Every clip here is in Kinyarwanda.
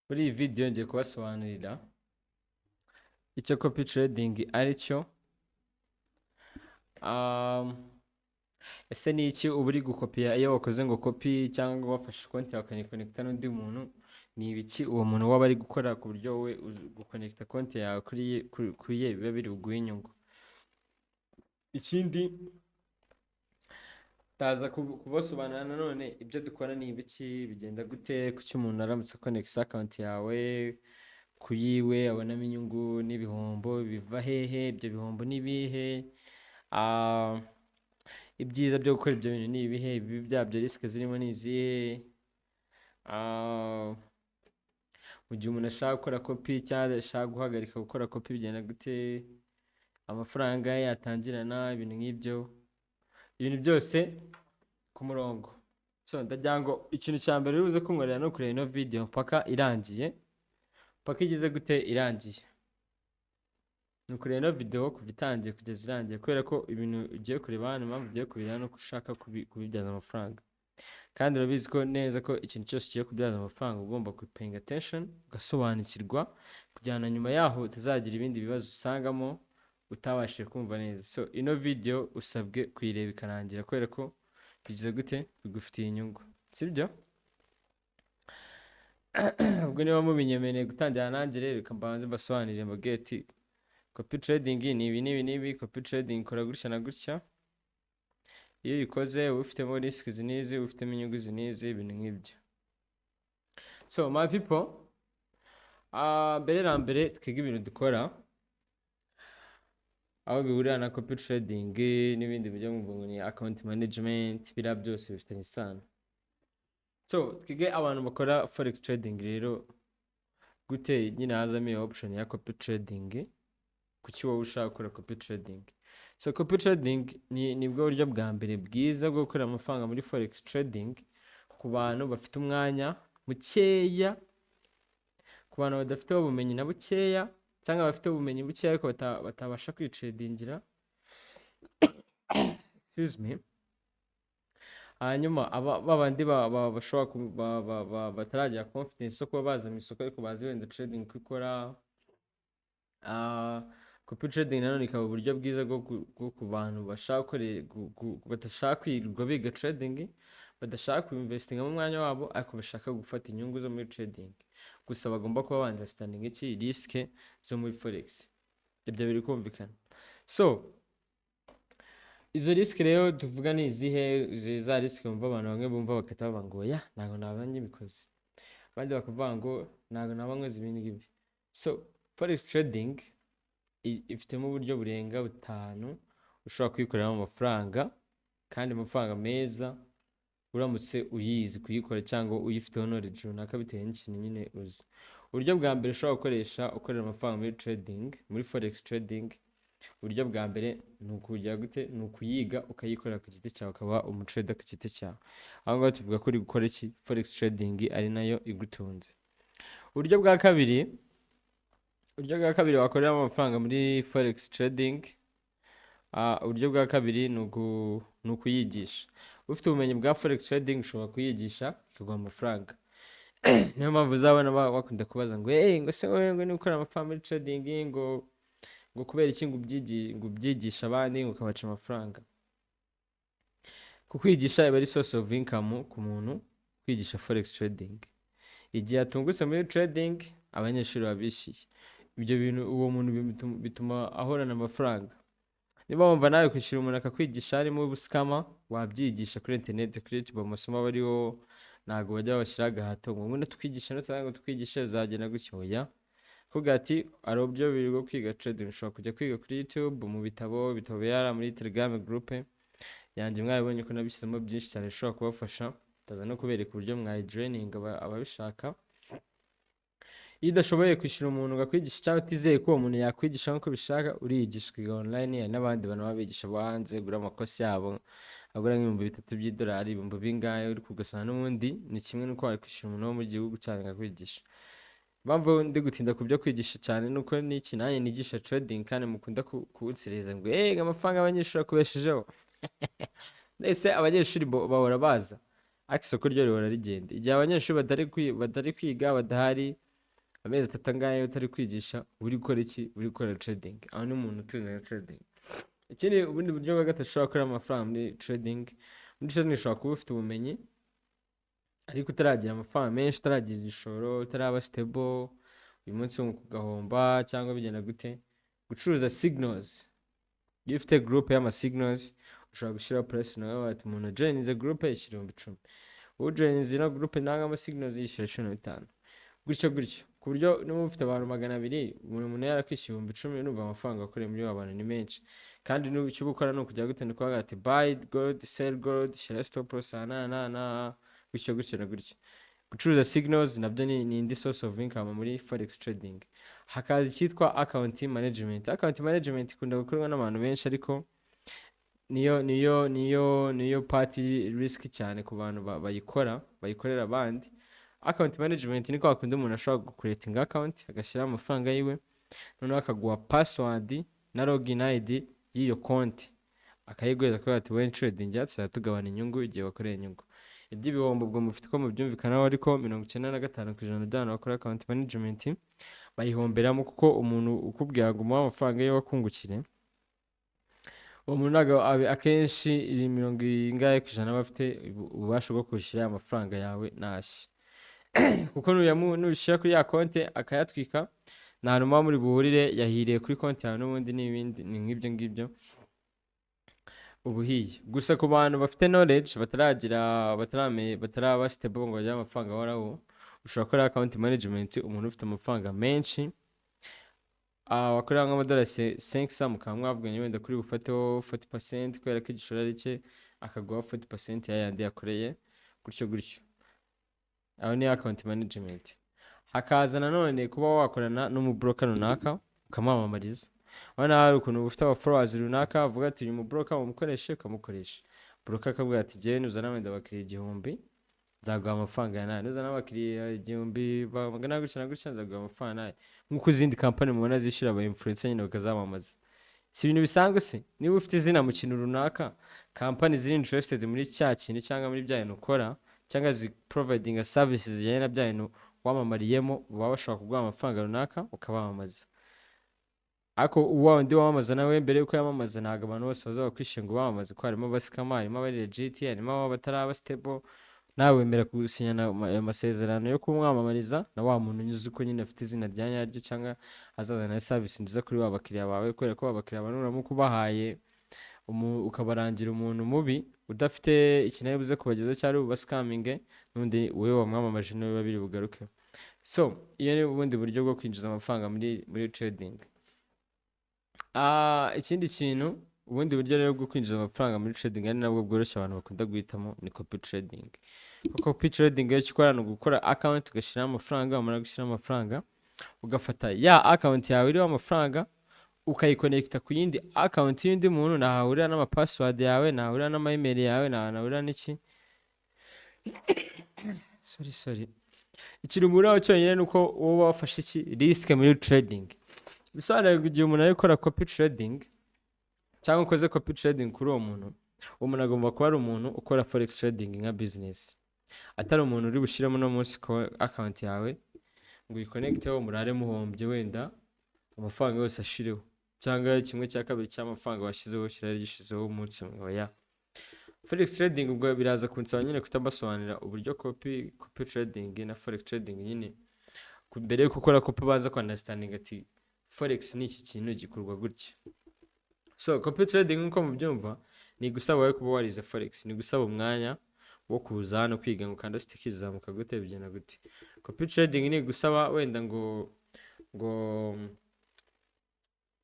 Muri iyi video ngiye kubasobanurira icyo copy trading ari cyo. Ese ni iki uba uri gukopiya iyo wakoze ngo copy, cyangwa wafashe konti yawe ukayikonekita n'undi muntu? Ni ibiki uwo muntu waba ari gukora ku buryo wowe gukonekita konti yawe kuri ye biba biri buguhe inyungu? Ikindi ndaza kubasobanurira nanone ibyo dukora ni ibiki, bigenda gute, kuki umuntu aramutse akonekisa account yawe ku yiwe abonamo inyungu n'ibihombo biva hehe, ibyo bihombo ni ibihe, ibyiza byo gukora ibyo bintu ni ibihe, ibibi byabyo, risk zirimo ni izihe, mu gihe umuntu ashaka gukora copy cyangwa ashaka guhagarika gukora copy bigenda gute, amafaranga ye yatangirana, ibintu nk'ibyo, ibintu byose ku murongo. So ndagira ngo ikintu cya mbere uri buze kunkorera ni ukureba ino video mpaka irangiye, mpaka igeze gute? Irangiye. Ni ukureba ino video kuva itangiye kugeza irangiye, kubera ko ibintu ugiye kureba hano, impamvu ugiye kubireba ni uko ushaka kubibyaza amafaranga. Kandi urabizi ko neza ko ikintu cyose ugiye kubyaza amafaranga ugomba paying attention, ugasobanukirwa, kugira ngo nyuma yaho utazagira ibindi bibazo usangamo utabashije kumva neza. So ino video usabwe kuyireba ikarangira, kubera ko bigize gute? Bigufitiye inyungu, sibyo? Ubwo niba mubinyemereye gutangira nanjye rero, reka mbanze mbasobanurire, mbabwire ati copy trading ni ibi n'ibi n'ibi, copy trading ikora gutya na gutya, iyo uyikoze uba ufitemo risk izi n'izi, uba ufitemo inyungu izi n'izi, ibintu nk'ibyo. So my people, mbere na mbere twige ibintu dukora, aho bihurira na copy trading n'ibindi bijya mu ngo ni account management, biriya byose bifitanye isano. So twige abantu bakora forex trading rero gute nyine hazamo iyo option ya copy trading? Kuki wowe ushaka gukora copy trading? So copy trading ni nibwo buryo bwa mbere bwiza bwo gukorera amafaranga muri forex trading ku bantu bafite umwanya mukeya, ku bantu badafite ubumenyi na bukeya, cyangwa bafite ubumenyi bukeya ariko batabasha kwitradingira, excuse me. Hanyuma aba babandi bashobora bataragira confidence yo kuba baza mu isoko, ariko bazi wenda trading uko ikora. Copy trading nanone ikaba uburyo bwiza bwo ku bantu bashaka badashaka kwirirwa biga trading, badashaka kuinvestingamo umwanya wabo, ariko bashaka gufata inyungu zo muri trading. Gusa bagomba kuba ba understanding iki? Risk zo muri forex. Ibyo biri kumvikana? So izo risk rero tuvuga ni izihe? Za risk bumva abantu bamwe bumva bagahita bavuga ngo ya ntabwo naba nyibikoze, abandi bakavuga ngo ntabwo naba nkoze ibi ngibi. So forex trading ifitemo uburyo burenga butanu ushobora kuyikoreramo amafaranga, kandi amafaranga meza, uramutse uyizi kuyikora cyangwa uyifiteho knowledge runaka, bitewe n'ikintu nyine uzi. Uburyo bwa mbere ushobora gukoresha ukorera amafaranga muri trading, muri forex trading, uburyo bwa mbere ni ukujya gute? Ni ukuyiga, ukayikorera ku giti cyawe, ukaba umutrader ku giti cyawe. Aho ngaho tuvuga ko uri gukora iki? Forex trading ari nayo igutunze. Uburyo bwa kabiri wakoreramo amafaranga muri forex trading, uburyo bwa kabiri ni ukuyigisha. Ufite ubumenyi bwa forex trading ushobora kuyigisha ikaguha amafaranga. Niyo mpamvu uzabona bakunda kubaza ngo hey, ngo se wowe ngo niba ukora amafaranga muri trading, ngo kubera iki ngo ubyigisha abandi, ngo ukabaca amafaranga? Kukwigisha iba ari source of income ku muntu kwigisha forex trading. Igihe atungutse muri trading, abanyeshuri baba bishyuye ibyo bintu, uwo muntu bituma ahorana amafaranga. Niba wumva nawe kwishyura umuntu akakwigisha harimo ubuscammer, wabyigisha kuri interineti, kuri YouTube amasomo aba ariho. Ntabwo bajya babashyiraho agahato ngo ngwino twigishe no cyangwa ngo twigishe uzagenda gutya, oya. Kuvuga ati hari uburyo bubiri bwo kwiga trading: ushobora kujya kwiga kuri YouTube, mu bitabo, ibitabo biri muri Telegram group yanjye, mwarabonye ko nabishyizemo byinshi cyane bishobora kubafasha, ndaza no kubereka uburyo mwayijoininga ababishaka. Iyo udashoboye kwishyura umuntu ngo akwigishe, cyangwa utizeye ko uwo muntu yakwigisha nk'uko ubishaka, uriyigisha, ukiga online. Hari n'abandi bantu baba bigisha bo hanze, ugura amakosi yabo agura nk'ibihumbi 3 by'idolari, ibihumbi bingahe, ariko ugasanga n'ubundi ni kimwe n'uko wakwishyura umuntu wo mu gihugu cyanyu akakwigisha. Impamvu ndi gutinda ku byo kwigisha cyane ni uko n'iki nanjye nigisha trading, kandi mukunda kunsereza ngo eee amafaranga abanyeshuri akubeshejeho. Ese abanyeshuri bahora baza, ariko isoko ryo rihora rigenda. Igihe abanyeshuri batari kwiga, badahari. Amezi 3 angahe utari kwigisha, uri gukora iki? Uri gukora trading. Aho ni umuntu utunze na trading. Ikindi, ubundi buryo bwa gatatu ushobora gukorera amafaranga muri trading: muri trading ushobora kuba ufite ubumenyi ariko utaragira amafaranga menshi, utaragira igishoro, utaraba stable. Uyu munsi wunguka ugahomba cyangwa bigenda gute? Gucuruza signals. Iyo ufite group y'ama signals, ushobora gushyiraho price nawe bati umuntu joininze group yishyura 10,000, ujoininze ino group nanga ama signals yishyura 15, gutyo gutyo, ku buryo niba ufite abantu 200, buri muntu yarakwishyura 10,000, numva amafaranga wakoreye muri abo bantu ni menshi. Kandi icyo uba ukora ni ukujya gute? Ni ukuvuga ati buy gold, sell gold, shyira stop loss aha na na na, gutyo gutyo na gutyo. Gucuruza signals nabyo ni indi source of income muri forex trading. Hakaza icyitwa account management. Account management ikunda gukorwa n'abantu benshi, ariko niyo part risk cyane ku bantu bayikora, bayikorera abandi. Account management ni kwa kundi umuntu ashobora gucreatinga account, agashyiraho amafaranga yiwe, noneho akaguha password na login ID y'iyo konti, akayiguhereza, akavuga ati wowe trading, tuzajya tugabana inyungu igihe wakoreye inyungu. Iby'ibihombo ubwo mufite uko mubyumvikanaho, ariko 95% by'abantu bakora account management bayihomberamo, kuko umuntu ukubwira ngo umuhe amafaranga ye wakungukire, uwo muntu ntabwo akenshi iri mirongo ingahe ku ijana aba afite ububasha bwo kwishyura amafaranga yawe ntashye, kuko nuyashyira kuri ya konti akayatwika, nta hantu muba muri buhurire, yahiriye kuri konti yawe n'ubundi. N'ibindi ni nk'ibyo ngibyo, ubuhiye gusa ku bantu bafite knowledge, bataragira bataraba stable ngo bagire amafaranga ahoraho. Ushobora gukora account management umuntu ufite amafaranga menshi, wakorera nk'amadolari 500, mukaba mwavuganye wenda kuri bufateho 40% kubera ko igishoro ari cye, akaguha 40% ya yandi yakoreye, gutyo gutyo. Aho ni account management. Hakaza nanone kuba wakorana n'umubroker runaka ukamwamamariza. Urabona hari ukuntu ufite aba followers runaka, avuga ati uyu mubroker mumukoreshe, ukamukoresha. Broker akavuga ati jyewe nuzana wenda abakiriya 1000 nzaguha amafaranga ya nayo, nuzana abakiriya 1000 bangana gutya na gutya nzaguha amafaranga nayo, nk'uko izindi kampani mubona zishyura aba influencer nyine bakazamamaza. Si ibintu bisanzwe se? Niba ufite izina mu kintu runaka, kampani ziri interested muri cya kintu cyangwa muri bya bintu ukora, cyangwa zi providing services zijyanye na bya bintu wamamariyemo, baba bashobora kuguha amafaranga runaka ukabamamaza. Ariko wa wundi wamamaza nawe, mbere yuko yamamaza, ntabwo abantu bose baza bakwishyura ngo bamamaze, ko harimo abascammer, harimo abari legit, harimo ababa bataraba stable. Nawe wemera gusinyana ayo masezerano yo kumwamamariza na wa muntu unyuze uko nyine afite izina rya nyaryo, cyangwa azazana service nziza kuri ba bakiriya bawe, kubera ko ba bakiriya bawe nuramuka ubahaye ukabarangira umuntu mubi udafite ikintu ari buze kubagezaho cyangwa ari bubascaminge, n'undi wowe wamwamamaje niwe biba biri bugarukeho. So iyo ni ubundi buryo bwo kwinjiza amafaranga muri trading. Ikindi kintu, ubundi buryo rero bwo kwinjiza amafaranga muri trading, ari nabwo bworoshye abantu bakunda guhitamo, ni copy trading. Kuko copy trading iyo icyo ukora ni ugukora account, ugashyiraho amafaranga. Wamara gushyiraho amafaranga, ugafata ya account yawe iriho amafaranga, ukayiconnecta ku yindi account y'undi muntu. Ntaho ahurira n'ama password yawe, ntaho ahurira n'ama email yawe, ntaho ahurira n'iki. Sorry, sorry. Ikintu umuraho cyonyine ni uko wowe wafashe iki? Risk muri trading. Bisobanuye ngo igihe umuntu ari gukora copy trading cyangwa ukoze copy trading kuri uwo muntu, uwo muntu agomba kuba ari umuntu ukora forex trading nka business, atari umuntu uri bushyiremo uno munsi ko account yawe ngo uyiconnecteho, murare muhombye, wenda amafaranga yose ashireho, cyangwa kimwe cya kabiri cy'amafaranga washyizeho kirari gishizeho umunsi umwe. Oya. Forex trading, ubwo biraza kunsaba nyine kutabasobanurira uburyo copy trading na forex trading nyine. Mbere yuko ukora copy, ubanza ku understanding ati forex ni iki kintu gikorwa gutya. So copy trading, nk'uko mubyumva, ni gusaba wowe kuba warize forex, ni gusaba umwanya wo kuza hano kwiga ngo candlestick izamuka gute, bigenda gute. Copy trading ni gusaba wenda ngo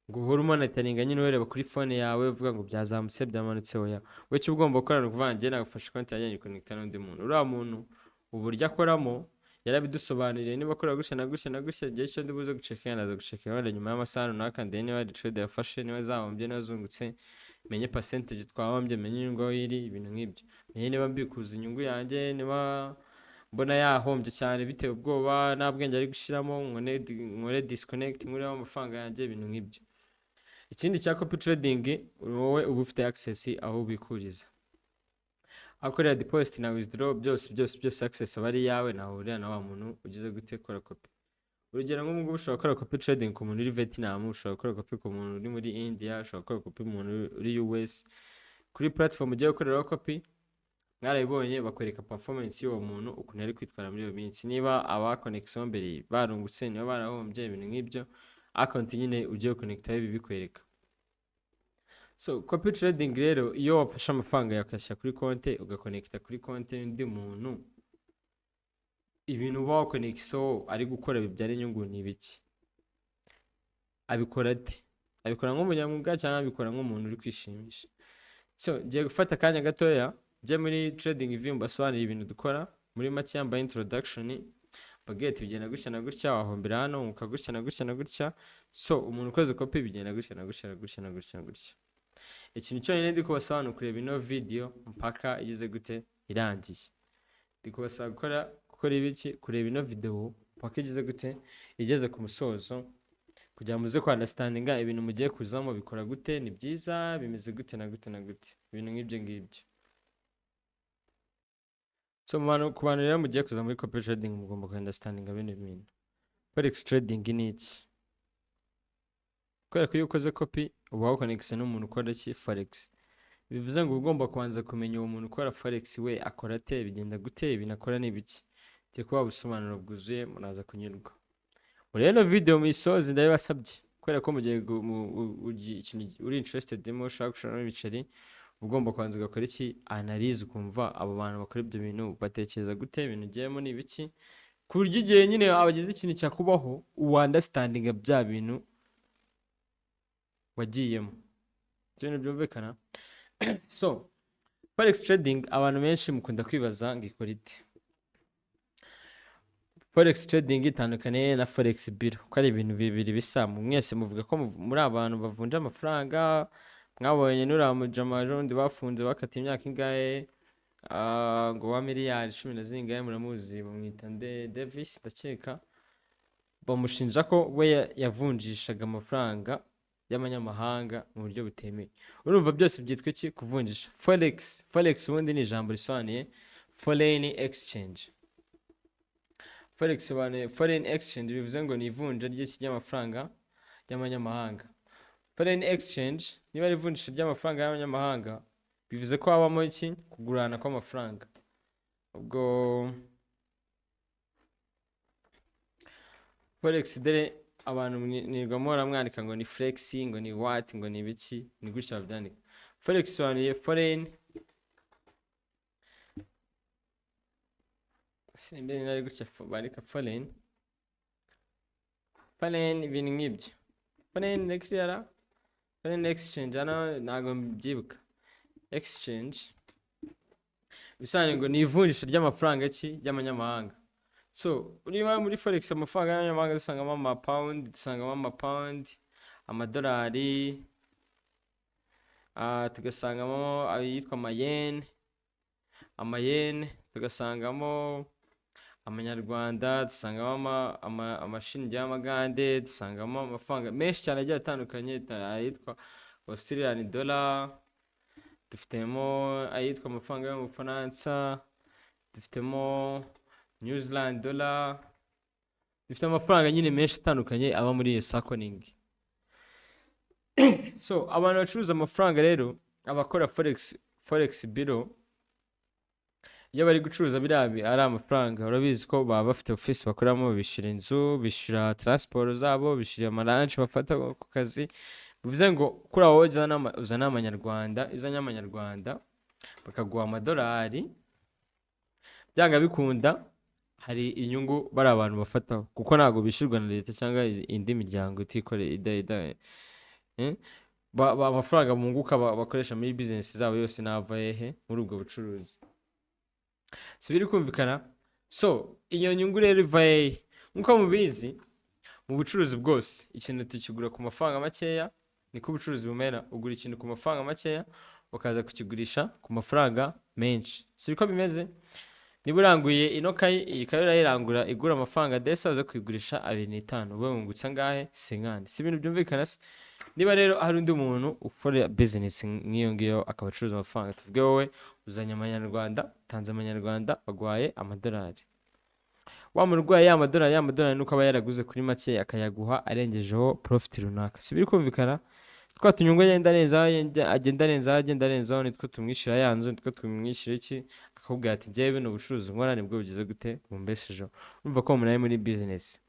uhore umonitoringa nyine, ureba kuri phone yawe uvuga ngo byazamutse, byamanutse. Oya, wowe icyo ugomba gukora ni ukuvuga njye nagufashe konti yanjye nyiconnecta n'undi muntu. Uriya muntu uburyo akoramo yarabidusobanuriye, niba akora gutya na gutya na gutya, igihe cyo ndi buze gucheckinga, ndaza gucheckinga wenda nyuma y'amasaha runaka, ndebe niba hari trade yafashe, niba zahombye, niba zungutse, menye percentage twahombye, menye inyungu aho iri, ibintu nk'ibyo, menye niba mbikuza inyungu yanjye, niba mbona yahombye cyane bitewe ubwoba, nta bwenge ari gushyiramo, nkore disconnect, nkureho amafaranga yanjye, ibintu nk'ibyo. Ikindi cya copy trading, wowe uba ufite access aho ubikuriza, aho ukorera deposit na withdraw, byose byose byose access aba ari iyawe, ntaho uhurira na wa muntu ugize gute, kora copy. Urugero, nk'ubu ngubu ushobora gukora copy trading ku muntu uri Vietnam, ushobora gukora copy ku muntu uri muri India, ushobora gukora copy ku muntu uri US. Kuri platform ugiye gukoreraho copy, mwarabibonye, bakwereka performance y'uwo muntu, ukuntu ari kwitwara muri iyo minsi, niba aba connection mbere barungutse, niba barahombye, ibintu nk'ibyo. Account nyine ugiye connectaho ibi bikwereka. So copy trading rero, iyo wafashe amafaranga yawe ukayashyira kuri konti, ugakonekita kuri konti y'undi muntu, ibintu uba wakonekiseho ari gukora bibyara inyungu ni ibiki? Abikora ate? Abikora nk'umunyamwuga cyangwa abikora nk'umuntu uri kwishimisha? So ngiye gufata akanya gatoya njye muri trading view, mbasobanurira ibintu dukora muri make, yambaye introduction, mbabwire ati bigenda gutya na gutya, wahombera hano, wunguka gutya na gutya na gutya. So umuntu ukoze copy bigenda gutya na gutya na gutya na gutya na gutya. Ikintu cyonyine ndi kubasobanura, kureba ino video mpaka igeze gute? Irangiye. Ndi kubasaba gukora ibiki? Kureba ino video mpaka igeze gute? Igeze ku musozo, kugira ngo muze ku understandinga ibintu mugiye kuzamo, bikora gute, ni byiza, bimeze gute na gute na gute, ibintu nk'ibyo ngibyo. So mu bantu, ku bantu rero mugiye kuza muri copy trading, mugomba ku understandinga bino bintu. Forex trading ni iki? Kubera ko iyo ukoze copy uba wakonegise n'umuntu ukora iki? Forex. Bivuze ngo uba ugomba kubanza kumenya uwo muntu ukora forex, we akora ate, bigenda gute, ibintu akora ni ibiki. Ngiye kubaha ubusobanuro bwuzuye, muraza kunyurwa muri ino video. Muyisoze, ndabibasabye, kubera ko mugiye ikintu uri interested mo, ushaka gushoramo ibiceri, uba ugomba kubanza ugakora iki? Analyse, ukumva abo bantu bakora ibyo bintu batekereza gute, ibintu ugiyemo ni ibiki, ku buryo igihe nyine abagize ikintu cyakubaho uwandastandinga bya bintu wagiyemo. Ibyo bintu byumvikana. So forex trading, abantu benshi mukunda kwibaza ngo ikora ite? Forex trading itandukaniye na forex bureau, ko ari ibintu bibiri bisa? Mwese muvuga ko muri abantu bavunja amafaranga. Mwabonye nuriya mujama ejo bundi bafunze, bakatiye imyaka ingahe? Ngo wa miliyari cumi na zingahe, muramuzi, bamwita nde? Davis, ndakeka. Bamushinja ko we yavunjishaga amafaranga y'amanyamahanga mu buryo butemewe. Urumva byose byitwa iki? Kuvunjisha. Forex ubundi ni ijambo risobanuye foreign exchange. Forex bisobanuye foreign exchange, bivuze ngo ni ivunja ry'iki? Ry'amafaranga y'amanyamahanga. Foreign exchange, niba ari ivunjisha ry'amafaranga y'amanyamahanga, bivuze ko habamo iki? Kugurana kw'amafaranga. Ubwo forex, dore abantu nirirwa muhora mwandika ngo ni flex, ngo ni what, ngo ni ibiki, ni gutya babyandika. Forex bisobanuye foreign, simbe nari gutya bandika foreign, ibintu nk'ibyo, foreign exchange, foreign exchange. Hano ntabwo mbyibuka. Exchange bisobanuye ngo ni ivunjisha ry'amafaranga ki? Ry'amanyamahanga. So niba muri forex amafaranga y'amanyamahanga dusangamo amapawundi, amadolari, tugasangamo ayitwa amayeni, tugasangamo amanyarwanda, dusangamo amashiringi y'amagande, dusangamo amafaranga menshi cyane agiye atandukanye, ayitwa Australian dollar, dufitemo ayitwa amafaranga yo mu Bufaransa, dufitemo New Zealand dollar, dufite amafaranga nyine menshi atandukanye aba muri iyo sakoningi. So abantu bacuruza amafaranga rero, abakora forex bureau, iyo bari gucuruza biriya ari amafaranga, urabizi ko baba bafite ofisi bakoreramo, bishyura inzu, bishyura transport zabo, bishyura ama lunch bafata ku kazi. Bivuze ngo kuri aho uzana amanyarwanda, iyo uzanye amanyarwanda bakaguha amadolari, byanga bikunda hari inyungu bari abantu bafataho, kuko ntabwo bishyurwa na leta cyangwa indi miryango itikoreye eh? Amafaranga bunguka bakoresha muri bizinesi zabo yose nava hehe? Muri ubwo bucuruzi. Si biri kumvikana? So iyo nyungu rero iva hehe? Nk'uko mubizi, mu bucuruzi bwose ikintu tukigura ku mafaranga makeya, niko ubucuruzi bumera. Ugura ikintu ku mafaranga makeya, ukaza kukigurisha ku mafaranga menshi. Si biko bimeze? Niba uranguye ino kayi, iyi kayi urayirangura igura amafaranga desa, uza kuyigurisha 2.5, ube wungutse angahe? 50. Si ibintu byumvikana se? Niba rero hari undi muntu ukora bizinesi nk'iyo ngiyo, akaba acuruza amafaranga, tuvuge wowe uzanye amanyarwanda, utanze amanyarwanda, baguhaye amadolari. Wa murwayi, ya madolari nuko aba yaraguze kuri make, akayaguha arengejeho profit runaka. Si biri kumvikana? Twa tunyungu agenda arenzaho, agenda arenzaho, agenda arenzaho, nitwo tumwishyura ya nzu, nitwo tumwishyura iki. Akakubwira ati: "Njyewe buno bucuruzi nkora nibwo bugize gute, bumbeshejeho." Urumva ko umuntu ari muri business.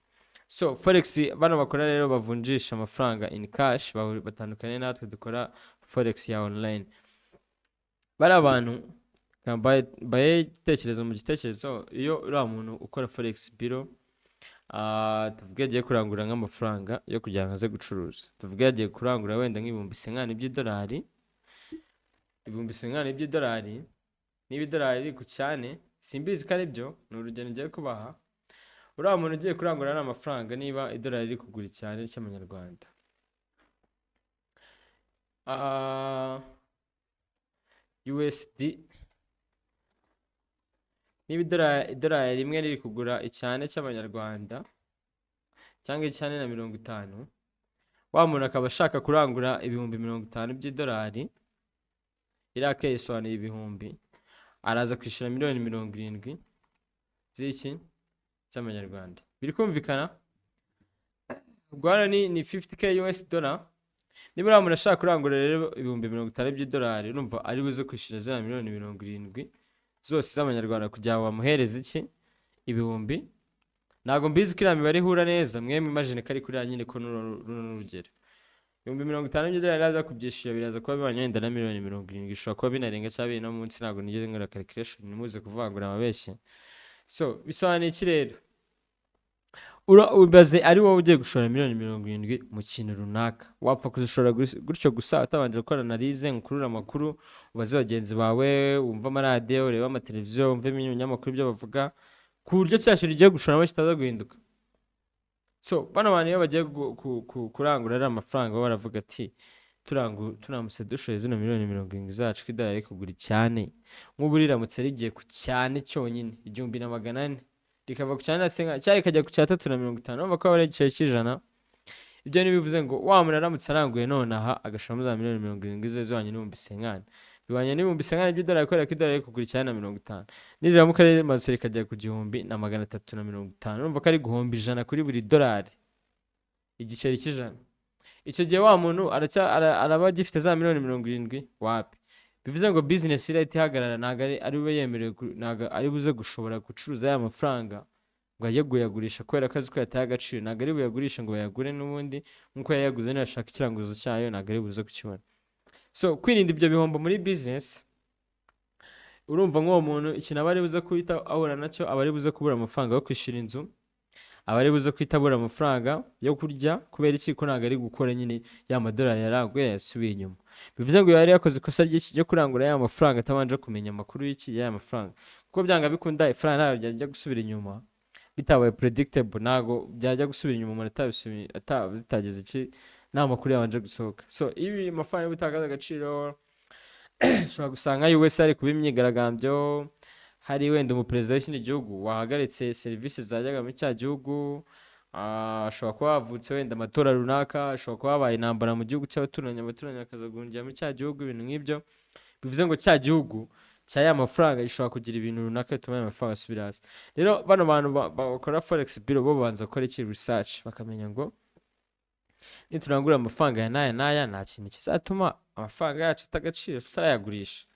So forex bano bakora rero, bavunjisha amafaranga in cash, batandukanye natwe dukora forex ya online. Bari abantu baye igitekerezo mu gitekerezo. Iyo uriya muntu ukora forex bureau, tuvuge agiye kurangura nk'amafaranga yo kugira ngo aze gucuruza, tuvuge yagiye kurangura wenda nk'ibihumbi 50 by'idolari. 50,000 by'idolari, niba idolari riri ku cyane, simbizi ko ari byo, ni urugero ngiye kubaha. Uriya muntu ugiye kurangura ariya mafaranga, niba idolari riri kugura icyane cy'amanyarwanda, USD, niba idolari rimwe riri kugura icyane cy'amanyarwanda cyangwa icyane na 50, wa muntu akaba ashaka kurangura 50,000 by'idolari, iriya ke yisobanuye ibihumbi, araza kwishyura miliyoni 70 z'iki, cy'amanyarwanda. Biri kumvikana? Ubwo hano ni 50K US dollar. Niba uriya muntu ashaka kurangura rero 50,000 by'idolari, urumva ari buze kwishyura ziriya miliyoni 70 zose z'amanyarwanda kugira ngo bamuhereze iki, ibihumbi. Ntabwo mbizi ko iriya mibare ihura neza, mwe imagine ko ari kuriya nyine, ko runo ni urugero. 50,000 by'idolari aza kubyishyura, biraza kuba bibanye wenda na miliyoni 70, bishobora kuba binarenga cyangwa biri no munsi. Ntabwo nigeze nkora calculation, ntimuze kuvangura amabeshye. So bisobanuye iki rero? Ubaze ari wowe ugiye gushora miliyoni 70 mu kintu runaka, wapfa kuzishora gutyo gusa utabanje gukora analyse, ngo ukurure amakuru, ubaze bagenzi bawe, wumve amaradiyo, urebe amateleviziyo, wumve ibinyamakuru ibyo bavuga, ku buryo cya kintu ugiye gushoramo kitaza guhinduka? So bano bantu iyo bagiye kurangura ariya mafaranga, baba baravuga ati: "Turamutse dushoye zino miliyoni 70 zacu, ko idolari riri kugura icyane, nk'ubu riramutse rigiye ku cyane cyonyine, 1400, rikava ku cyane na senga cyari rikajya ku cya 3.50, urumva ko aba ari igiceri cy'ijana." Ibyo ntibivuze ngo wa muntu aramutse aranguye nonaha agashoramo za miliyoni 70 ze zihwanye n'ibihumbi 50, bihwanye n'ibihumbi 50 by'idolari, kubera ko idolari riri kugura icyenda na 50. Niriramuka rimaze rikajya ku 1350, urumva ko ari guhomba 100 kuri buri dolari, igiceri cy'ijana. Icyo gihe wa muntu araba agifite za miliyoni 70? Wapi. Bivuze ngo business irahita ihagarara. Ntabwo ari bube yemerewe, ntabwo ari buze gushobora gucuruza ya mafaranga ngo ajye kuyagurisha, kubera ko azi ko yataye agaciro. Ntabwo ari buyagurishe ngo bayagure n'ubundi nk'uko yayaguze. Niyashaka ikiranguzo cyayo, ntabwo ari buze kukibona. So kwirinda ibyo bihombo muri business, urumva nk'uwo muntu ikintu aba ari buze guhita ahura nacyo, aba ari buze kubura amafaranga yo kwishyura inzu, aba ari buze guhita abura amafaranga yo kurya. Kubera iki? Ko ntabwo ari gukora nyine, ya madolari yaranguye yasubiye inyuma. Bivuze ngo yari yakoze ikosa ry'iki, ryo kurangura ya mafaranga atabanje kumenya amakuru y'iki, y'aya mafaranga, kuko byanga bikunda ifaranga ntabwo ryajya gusubira inyuma bitabaye predictable. Ntabwo byajya gusubira inyuma umuntu bitageze iki, nta makuru yabanje gusohoka. So iyo amafaranga yo gutakaza agaciro, ushobora gusanga US hari kuba imyigaragambyo, hari wenda umuperezida w'ikindi gihugu wahagaritse serivisi zajyaga muri cya gihugu, ashobora kuba havutse wenda amatora runaka, ashobora kuba habaye intambara mu gihugu cy'abaturanyi, abaturanyi bakaza guhungira muri cya gihugu, ibintu nk'ibyo. Bivuze ngo cya gihugu cya ya mafaranga gishobora kugira ibintu runaka bituma aya mafaranga asubira hasi. Rero bano bantu bakora forex bureau, bo babanza gukora iki? Research, bakamenya ngo niturangura amafaranga aya n'aya n'aya, nta kintu kizatuma amafaranga yacu ata agaciro tutarayagurisha.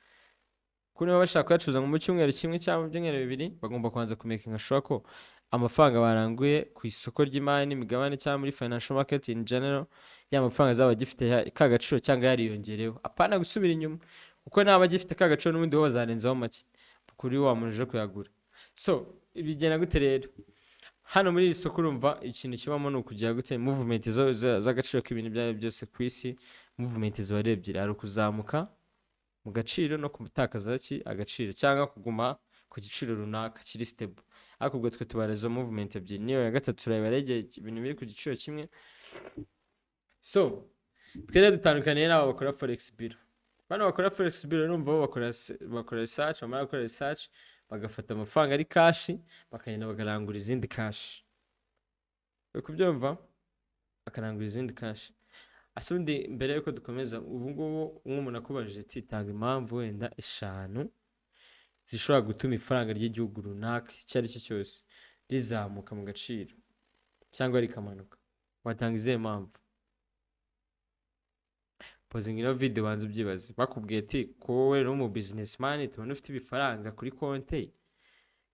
Kuko niba bashaka kuyacuruza ngo mu cyumweru kimwe cyangwa mu byumweru 2, bagomba kubanza kumakinga sure ko amafaranga baranguye ku isoko ry'imari n'imigabane cyangwa muri financial market in general, ya mafaranga azaba agifite ka gaciro cyangwa yariyongereyeho, apana gusubira inyuma. Kuko naba agifite ka gaciro n'ubundi bo bazarenzaho make kuri wa muntu uje kuyagura. So bigenda gute rero hano muri iri soko? Urumva ikintu kibamo ni ukugira gute, movement z'agaciro k'ibintu ibyo ari byo byose ku isi, movement ziba ari ebyiri: hari ukuzamuka mu gaciro no gutakaza ki, agaciro, cyangwa kuguma ku giciro runaka kiri stable. Ariko ubwo twe tubara izo movement ebyiri, niyo ya gatatu turayibara igihe ibintu biri ku giciro kimwe. So twe rero dutandukaniye n'aba bakora forex bureau. Bano bakora forex bureau, urumva bo bakora research, bamara gukora research bagafata amafaranga ari cash, bakagenda bakarangura izindi cash. Uri kubyumva? Bakarangura izindi cash. Ase ubundi mbere yuko dukomeza, ubu ngubu nk'umuntu akubajije ati: "Tanga impamvu wenda eshanu zishobora gutuma ifaranga ry'igihugu runaka icyo ari cyo cyose Rizamuka mu gaciro cyangwa rikamanuka, watanga izihe mpamvu? Pausinga ino video, banza ubyibaze. Bakubwiye ati ko wowe uri umu businessman, tubona ufite ibifaranga kuri konti,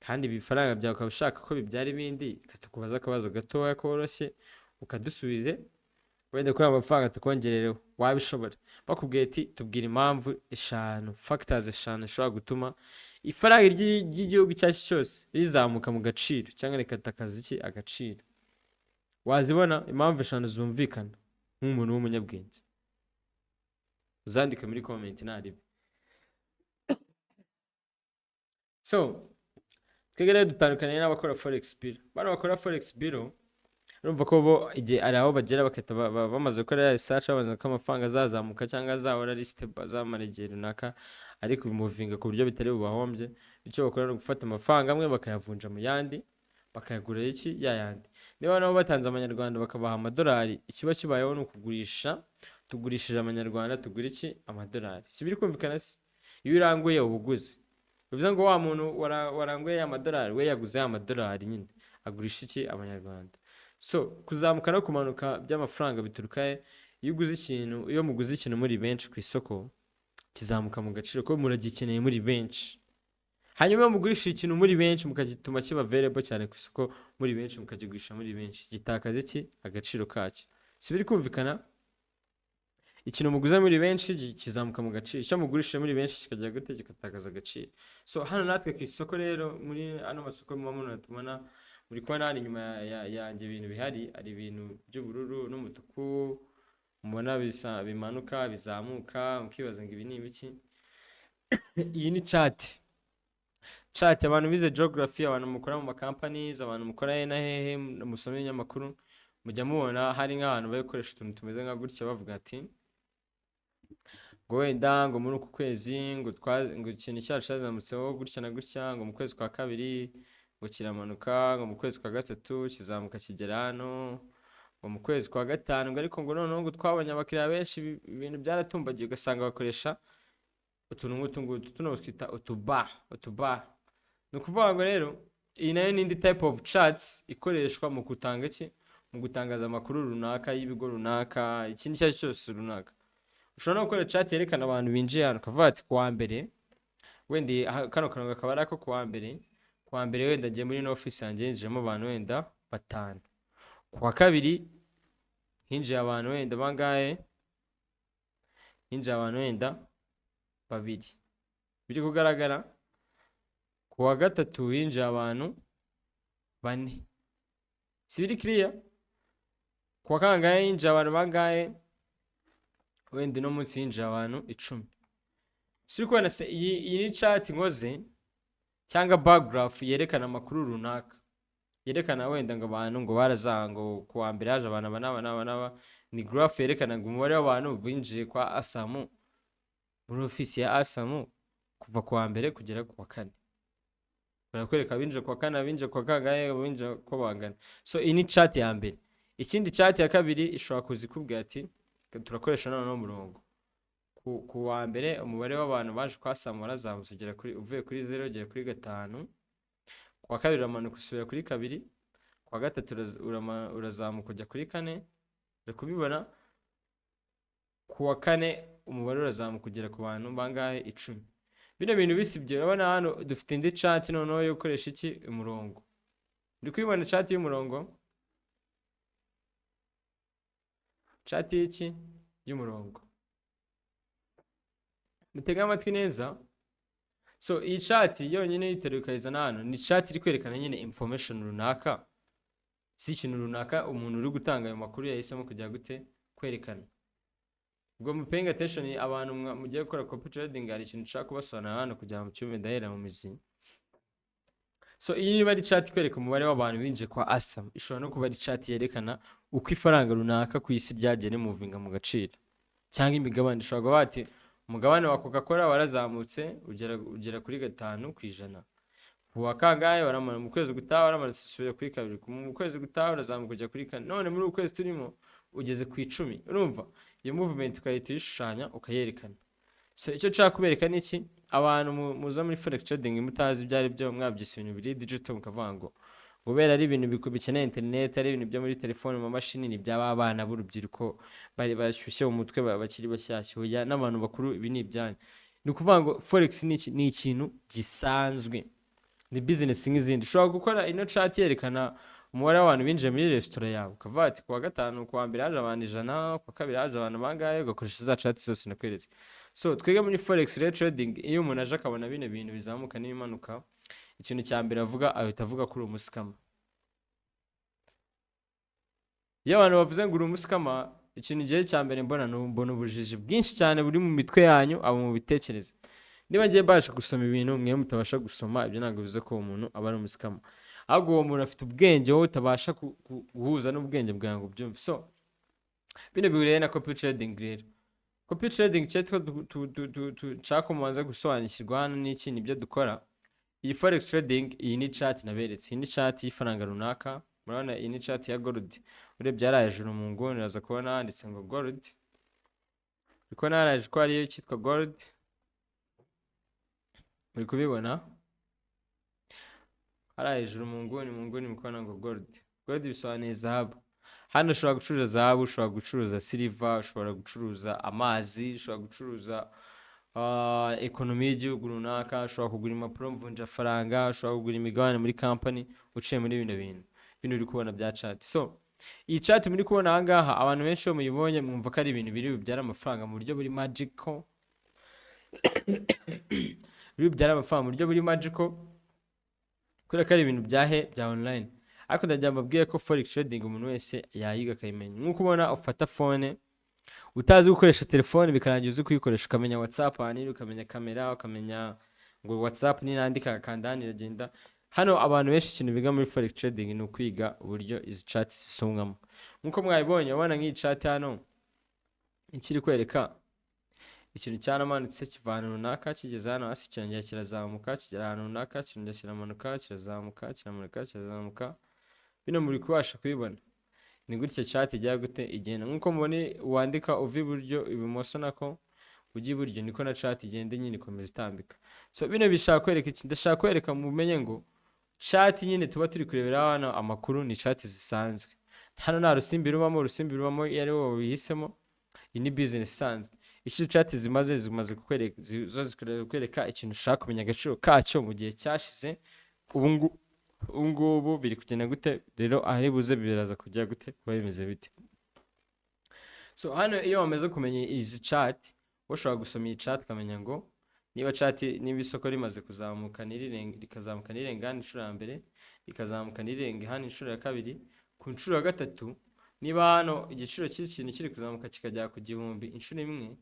kandi ibifaranga byawe ukaba ushaka ko bibyara ibindi, tukubaza akabazo gatoya koroshye, ukadusubize, wenda kuri ayo mafaranga tukongerereho, wabishobora? Bakubwiye ati tubwira impamvu eshanu, factors eshanu zishobora gutuma ifaranga ry'igihugu icyo ari cyo cyose rizamuka mu gaciro cyangwa rikatakaza iki? Agaciro. Wazibona impamvu eshanu zumvikana nk'umuntu w'umunyabwenge? Uzandike muri comment ntaribi. So twebwe rero dutandukaniye n'abakora forex bureau. Bano bakora forex bureau, urumva ko bo igihe ari aho bagera bagahita bamaze gukora ya research, babona ko amafaranga azazamuka cyangwa azahora ari stable, azamara igihe runaka ariko bimovinga ku buryo bitari bubahombye. Icyo bakora ni ugufata amafaranga amwe bakayavunja mu yandi, bakayagura iki? Ya yandi. Niba nabo batanze amanyarwanda bakabaha amadolari, ikiba kibayeho ni ukugurisha. Tugurishije amanyarwanda, tugura iki? Amadolari. Si biri kumvikana se? Iyo uranguye uba uguze. Bivuze ngo wa muntu waranguye ya madolari, we yaguze ya madolari nyine, agurisha iki? Amanyarwanda. So kuzamuka no kumanuka by'amafaranga bituruka he? Iyo uguze ikintu, iyo muguze ikintu muri benshi ku isoko, kizamuka mu gaciro kuko muragikeneye muri benshi. Hanyuma iyo mugurisha ikintu muri benshi, mukagituma kiba available cyane ku isoko muri benshi, mukakigurisha muri benshi, gitakaza iki? Agaciro kacyo. Si biri kumvikana? Ikintu muguze muri benshi kizamuka mu gaciro, icyo mugurishije muri benshi kikajya gute? Kigatakaza agaciro. So hano natwe ku isoko rero, muri ano masoko muba mubona, tubona, muri kubona hano inyuma yanjye ibintu bihari ari ibintu by'ubururu n'umutuku, mubona bisa bimanuka bizamuka, mukibaza ngo ibi ni ibiki? Iyi ni chart. Chart, abantu bize geography, abantu mukora mu ma companies, abantu mukora he na hehe, musoma ibinyamakuru, mujya mubona hari nk'ahantu bari gukoresha utuntu tumeze nka gutya, bavuga ati ngo wenda ngo muri uku kwezi ngo ikintu cyacu cyazamutseho gutya na gutya, ngo mu kwezi kwa kabiri ngo kiramanuka, ngo mu kwezi kwa gatatu kizamuka kigera hano, ngo mu kwezi kwa gatanu ngo ariko ngo noneho ngo twabonye abakiriya benshi, ibintu byaratumbagiye. Ugasanga bakoresha utuntu nk'utu ngutu, tuno twita utuba utuba. Ni ukuvuga ngo rero iyi nayo ni indi type of charts ikoreshwa mu gutanga iki? Mu gutangaza amakuru runaka y'ibigo runaka, ikindi icyo ari cyo cyose runaka. Ushobora no gukora chart yerekana abantu binjiye hano, ukavuga ati kuwa mbere wenda kano karongo akaba ari ako kuwa mbere. Kuwa mbere wenda agiye muri ino office yanjye yinjiyemo abantu wenda batanu, kuwa kabiri hinjiye abantu wenda bangahe? Hinjiye abantu wenda babiri, biri kugaragara. Kuwa gatatu hinjiye abantu bane, si biri clear? Kuwa kangahe hinjiye abantu bangahe? Wenda uno munsi hinjiye abantu 10. Si uri kubona se? Iyi ni chart nkoze cyangwa bar graph yerekana amakuru runaka, yerekana wenda ngo abantu ngo baraza, ngo kuwa mbere haje abantu aba n'aba n'aba n'aba. Ni graph yerekana ngo umubare w'abantu binjiye kwa Asamu, muri ofisi ya Asamu, kuva kuwa mbere kugera ku wa kane. Barakwereka abinjiye kuwa kane, abinjiye kuwa kangahe, abinjiye uko bangana. So iyi ni chart ya mbere. Ikindi, chart ya kabiri ishobora kuza ikubwira ati turakoresha noneho umurongo. Ku wa mbere umubare w'abantu baje kwa Asamu warazamutse ugera kuri, uvuye kuri 0 ugera kuri 5. Ku wa kabiri uramanuka usubira kuri 2. Ku wa gatatu urazamuka ujya kuri 4. Uri kubibona? Ku wa kane umubare urazamuka ugera ku bantu bangahe? 10. Bino bintu bisibye, urabona hano dufite indi chart noneho yo gukoresha iki? Umurongo. Uri kubibona chart y'umurongo? Chart y'iki? Y'umurongo. Mutege amatwi neza. So iyi chart yonyine yiteruye ukayizana hano, ni chart iri kwerekana nyine information runaka, si ikintu runaka umuntu uri gutanga ayo makuru yahisemo kujya gute? Kwerekana. Ubwo mu paying attention, abantu mugiye gukora copy trading, hari ikintu nshaka kubasobanurira hano kugira ngo mucyumve. Ndahera mu mizi. So iyi niba ari chart ikwereka umubare w'abantu binjiye kwa Asam, ishobora no kuba ari chart yerekana uko ifaranga runaka ku isi ryagiye rimovinga mu gaciro, cyangwa imigabane. Ishobora kuba bati umugabane wa Coca Cola warazamutse ugera kuri 5%, ku wa kangahe waramara, mu kwezi gutaha waramanutse usubira kuri 2, mu kwezi gutaha urazamuka ujya kuri 4, none muri uku kwezi turimo ugeze ku 10. Urumva iyo movement ukahita uyishushanya ukayerekana. So icyo nshaka kubereka ni iki? Abantu muza muri forex trading mutazi ibyo ari byo, mwabyise ibintu biri digital, mukavuga ngo Kubera ari ibintu bikeneye internet, ari ibintu byo muri telefone, mu mashini, ni iby'aba bana b'urubyiruko bari bashyushye mu mutwe, bakiri bashyashya. Oya, n'abantu bakuru ibi ni ibyanyu. Ni ukuvuga ngo forex ni ikintu gisanzwe, ni business nk'izindi. Ushobora gukora ino chart yerekana umubare w'abantu binjiye muri resitora yawe, ukavuga ati kuwa gatanu, kuwa mbere haje abantu 100, kuwa kabiri haje abantu bangahe, ugakoresha za chart zose nakweretse. So twebwe muri forex rero trading, iyo umuntu aje akabona bino bintu bizamuka n'ibimanuka, ikintu cya mbere avuga, ahita avuga ko uri umuscammer. Iyo abantu bavuze ngo uri umuscammer, ikintu ngiye cya mbere mbona ni mbona ubujiji bwinshi cyane buri mu mitwe yanyu, abo mu bitekerezo. Niba ngiye mbasha gusoma ibintu mwe mutabasha gusoma, ibyo ntabwo bivuze ko uwo muntu aba ari umuscammer, ahubwo uwo muntu afite ubwenge wowe utabasha guhuza n'ubwenge bwawe ngo ubyumve. So bino bihuriye na copy trading. Rero copy trading, cyo nshaka ko mubanza gusobanukirwa hano n'iki, nibyo dukora. Iyi forex trading, iyi ni chart naberetse, iyi ni chart y'ifaranga runaka. Murabona iyi ni chart ya gold. Urebye hariya hejuru mu nguni, uraza kubona handitse ngo gold. Uri kubona hariya hejuru ko hariyo icyitwa gold? Muri kubibona hariya hejuru mu nguni? Muri kubona ngo gold? Gold bisobanuye zahabu. Hano ushobora gucuruza zahabu, ushobora gucuruza silver, ushobora gucuruza amazi, ushobora gucuruza economy y'igihugu runaka, ushobora kugura impapuro mvunjafaranga, ushobora kugura imigabane muri company uciye muri bino bintu, bino uri kubona bya chart. So iyi chart muri kubona aha ngaha, abantu benshi iyo muyibonye mwumva ko ari ibintu biri bubyare amafaranga mu buryo buri magical, biri bubyare amafaranga mu buryo buri magical, kubera ko ari ibintu byahe bya online. Ariko ndagira mbabwire ko forex trading umuntu wese yayiga akayimenya. Nk'uko ubona ufata phone utazi gukoresha telefone, bikarangira uzi kuyikoresha, ukamenya WhatsApp ahantu iri, ukamenya kamera, ukamenya ngo WhatsApp ninandika kanda hano iragenda. Hano abantu benshi ikintu biga muri forex trading ni ukwiga uburyo izi chart zisomwamo. Nk'uko mwabibonye, urabona nk'iyi chart hano ikiri kwereka ikintu cyaramanutse kiva ahantu runaka kigeze hano hasi, kirongera kirazamuka kigera ahantu runaka, kirongera kiramanuka, kirazamuka, kiramanuka, kirazamuka. Bino muri kubasha kubibona? Ni gutya chart ijya gute igenda. Nk'uko mubona wandika uva iburyo, ibumoso nako, ujya iburyo, niko na chart igenda nyine ikomeza itambika. So bino bishaka kwereka iki? Ndashaka kwereka mumenye ngo chart nyine tuba turi kurebera hano amakuru ni chart zisanzwe. Hano nta rusimbi rubamo. Urusimbi rubamo iyo ari wowe wabihisemo. Iyi ni business isanzwe. Icyo chart zimaze kukwereka, zo zikwereka ikintu ushaka kumenya agaciro kacyo mu gihe cyashize. Ubu ngubu biri kugenda gute? Rero ahari buze biraza kujya gute, kuba bimeze bite? So hano iyo wamaze kumenya izi chart, ushobora gusoma iyi chart ukamenya ngo niba chart, niba isoko rimaze kuzamuka nirirenga, rikazamuka nirirenga hano inshuro ya mbere, rikazamuka nirirenga hano inshuro ya kabiri, ku nshuro ya gatatu, niba hano igiciro cy'iki kintu kiri kuzamuka kikagera ku 1000 inshuro imwe,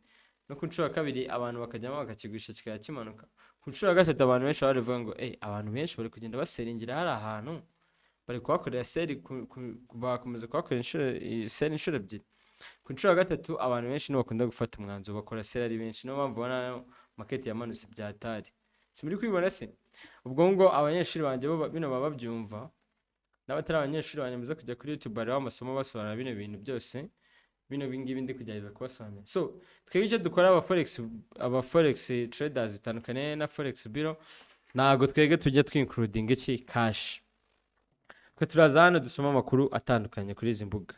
no ku nshuro ya kabiri abantu bakajyamo bakakigurisha kikajya kimanuka, ku nshuro ya gatatu abantu benshi baba bari ngo abantu benshi bari kugenda basellingira hari ahantu, bari kuhakorera sell, bakomeza kuhakorera inshuro sell inshuro ebyiri. Ku nshuro ya gatatu abantu benshi nibo bakunda gufata umwanzuro, bakora sell ari benshi. Niyo mpamvu ubona market yamanutse byatari. Si muri kubibona se? Ubwo ngo abanyeshuri banjye bo bino baba babyumva, n'abatari abanyeshuri banjye muze kujya kuri YouTube, hariho amasomo basobanura bino bintu byose, bino bingibi ndi kugerageza kubasobanurira. So twebwe icyo dukora, aba forex traders bitandukanye na forex bureau, ntabwo twebwe tujya twincluding iki cash. Twe turaza hano dusoma amakuru atandukanye kuri izi mbuga,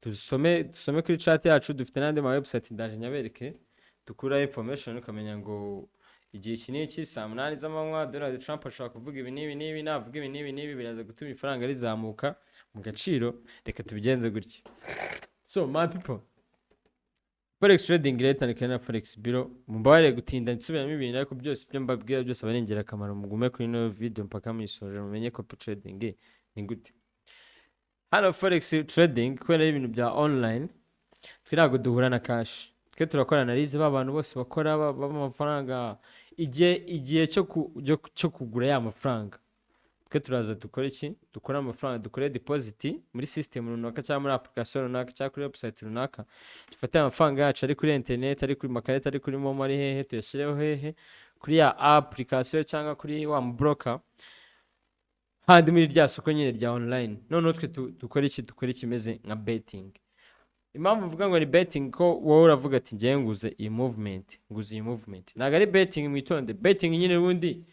dusome kuri chart yacu. Dufite n'andi ma website, ndaje nyabereke, dukuraho information, ukamenya ngo igihe iki n'iki, saa 8 z'amanywa, Donald Trump ashobora kuvuga ibi n'ibi n'ibi, navuga ibi n'ibi n'ibi biraza gutuma ifaranga rizamuka mu gaciro, reka tubigenze gutya. So my people, forex trading rero itandukanye na forex bureau. Mumbabarire gutinda nsubiramo ibintu, ariko byose ibyo mbabwira byose aba ari ingirakamaro. Mugume kuri ino video mpaka muyisoje, mumenye copy trading ni gute. Hano forex trading, kubera ari ibintu bya online, twe ntabwo duhura na cash. Twe turakora analyse. Ba bantu bose bakora amafaranga, igihe cyo kugura ya mafaranga, twe turaza dukora iki? Dukore amafaranga, dukore deposit muri system runaka cyangwa muri application runaka cyangwa kuri website runaka. Dufate amafaranga yacu ari kuri internet, ari kuri makarita, ari kuri MoMo, ari hehe, tuyashyireho hehe? Kuri ya application cyangwa kuri wa broker handi muri rya soko nyine rya online. Noneho twe dukora iki? Dukora ikimeze nka betting. Impamvu mvuga ngo ni betting, ko wowe uravuga ati ngewe nguze iyi movement, nguze iyi movement. Ntabwo ari betting, mwitonde. Betting nyine ubundi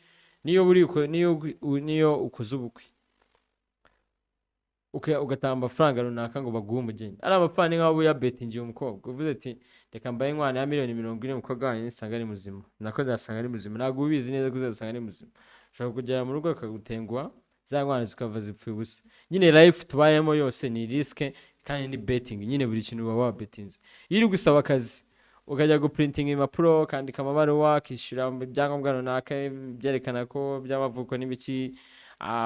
niyo buri niyo ukoze ubukwe. Ugatanga amafaranga runaka ngo baguhe umugeni, ari amafaranga ni nk'aho uba uyabetingiye umukobwa, uvuze ati: "Reka mbaye inkwano ya miliyoni 40, umukobwa wanjye nisanga ari muzima." Nako azasanga ari muzima, ntabwo ubizi neza ko uzasanga ari muzima. Ushobora kugera mu rugo akagutenguha, za nkwano zikava zipfuye ubusa. Nyine life tubayemo yose ni risk kandi ni betting. Nyine buri kintu uba wabetinze. Iyo uri gusaba akazi, ukajya guprintinga impapuro, ukandika amabaruwa, ukishyura ibyangombwa runaka byerekana ko by'amavuko n'ibiki,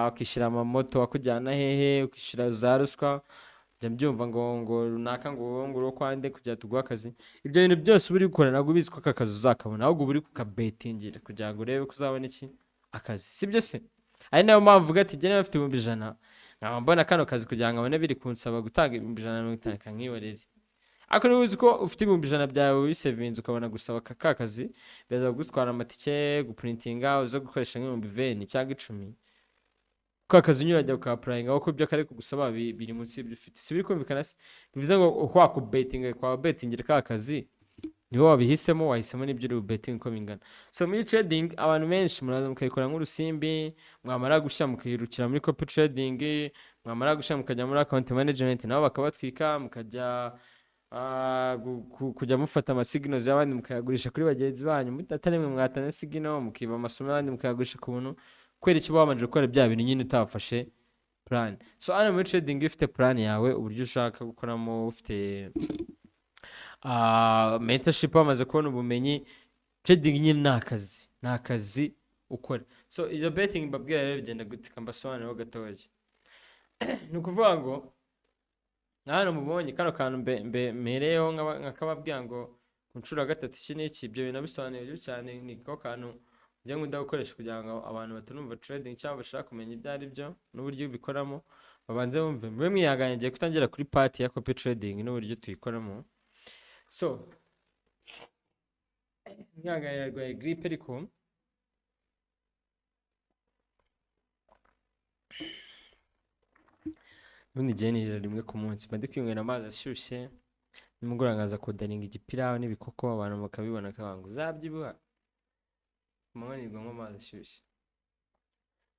ukishyura amamoto akujyana hehe, ukishyura za ruswa, njya mbyumva ngo runaka, ngo wowe ngo uri kwande kugira tuguhe akazi. Ibyo bintu byose uba uri gukora, ntabwo ubizi ko aka kazi uzakabona, ahubwo uba uri kukabetingira kugira ngo urebe ko uzabona iki? Akazi. Sibyo se? Ari nayo mpamvu uvuga ati: "Njye niba mfite 100,000, nkaba mbona kano kazi, kugira ngo abone biri kunsaba gutanga 150,000, kankihorere." Ariko niba uzi ko ufite 100,000 byawe wisevinze, ukabona gusaba aka ka kazi biraza kugutwara amatike, guprintinga, uza gukoresha nk'ibihumbi 20 cyangwa 10, ka kazi nyine urajya uka-applyinga, kuko ibyo kari kugusaba biri munsi y'ibyo ufite. Si biri kumvikana se? Bivuze ngo kwa kubetinga kwa betingira ka kazi niho wabihisemo, wahisemo n'ibyo uri bubetinge uko bingana. So muri trading, abantu benshi muraza mukayikora nk'urusimbi, mwamara gushya mukirukira muri copy trading, mwamara gushya mukajya muri account management, nabo bakabatwika, mukajya kujya mufata amasignals y'abandi mukayagurisha kuri bagenzi banyu, atari mwe mwatanze signal, mukiba amasomo y'abandi mukayagurisha ku buntu. Kubera iki? Wabanje gukora bya bintu nyine utafashe plan. So hano muri trading, iyo ufite plan yawe, uburyo ushaka gukoramo, ufite mentorship, wamaze kubona ubumenyi, trading nyine ni akazi, ni akazi ukora. So izo betting mbabwira rero bigenda gute? Mbasobanuriraho gatoya. Ni ukuvuga ngo nka hano mubonye kano kantu mpereyeho nkakababwira ngo ku nshuro ya gatatu iki n'iki. Ibyo bintu nabisobanuye cyane, ni ko kantu njya nkunda gukoresha kugira ngo abantu batanumva trading cyangwa bashaka kumenya ibyo ari byo n'uburyo bikoramo babanze bumve. Mube mwihanganye, ngiye kutangira kuri part ya copy trading n'uburyo tuyikoramo. So mwihangane, yarwaye grippe, ariko ubundi igihe nirira rimwe ku munsi, mba ndi kwinywera amazi ashyushye, nimugoroba nkaza kodaringa igipirawu n'ibikoko, abantu bakabibona bakavuga ngo uzabyibuha. Ku manywa nirwamo amazi ashyushye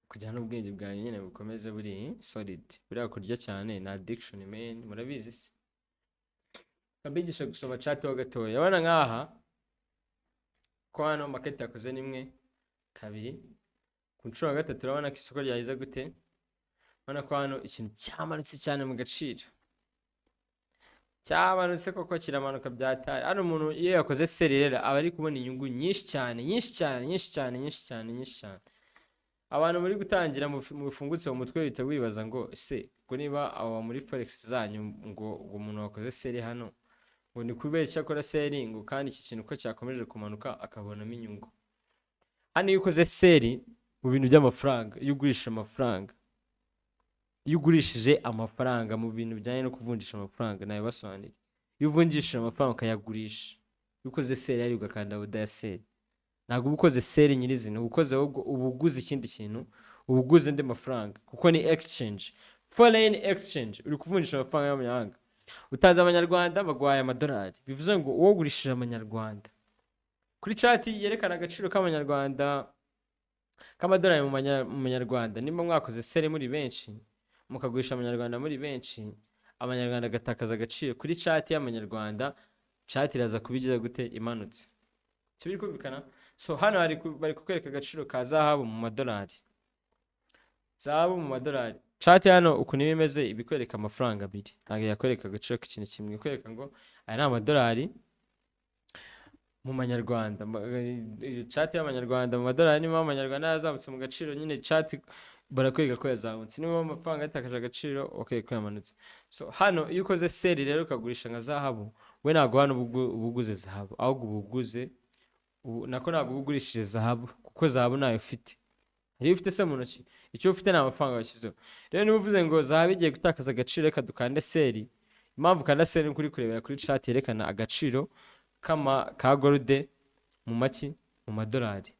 kugira n'ubwenge bwanjye nyine bukomeze buri solid. Buriya kurya cyane ni addiction man, murabizi se? Kabigisha gusoma chart ho gatoya. Urabona nk'aha ko hano market yakoze rimwe, kabiri, ku nshuro ya gatatu urabona ko isoko ryahize gute? Urabona ko hano ikintu cyamanutse cyane mu gaciro, cyamanutse koko, kiramanuka byataye. Hano umuntu iyo yakoze sell rero aba ari kubona inyungu nyinshi cyane, nyinshi cyane, nyinshi cyane, nyinshi cyane, nyinshi cyane. Abantu muri gutangira mufungutse mu mutwe, uhita wibaza ngo: "Ese ngo niba abo muri forex zanyu, ngo umuntu wakoze sell hano, ngo ni kubera icyo akora sell, ngo kandi iki kintu ko cyakomeje kumanuka akabonamo inyungu?" Hano iyo ukoze sell mu bintu by'amafaranga, iyo ugurisha amafaranga, iyo ugurishije amafaranga mu bintu bijyanye no kuvunjisha amafaranga, nabibasobanuriye. Iyo uvunjishije amafaranga ukayagurisha, iyo ukoze sell hariya ugakanda order ya sell, ntabwo uba ukoze sell nyirizina, uba ukoze, ahubwo uba uguze ikindi kintu, uba uguze andi mafaranga, kuko ni exchange, foreign exchange. Uri kuvunjisha amafaranga y'amanyamahanga, utazi abanyarwanda baguhaye amadolari. Bivuze ngo uwo ugurishije amanyarwanda kuri chart yerekana agaciro k'amanyarwanda, k'amadolari mu manyarwanda, nimba mwakoze sell muri benshi, mukagurisha amanyarwanda muri benshi, amanyarwanda agatakaza agaciro kuri chart y'amanyarwanda, chart iraza kubigira gute? Imanutse. Si biri kumvikana? So hano bari kukwereka agaciro ka zahabu mu madolari, zahabu mu madolari. Chart hano ukuntu iba imeze, iba ikwereka amafaranga abiri, ntabwo yakwereka agaciro k'ikintu kimwe. Ikwereka ngo aya ni amadolari mu manyarwanda. Chart y'amanyarwanda mu madolari, niba amanyarwanda yazamutse mu gaciro, nyine chart barakwereka ko yazamutse. Niba amafaranga yatakaje agaciro, bakwereka ko yamanutse. So hano iyo ukoze sell rero, ukagurisha nka zahabu, we ntabwo hano uba uguze zahabu, ahubwo uba uguze nako ntabwo uba ugurishije zahabu, kuko zahabu ntayo ufite. Hari iyo ufite se mu ntoki? Icyo ufite ni amafaranga washyizeho. Rero niba uvuze ngo zahabu igiye gutakaza agaciro, reka dukande sell, impamvu ukanda sell ni uko uri kurebera kuri chart yerekana agaciro kama ka gold mu maki? Mu madolari.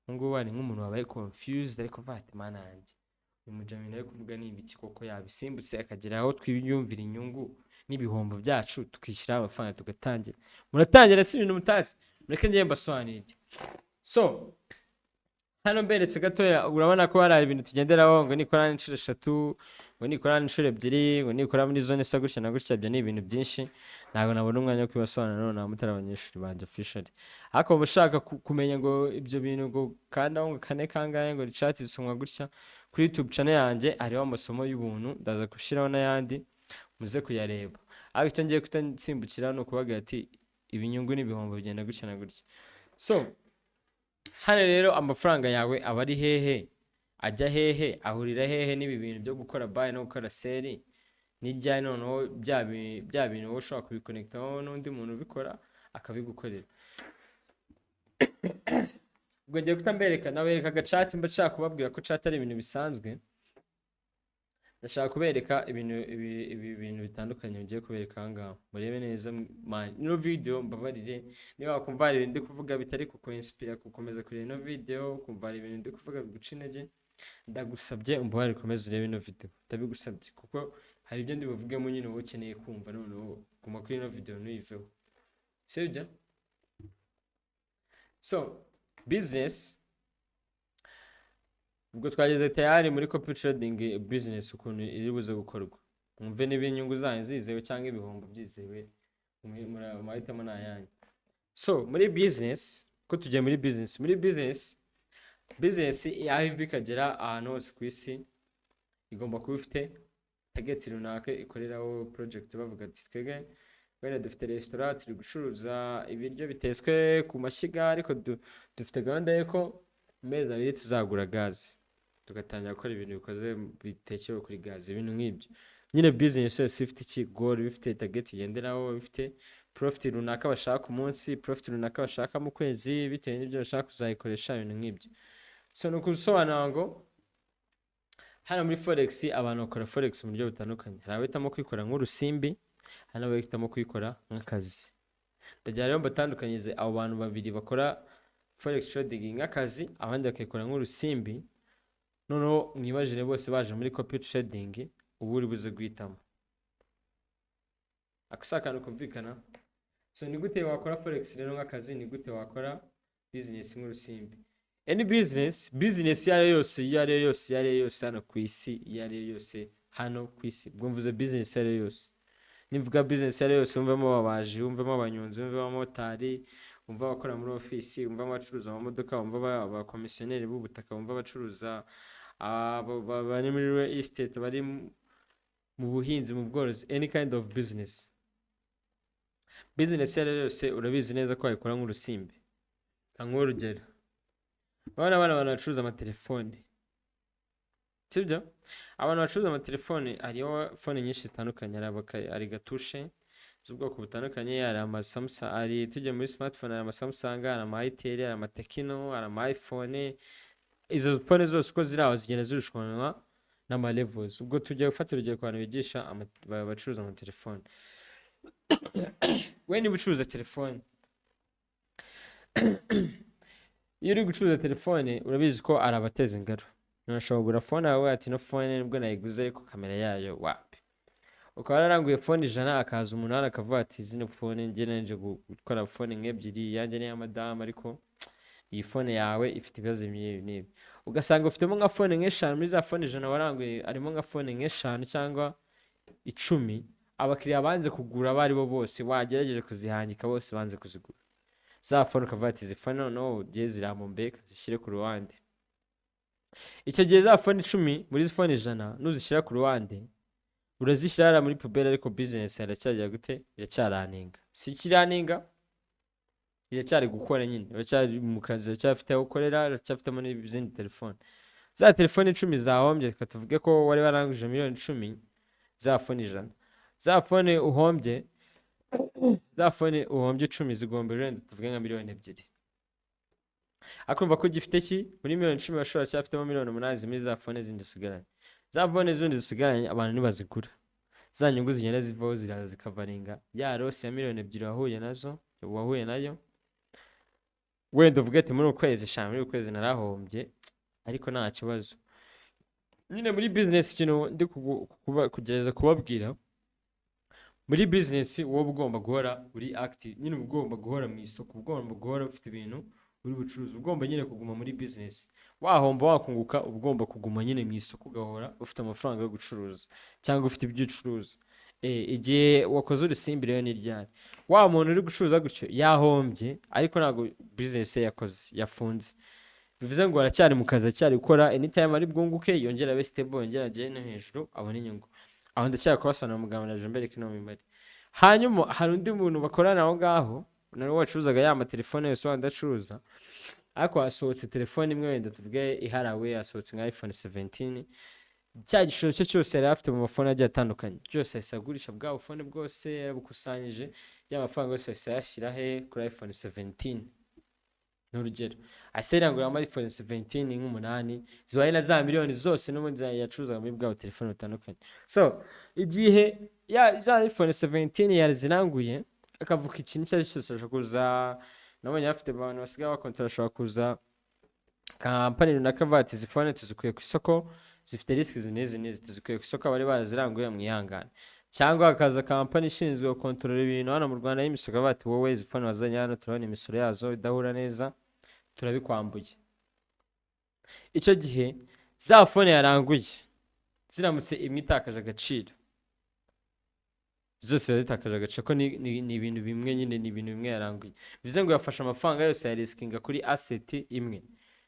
Ubu ngubu hari nk'umuntu wabaye confused, ariko avuga ati: "Mana yanjye, uyu mujamini ari kuvuga ni ibiki koko?" Yabisimbutse akagera aho twiyumvira inyungu n'ibihombo byacu, tukishyiraho amafaranga tugatangira. Muratangira si ibintu mutazi, mureke njye mbasobanurire. So hano Hano mberetse gatoya, urabona ko hari ibintu tugenderaho, ngo nikora inshuro eshatu, ngo nikora inshuro ebyiri, ngo nikora muri zone isa gutya na gutya. Ibyo ni ibintu byinshi, ntabwo nabona umwanya wo kubibasobanurira none mutari abanyeshuri banjye officially. Ariko uba ushaka kumenya ngo ibyo bintu, ngo kandaho, ngo kane kangahe, ngo chart zisomwa gutya, kuri YouTube channel yanjye hariho amasomo y'ubuntu, ndaza gushyiraho n'ayandi muze kuyareba. Ariko icyo ngiye kutansimbukira ni ukubaga ati ibinyungu n'ibihombo bigenda gutya na gutya. So hano rero, amafaranga yawe aba ari hehe? Ajya hehe? Ahurira hehe n'ibi bintu byo gukora buy no gukora sell? Ni ryari noneho bya bintu wowe ushobora kubiconnectaho n'undi muntu ubikora akabigukorera? Ubwo ngiye kutambereka, nabereka agachart. Mba nshaka kubabwira ko chart ari ibintu bisanzwe. Ndashaka kubereka ibintu ibi bintu bitandukanye ngiye kubereka aha ngaha. Murebe neza man, ino video mbabarire, niba wakumva hari ibintu ndi kuvuga bitari kukuinspira gukomeza kureba ino video, ukumva hari ibintu ndi kuvuga biguca intege, ndagusabye umbabarire ukomeze urebe ino video. Ndabigusabye kuko hari ibyo ndi buvugemo nyine uba ukeneye kumva. Noneho guma kuri ino video, ntuyiveho, sibyo? So business, ubwo twageze tayari muri copy trading business, ukuntu iri buze gukorwa. Mwumve niba inyungu zanyu zizewe cyangwa ibihombo byizewe, amahitamo ni ayanyu. So muri business, ko tugiye muri business, muri business, business aho iva ikagera ahantu hose ku isi igomba kuba ifite target runaka ikoreraho project. Bavuga ati twebwe wenda dufite resitora, turi gucuruza ibiryo bitetswe ku mashyiga, ariko dufite gahunda y'uko mu mezi 2 tuzagura gazi, tugatangira gukora ibintu bikoze bitekewe kuri gazi, ibintu nk'ibyo nyine. Business yose ifite iki goal, ifite target igenderaho, ifite profit runaka bashaka ku munsi, profit runaka bashaka mu kwezi, bitewe n'ibyo bashaka kuzayikoresha, ibintu nk'ibyo. So ni ukusobanura ngo hano muri forex, abantu bakora forex mu buryo butandukanye. Hari abahitamo kwikora nk'urusimbi, hari n'abahitamo kwikora nk'akazi. Ndagira rero mbatandukanyirize abo bantu babiri bakora forex trading nk'akazi, abandi bakayikora nk'urusimbi. Noneho mwibajire bose baje muri copy trading, uba uri buze guhitamo. Ako si akantu kumvikana? So ni gute wakora forex rero nk'akazi? Ni gute wakora business nk'urusimbi? Any business, business iyo ari yo yose, iyo ari yo yose, iyo ari yo yose hano ku isi, iyo ari yo yose hano ku isi, ubwo mvuze business iyo ari yo yose. Nivuga business iyo ari yo yose, wumvemo ababaji, wumvemo abanyonzi, wumvemo abamotari, wumva abakora muri ofisi, wumva abacuruza amamodoka, wumva abakomisiyoneri b'ubutaka, wumva abacuruza, bari muri real estate, bari mu buhinzi, mu bworozi, any kind of business. Business iyo ari yo yose, urabizi neza ko wayikora nk'urusimbi. Nka urugero, urabona abana, abantu bacuruza amatelefone, sibyo? Abantu bacuruza amatelefone, hariho phone nyinshi zitandukanye. Hari gatushe z'ubwoko butandukanye, hari ama Samsung, hari, tujya muri smartphone, hari ama Samsung, hari ama Itel, hari ama Tecno, hari ama iPhone. Izo phone zose uko ziri aho zigenda zirushanwa n'ama levels. Ubwo tujya gufata urugero ku bantu bigisha bacuruza amatelefone. We niba ucuruza telefone, iyo uri gucuruza telefone, urabizi ko ari abateza ingaro. Urashobora kugura phone yawe ati no phone nibwo nayiguze, ariko kamera yayo wapi. Ukaba wararanguye phone 100, akaza umuntu hano akavuga ati zino phone njye nje gukora phone nk'ebyiri, iyanjye n'iya madamu, ariko iyi phone yawe ifite ibibazo ibi n'ibi. Ugasanga ufitemo nka phone nk'eshanu muri za phone 100 waranguye, harimo nka phone nk'eshanu cyangwa 10 abakiriya banze kugura. Abo ari bo bose wagerageje kuzihangika, bose banze kuzigura. Za phone ukavuga ati izi phone noneho ugiye ziramombe, zishyire ku ruhande. Icyo gihe za phone 10 muri phone 100 nuzishyira ku ruhande, urazishyira hariya muri poubelle, ariko business iracyajya gute? Iracyarunninga. Si ikirunninga, iracyari gukora nyine, uracyari mu kazi, uracyafite aho ukorera, uracyafitemo n'izindi telefone. Za telefone 10 zahombye, reka tuvuge ko wari waranguje miliyoni 10 za phone 100, za phone uhombye, za phone uhombye 10 zigomba wenda tuvuge nka miliyoni 2. Ariko urumva ko gifite ki muri miliyoni 10 bashobora cyafitemo miliyoni 8 muri za phone zindi usigaranye. Za phone zindi usigaranye, abantu ntibazigura, za nyungu zigenda zivaho ziraza zikacoveringa ya loss ya miliyoni 2 wahuye nazo, wahuye nayo. Wenda uvuge ati muri uku kwezi sha, muri uku kwezi narahombye, ariko nta kibazo nyine. Muri business, ikintu ndi kugerageza kubabwira, muri business wowe uba ugomba guhora uri active nyine, uba ugomba guhora mu isoko, uba ugomba guhora ufite ibintu uri bucuruzi, uba ugomba nyine kuguma muri business. Wahomba, wakunguka, uba ugomba kuguma nyine mu isoko, ugahora ufite amafaranga yo gucuruza cyangwa ufite ibyo ucuruza. Igihe wakoze urusimbi rero ni ryari? Wa muntu uri gucuruza gutyo yahombye, ariko ntabwo business ye yakoze yafunze, bivuze ngo aracyari mu kazi, aracyari gukora. Anytime ari bwunguke, yongere abe stable, yongere agere no hejuru abone inyungu. Aho ndacyari kubasobanurira mugabo, naje mbereke ino mibare. Hanyuma hari undi muntu bakorana aho ngaho nawe wacuruzaga ya matelefone yose wenda acuruza, ariko hasohotse telefone imwe, wenda tuvuge iharawe, hasohotse nka iPhone 17. Cya gishoro cye cyose yari afite mu mafone agiye atandukanye byose, ahise agurisha bwa bufone bwose yarabukusanyije, ya mafaranga yose ahise ayashyira he? Kuri iPhone 17. Ni urugero, ahise yirangurira iPhone 17 nk'umunani zibaye na za miliyoni zose n'ubundi yacuruzaga muri bwa telefone butandukanye. So igihe ya za iPhone 17 yaziranguye, akavuga ikintu icyo ari cyo cyose ashobora kuza, nabonye bafite abantu basigaye bakontora, ashobora kuza kampani runaka avuga ati: "Izi phone tuzikuye ku isoko, zifite risk izi n'izi n'izi, tuzikuye ku isoko, abari baraziranguye mwihangane." Cyangwa hakaza kampani ishinzwe gukontorora ibintu hano mu Rwanda y'imisoro, bati: "Wowe izi phone wazanye hano turabona imisoro yazo idahura neza, turabikwambuye." Icyo gihe za phone yaranguye ziramutse imwe itakaje agaciro, zose ziba zitakaje agaciro, ko ni ibintu bimwe nyine, ni ibintu bimwe yaranguye. Bivuze ngo yafashe amafaranga yose yarisikinga kuri asset imwe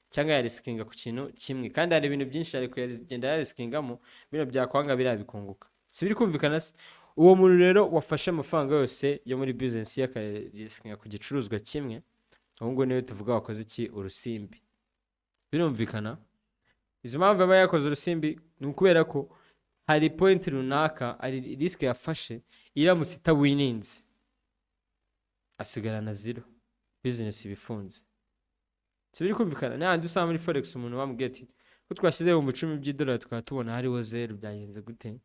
cyangwa yarisikinga ku kintu kimwe, kandi hari ibintu byinshi yari kugenda yarisikingamo, bino byakwanga biriya bikunguka. Si biri kumvikana se? Uwo muntu rero wafashe amafaranga yose yo muri business ye akayarisikinga ku gicuruzwa kimwe, uwo nguwo niwe tuvuga wakoze iki? Urusimbi. Birumvikana? Izo mpamvu aba yakoze urusimbi ni ukubera ko hari point runaka, hari risk yafashe, iramutse itawininze asigarana zero, business iba ifunze. Si biri kumvikana? N'ahandi usanga muri forex umuntu bamubwiye ati: "Ko twashyize 10,000 by'idolari tukaba tubona hariho zeru, byagenze gute?"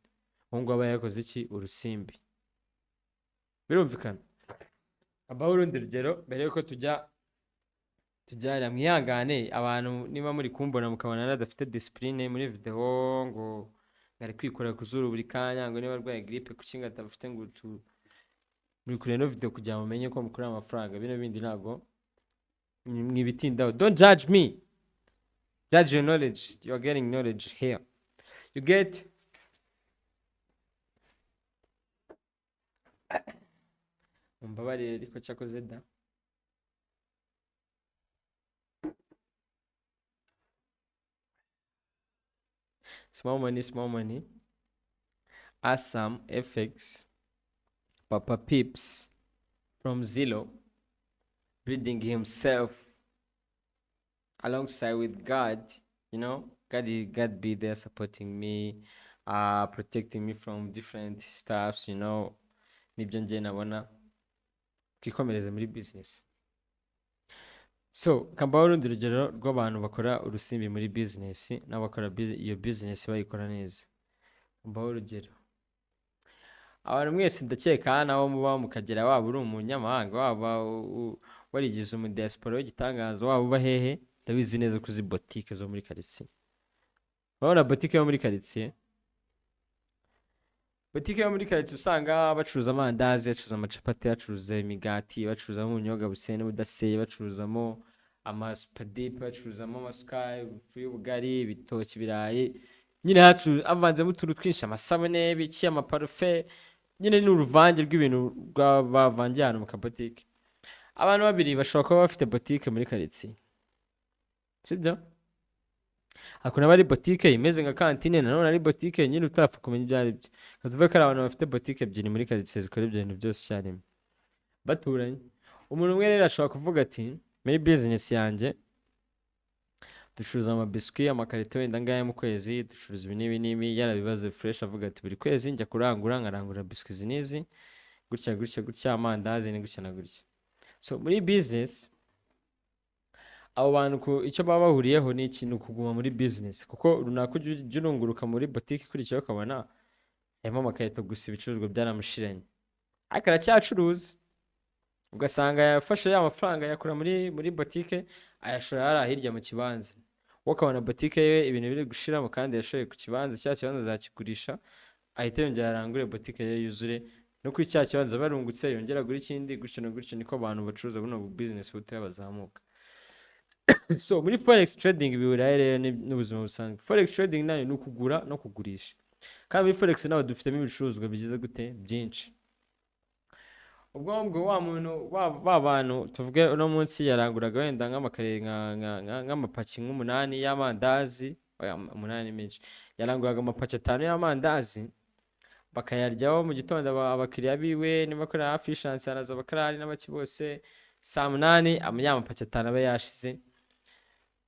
Uwo nguwo aba yakoze iki? Urusimbi. Birumvikana? Abaho urundi rugero mbere yuko tujya mwihangane. Abantu niba muri kumbona mukabona nadafite discipline muri video, ngo ari kwikora ku zuru buri kanya, ngo niba arwaye grippe kuki ngo adafite, ngo tu muri kureba ino video kugira ngo mumenye ko mukorera amafaranga. Bino bindi ntabwo mwibitindaho. Don't judge me, judge your knowledge. You are getting knowledge here. You get, mumbabarire, ariko cyakoze da small money, small money, Asam FX, Papa Pips from Zillow, building himself alongside with God, you know, God, God be there supporting me, protecting me from different stuffs. Nibyo njye nabona. Twikomereze muri business. So, kambaho urundi rugero rw'abantu bakora urusimbi muri business n'abakora iyo business bayikora neza. Kambaho urugero. Abantu mwese ndakeka hano aho muba mukagera, waba uri umunyamahanga, waba warigize umudiaspora w'igitangaza, waba uba hehe, ndabizi neza ko uzi botike zo muri karitsiye. Urabona botike yo muri karitsiye? Botike yo muri karitsiye usanga bacuruza amandazi, bacuruza amacapati, bacuruza imigati, bacuruzamo ubunyobwa buseye n'ubudaseye, bacuruzamo amasupadipe, bacuruzamo amasukari, ifu y'ubugari, ibitoki, ibirayi, nyine havanzemo utuntu twinshi, amasabune, ibiki, amaparufe, nyine ni uruvange rw'ibintu bavangiye ahantu mu kabotike. Abantu babiri bashobora kuba bafite botike muri karitsiye, sibyo? Hakuna aba ari botike imeze nka kantine, nanone ari botike nyine utapfa kumenya ibyo ari byo. Reka tuvuge ko ari abantu bafite botike ebyiri muri karitsiye zikora ibyo bintu byose icyarimwe, baturanye. Umuntu umwe rero ashobora kuvuga ati: "Muri business yanjye ducuruza amabiswi, amakarito wenda ngaya mu kwezi, ducuruza ibi n'ibi n'ibi." Yarabibaze fresh, avuga ati: "Buri kwezi njya kurangura, nkarangura biswi izi n'izi, gutya gutya gutya, amandazi ni gutya na gutya." So muri business abo bantu ku icyo baba bahuriyeho ni ikintu kuguma muri business, kuko runaka ujya urunguruka muri botike ikurikiyeho ukabona harimo amakarito gusa, ibicuruzwa byaramushiranye, ariko aracyacuruza. Ugasanga yafashe ya mafaranga ayakura muri botike, ayashora hariya hirya mu kibanza. Wowe ukabona botike ye ibintu biri gushiramo kandi yashoye ku kibanza, cya kibanza azakigurisha ahita yongera arangure botike ye yuzure, no kuri cya kibanza barungutse yongera agure ikindi, gutyo na gutyo. Niko abantu bacuruza buno business butoya bazamuka. So muri forex trading bihurira rero n'ubuzima busanzwe? Forex trading nayo ni ukugura no kugurisha, kandi muri forex naho dufitemo ibicuruzwa bigize gute? Byinshi. Ubwo ngubwo wa muntu ba bantu, tuvuge uno munsi yaranguraga wenda nk'amakare nk'amapaki nk'umunani y'amandazi. Oya, umunani menshi. Yaranguraga amapaki atanu y'amandazi, bakayaryaho mu gitondo abakiriya biwe. Niba akorera hafi y'ishansi, haraza abakarani n'abaki bose. Saa 8 ya mapaki atanu aba yashize,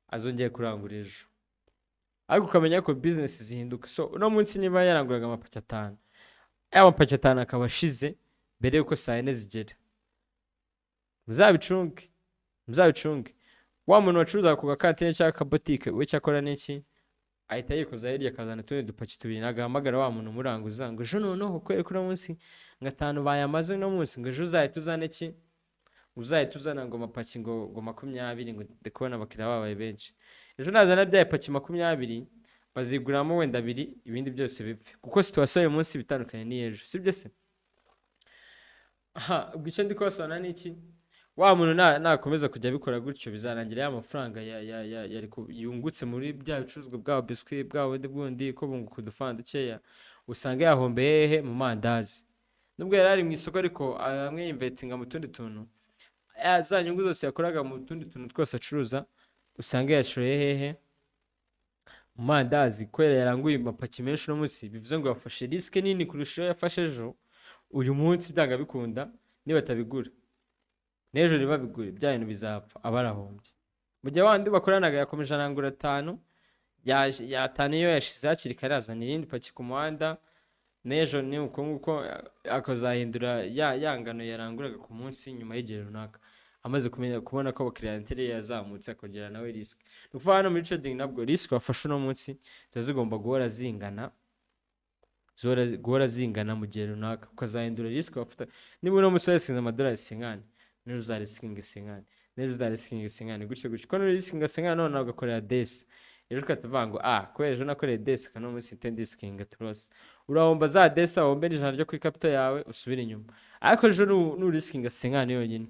azongeye kurangura ejo. Ariko ukamenya ko business zihinduka. So uno munsi niba yaranguraga amapaki atanu, ya mapaki atanu akaba ashize mbere y'uko saa 4 zigera, muzabicunge, muzabicunge. Wa muntu wacuruzaga ku gakantine cyangwa akabotike we, cyakora n'iki? Ahita yikoza hirya, akazana utundi dupaki tubiri. Nagahamagara wa muntu umuranguza ngo ejo noneho, kubera ko uno munsi ngo atanu bayamaze uno munsi, ngo ejo uzahita uzana iki? Uzahita uzana ngo amapaki ngo 20, ngo ndi kubona abakiriya babaye benshi. Ejo nazana bya ipaki 20, baziguramo wenda abiri, ibindi byose bipfe, kuko situation y'uyu munsi bitandukanye n'iy'ejo, sibyo se? Aha ubwo icyo ndi kubasobanurira ni iki? Wa muntu nakomeza kujya abikora gutyo, bizarangira ya mafaranga yungutse muri bya bicuruzwa, bwa biswi, bwa bundi bundi ko bunguka udufaranga dukeya, usanga yahombeye hehe? Mu mandazi. Nubwo yari ari mu isoko, ariko amwe yinvestinga mu tundi tuntu, za nyungu zose yakoraga mu tundi tuntu twose acuruza, usanga yashoye hehe? Mu mandazi, kubera yaranguye amapaki menshi uno munsi. Bivuze ngo yafashe risk nini kurusha iyo yafashe ejo. Uyu munsi byanga bikunda, niba batabigura n'ejo ntibabigure, bya bintu bizapfa, aba arahombye. Mu gihe wandi bakoranaga yakomeje arangura atanu, yatanu iyo yashize hakiri kare, azana irindi paki ku muhanda. N'ejo ni uko nguko, akazahindura ya ngano yaranguraga ku munsi nyuma y'igihe runaka, amaze kumenya kubona ko clientele ye yazamutse, akongera nawe risk. Ni ukuvuga hano muri trading nabwo, risk wafashe uno munsi ziba zigomba guhora zingana, guhora zingana mu gihe runaka, ukazahindura risk wafata. Niba uno munsi warisikinze amadolari 50, n'ejo uzarisikinga 50, n'ejo uzarisikinga 50, gutyo gutyo. Ko nurisikinga 50 none ugakorera desi, ejo ugahita uvuga ngo: "Ah, kubera ejo nakoreye desi, kano munsi mpite ndisikinga turose." Urahomba za desi, wahombe n'ijana ryo kuri capital yawe, usubire inyuma. Ariko ejo nurisikinga 50 yonyine,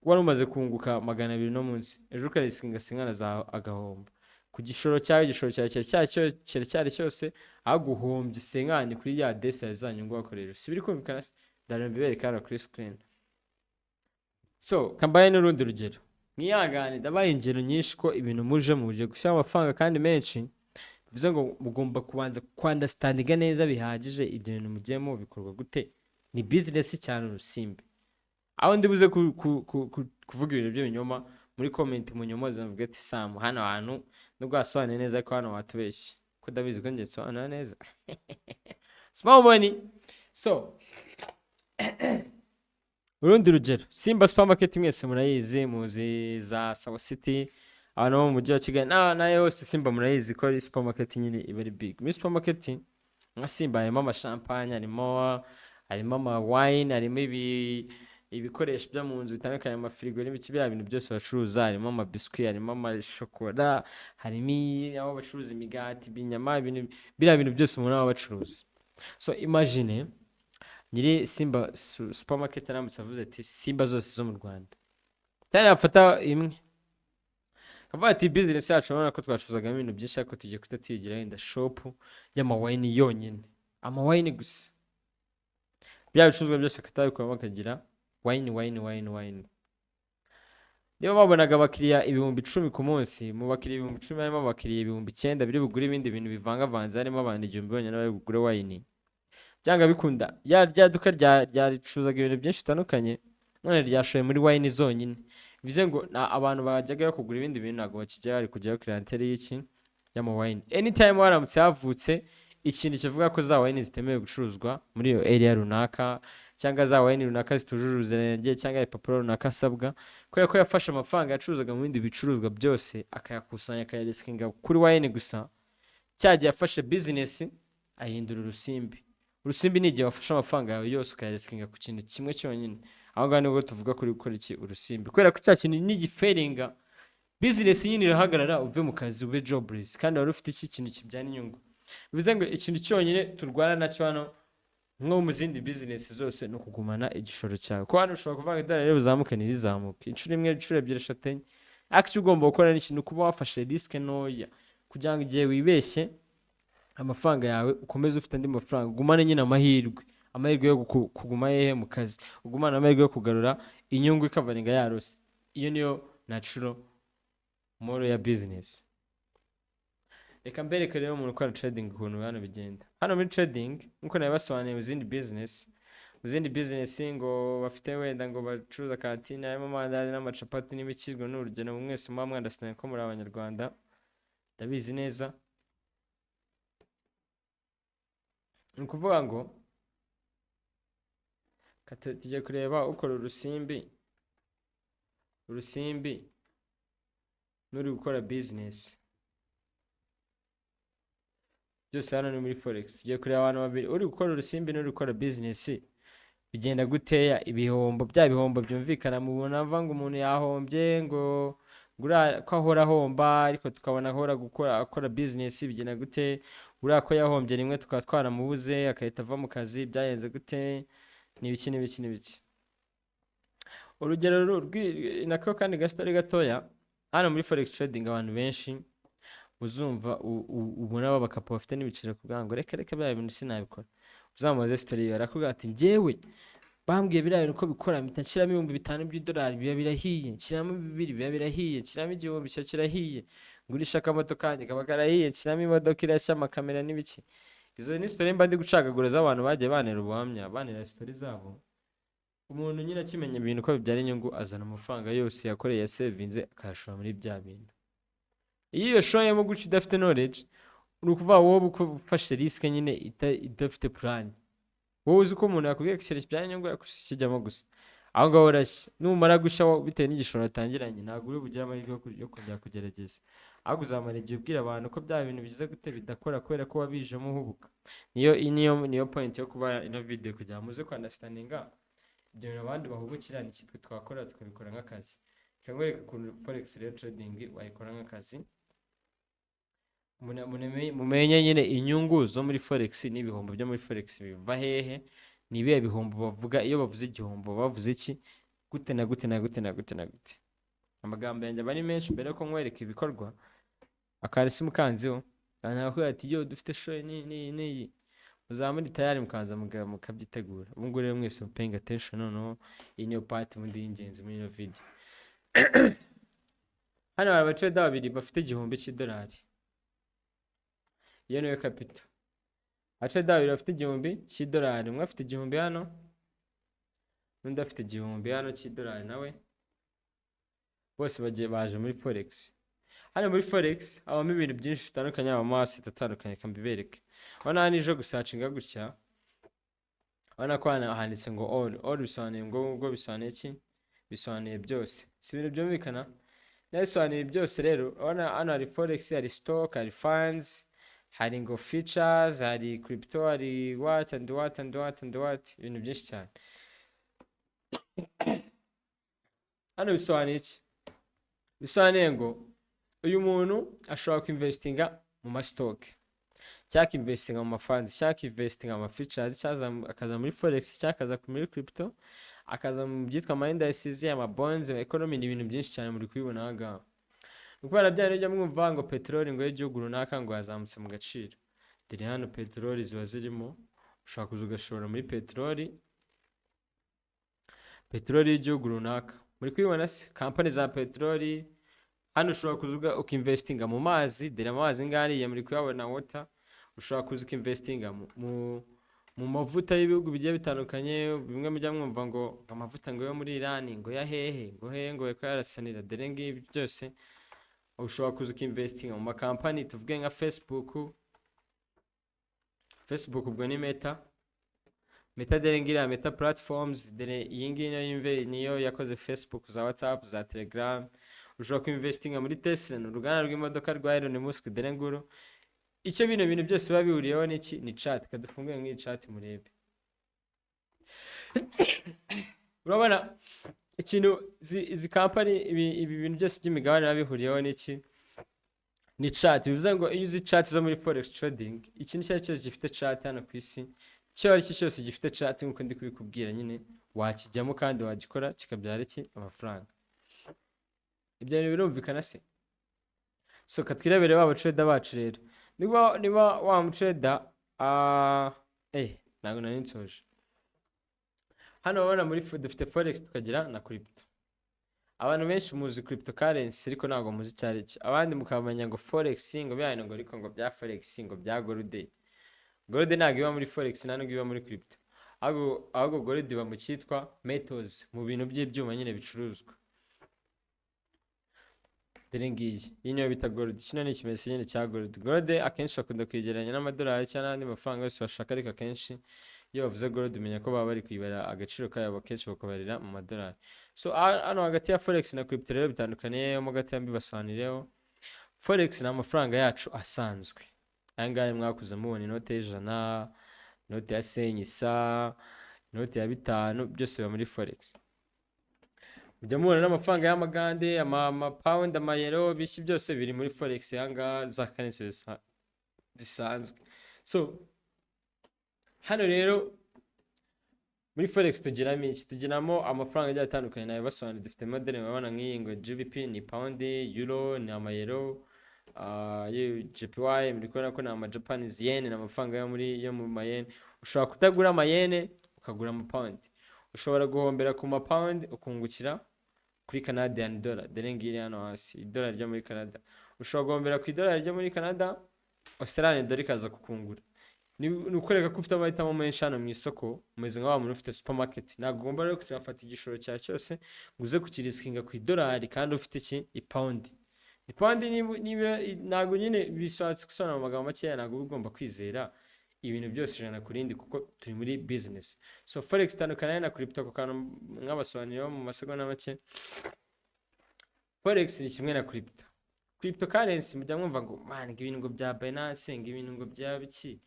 wari umaze kunguka 200 no munsi, ejo ukarisikinga 50 za agahomba ku gishoro cyawe, igishoro cyawe cyari cyari cyose, ahubwo uhombye 50 kuri ya desi ya za nyungu wakoresheje. Si biri kumvikana se? Ndaje mbibereka hano kuri screen. So kambaye n'urundi rugero. Mwihangane, ndabaye ingero nyinshi, ko ibintu muje muje gushyira amafaranga kandi menshi, bivuze ngo mugomba kubanza kwunderstandinga neza bihagije ibyo bintu mugiyemo bikorwa gute, ni business cyane urusimbi. Aho ndibuze kuvuga ibintu by'ibinyoma, muri comment munyomoze, muvuge ati: "Sam, hano hantu nubwo wasobanuye neza, ariko hano watubeshye." Ko ndabizi ko njye nsobanura neza. Small money. So urundi rugero, Simba Supermarket mwese murayizi, muzi za Sawa City, abantu bo mu mujyi wa Kigali nayo yose. Simba murayizi ko ari supermarket nyine iba ari big. Muri supermarket nka Simba harimo amashampanye, harimo ama wine, harimo ibikoresho byo mu nzu bitandukanye, amafirigo n'ibiki, biriya bintu byose bacuruza, harimo amabiswi, harimo amashokora, harimo aho bacuruza imigati, ibinyama, ibintu, biriya bintu byose umuntu aba bacuruza. So imagine nyiri Simba Supermarket aramutse avuze ati Simba zose zo mu Rwanda, cyane yafata imwe akavuga ati: "Business yacu urabona ko twacuruzagamo ibintu byinshi, ariko tugiye guhita tuyigira wenda shop y'amawine yonyine, amawine gusa." Bya bicuruzwa byose akatabikuramo, akagira wine, wine, wine, wine. Niba babonaga abakiriya 10,000 ku munsi, mu bakiriya 10,000 harimo abakiriya 9000 biri bugure ibindi bintu bivangavanze, harimo abantu 1000 bonyine bari bugure wine. Byanga bikunda, ya rya duka ryaricuruzaga ibintu byinshi bitandukanye, none ryashoye muri wine zonyine. Bivuze ngo abantu bajyagayo kugura ibindi bintu ntabwo bakijya, bari kujyayo clientele y'iki? Y'amawine. Anytime haramutse havutse ikintu kivuga ko za wine zitemewe gucuruzwa muri iyo area runaka, cyangwa za wine runaka zitujuje ubuziranenge, cyangwa ibipapuro runaka asabwa, kubera ko yafashe amafaranga yacuruzaga mu bindi bicuruzwa byose akayakusanya, akayarisikinga kuri wine gusa, cya gihe yafashe business ahindura urusimbi. Urusimbi ni igihe wafashe amafaranga yawe yose ukayarisikinga ku kintu kimwe cyonyine. Aho ngaho nibwo tuvuga kuri gukora iki? Urusimbi. Kubera ko cya kintu nigifailinga, business nyine irahagarara, uve mu kazi, ube jobless, kandi wari ufite iki kintu kibyara inyungu. Bivuze ngo ikintu cyonyine turwana nacyo hano, nko mu zindi business zose, ni ukugumana igishoro cyawe. Kuko hano ushobora kuvuga ngo idolari ribuzamuke, ntirizamuke, inshuro imwe, inshuro ebyiri, eshatu, enye. Ariko icyo ugomba gukora ni ikintu kuba wafashe risk ntoya, kugira ngo igihe wibeshye amafaranga yawe ukomeze ufite andi mafaranga, ugumane nyine amahirwe yo kuguma hehe? Mu kazi. Ugumane amahirwe yo kugarura inyungu ikacoveringa ya loss. Iyo niyo natural model ya business. Reka mbereke rero umuntu ukora trading ukuntu hano bigenda. Hano muri trading, nkuko nabibasobanuriye mu zindi business, ngo bafite wenda ngo bacuruza kantine harimo amandazi n'amacapati n'ibikirwa, ni urugero, mwese muba mwunderstandinga ko muri Abanyarwanda, ndabizi neza. Ni ukuvuga ngo tujye kureba ukora urusimbi n'uri gukora business, byose hano ni muri forex. Tugiye kureba abantu babiri, uri gukora urusimbi n'uri gukora business, bigenda guteya ibihombo. Bya bihombo byumvikana mubona ava ngo umuntu yahombye, ngo uriya ko ahora ahomba, ariko tukabona ahora gukora, akora business, bigenda gute? Uriya ko yahombye rimwe tukaba twaramubuze agahita ava mu kazi, byagenze gute? Ni ibiki n'ibiki n'ibiki? Urugero nako kandi gastori gatoya. Hano muri forex trading, abantu benshi uzumva ubona b'abakapo bafite n'ibiciro kugira ngo reka reka, bya bintu sinabikora, uzamubaze story yiwe, arakubwira ati: "Njyewe bambwiye biriya bintu uko bikora, mpita nshyiramo 5000 by'idolari, biba birahiye, nshyiramo 2 biba birahiye, nshyiramo 1000 cyo kirahiye, ngurisha akamoto kanjye kaba karahiye, nshyiramo imodoka irashya, amakamera n'ibiki." Izo ni story mba ndi gucagagura z'abantu bagiye banera ubuhamya, banera story zabo. Umuntu nyine akimenya ibintu ko bibyara inyungu, azana amafaranga yose yakoreye, yasavinze, akayashora muri bya bintu. Iyo uyashoyemo gutyo udafite knowledge, ni ukuvuga wowe uba ufashe risk nyine idafite plan. Wowe uzi ko umuntu yakubwiye ko ikintu kibyara inyungu, yakijyamo gusa, aho ngaho urashya. Numara gushya, bitewe n'igishoro watangiranye, ntabwo uri bugire amahirwe yo kongera kugerageza, ahubwo uzamara igihe ubwira abantu ko bya bintu bigize gute, bidakora, kubera ko wabijemo uhubuka. Niyo point yo kuba ino video, kugira ngo muze kwunderstandinga ibyo bintu abandi bahubukira, ni twe twakora tukabikora nk'akazi. Reka nkwereke ukuntu forex rero trading wayikora nk'akazi. Mumenye nyine inyungu zo muri forex n'ibihombo byo muri forex biva hehe, ni ibihe bihombo bavuga, iyo bavuze igihombo bavuze iki, gute na gute na gute na gute na gute. Amagambo yanjye aba ari menshi. Mbere yuko nkwereka ibikorwa, akari simukanziho nakubwira ati: "Yo, dufite show n'iyi n'iyi n'iyi, muzaba muri tayari, mukaza mukabyitegura." Ubu ngubu rero mwese paying attention, noneho iyi niyo part ubundi y'ingenzi muri ino video. Hano hari abatrader babiri bafite 1000 cy'idolari, iyo niyo capital. Abatrader babiri bafite 1000 cy'idolari, umwe afite 1000 hano, n'undi afite 1000 hano cy'idolari nawe. Bose bagiye baje muri forex. Hano muri forex habamo ibintu byinshi bitandukanye, habamo asset atandukanye. Reka mbibereke. Urabona hano ije gusearchinga gutya, urabona ko hano handitse ngo all. All bisobanuye ngo bisobanuye iki? Bisobanuye byose. Si ibintu byumvikana? Niba bisobanuye byose rero, urabona hano hari forex, hari stock, hari funds, hari ngo futures, hari crypto, hari what and what and what and what, ibintu byinshi cyane. Hano bisobanuye iki? Bisobanuye ngo uyu muntu ashobora kuinvestinga mu mastock, cyangwa akinvestinga mu mafunds, cyangwa akinvestinga mu mafutures, cyangwa akaza muri forex, cyangwa akaza muri crypto, akaza mu byitwa ama indices, ama bonds, ama economy. Ni ibintu byinshi cyane, muri kubibona aha ngaha. Ni ukubera bya bintu mwumva ngo peteroli ngo y'igihugu runaka ngo yazamutse mu gaciro, dore hano peteroli ziba zirimo. Ushobora kuza ugashora muri peteroli, peteroli y'igihugu runaka. Muri kubibona se? Kampani za peteroli. Hano ushobora kuza ukinvestinga mu mazi, dore amazi ngariya muri kuyabona, water. Ushobora kuza ukinvestinga mu mavuta y'ibihugu bigiye bitandukanye, bimwe mujya mwumva ngo amavuta ngo yo muri Iran, ngo ya hehe, ngo hehe, ngo ko yarasanira, dore ngibi byose. Ushobora kuza ukinvestinga mu makampani, tuvuge nka Facebook. Facebook ubwo ni Meta. Meta, dore ngiriya Meta Platforms, dore iyi ngiyi niyo yakoze Facebook, za WhatsApp, za Telegram. Ushobora kuinvestinga muri Tesla, ni uruganda rw'imodoka rwa Elon Musk, dore nguru. Icyo bino bintu byose biba bihuriyeho ni iki? Ni chart. Kadufunguye nk'iyi chart murebe. Urabona ikintu izi kampani, ibi bintu byose by'imigabane biba bihuriyeho ni iki? Ni chart. Bivuze ngo iyo uzi chart zo muri forex trading, ikintu icyo ari cyo cyose gifite chart hano ku isi, icyo ari cyo cyose gifite chart nk'uko ndi kubikubwira nyine, wakijyamo kandi wagikora kikabyara iki? Amafaranga. Ibyo bintu birumvikana se? So katwirebere ba batrader bacu rero. Niba wa mutrader, ntabwo nari nsoje. Hano urabona muri dufite forex, tukagira na crypto. Abantu benshi muzi cryptocurrency, ariko ntabwo muzi icyo ari cyo. Abandi mukamenya ngo forex, ngo bya bintu ngo, ariko ngo bya forex, ngo bya gold. Gold ntabwo iba muri forex, nta nubwo iba muri crypto. Ahubwo gold iba mu cyitwa metals, mu bintu by'ibyuma nyine bicuruzwa. Dore ngiyi, iyi niyo bita gold. Kino ni ikimenyetso nyine cya gold. Gold akenshi bakunda kuyigereranya n'amadolari cyangwa n'andi mafaranga yose bashaka, ariko akenshi iyo bavuze gold umenya ko baba bari kuyibara agaciro kayo, akenshi bakabarira mu madolari. So hano hagati ya forex na crypto rero bitandukaniye mo gatoya, mbibasobanurireho. Forex ni amafaranga yacu asanzwe, aya ngaya mwakuze mubona: inote y'ijana, inote ya senyisa, inote ya 5, byose biba muri forex. Mujya mubona n'amafaranga y'amagande, amapawundi, amayero, biki, byose biri muri forex. Aya ngaya za currency zisanzwe. So hano rero muri forex tugiramo iki? Tugiramo amafaranga agiye atandukanye, nabibasobanuriye. Dufite model, murabona nk'iyi ngo GBP ni pound, euro ni amayero, JPY muri kubona ko ni ama Japanese yen, ni amafaranga yo mu mayene. Ushobora kutagura amayene ukagura amapawundi, ushobora guhombera ku mapawundi ukungukira kuri Canadian dollar. Dore ngiri hano hasi, idolari ryo muri Canada. Ushobora guhombera ku idolari ryo muri Canada, Australian dollar ikaza kukungura. Ni ukwereka ko ufite amahitamo menshi hano mu isoko, umeze nka wa muntu ufite supermarket. Ntabwo ugomba rero kuzafata igishoro cyawe cyose ngo uze kukiriskinga ku idolari kandi ufite iki? Ipawundi. Ipawundi niba ntabwo nyine bishatse gusobanura mu magambo makeya, ntabwo uba ugomba kwizera ibintu byose 100%, kuko turi muri business. So forex itandukanye na crypto ku kantu mwabasobanuriyeho mu masegonda make. Forex ni kimwe na crypto. Cryptocurrency mujya mwumva ngo man, ngo ibintu ngo bya Binance, ngo ibintu ngo bya biki.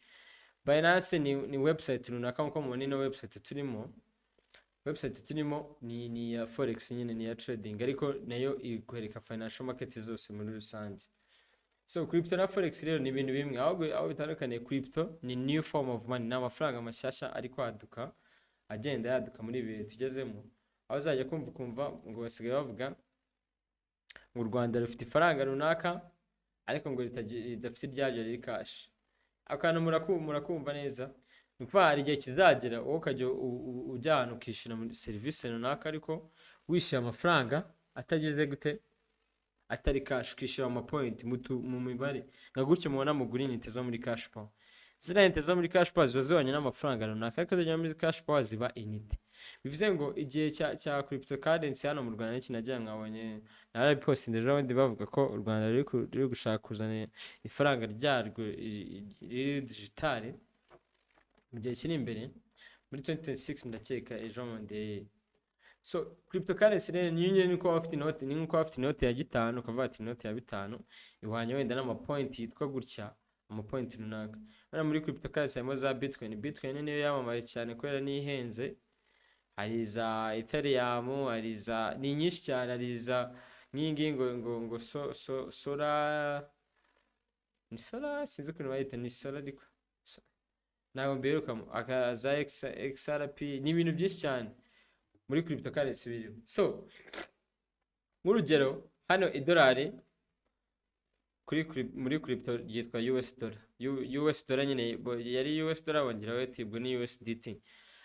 Binance ni website runaka, nkuko mubona ino website turimo. Website turimo ni iya forex nyine, ni iya trading, ariko nayo ikwereka financial market zose muri rusange. So crypto na forex rero ni ibintu bimwe, ahubwo aho bitandukaniye, crypto ni new form of money, ni amafaranga mashyashya ari kwaduka, agenda yaduka muri ibi bihe tugezemo, aho uzajya kumva ukumva ngo basigaye bavuga ngo u Rwanda rufite ifaranga runaka, ariko ngo ridafite iryaryo riri cash. Akantu murakumva neza. Ni ukuvuga hari igihe kizagera wowe ukajya ujya ahantu ukishyura muri serivisi runaka, ariko wishyuye amafaranga atageze gute, atari cash, ukishyura amapoint mu mibare, nka gutyo mubona mugura inite zo muri Cash Power. Ziriya inite zo muri Cash Power ziba zihwanye n'amafaranga runaka, ariko zijya muri Cash Power ziba inite. Bivuze ngo igihe cya cryptocurrency hano mu Rwanda nikinagira, mwabonye narabipostinze ejo bundi, bavuga ko u Rwanda ruri gushaka kuzana ifaranga ryarwo riri digital mu gihe kiri imbere, muri 2026 ndakeka, ejo bundi. So cryptocurrency rero niyo nyine, niko waba ufite inoti, ni nkuko waba ufite inoti ya gitanu, ukavuga ati inoti ya 5 ihwanye wenda n'amapoint yitwa gutya, amapoint runaka. Hano muri cryptocurrency harimo za bitcoin. Bitcoin niyo yamamaye cyane kubera niyo ihenze. Hari za Ethereum, hari za, ni nyinshi cyane, hari za nk'iyi ngiyi ngo so so sora, ni sora, sinzi ukuntu bayita, ni sora, ariko ntabwo mbiherukamo aka za XRP. Ni ibintu byinshi cyane muri cryptocurrency biriho. So nk'urugero hano idolari muri crypto ryitwa US dollar. US dollar nyine yari US dollar, bongeraho tibwo ni USDT.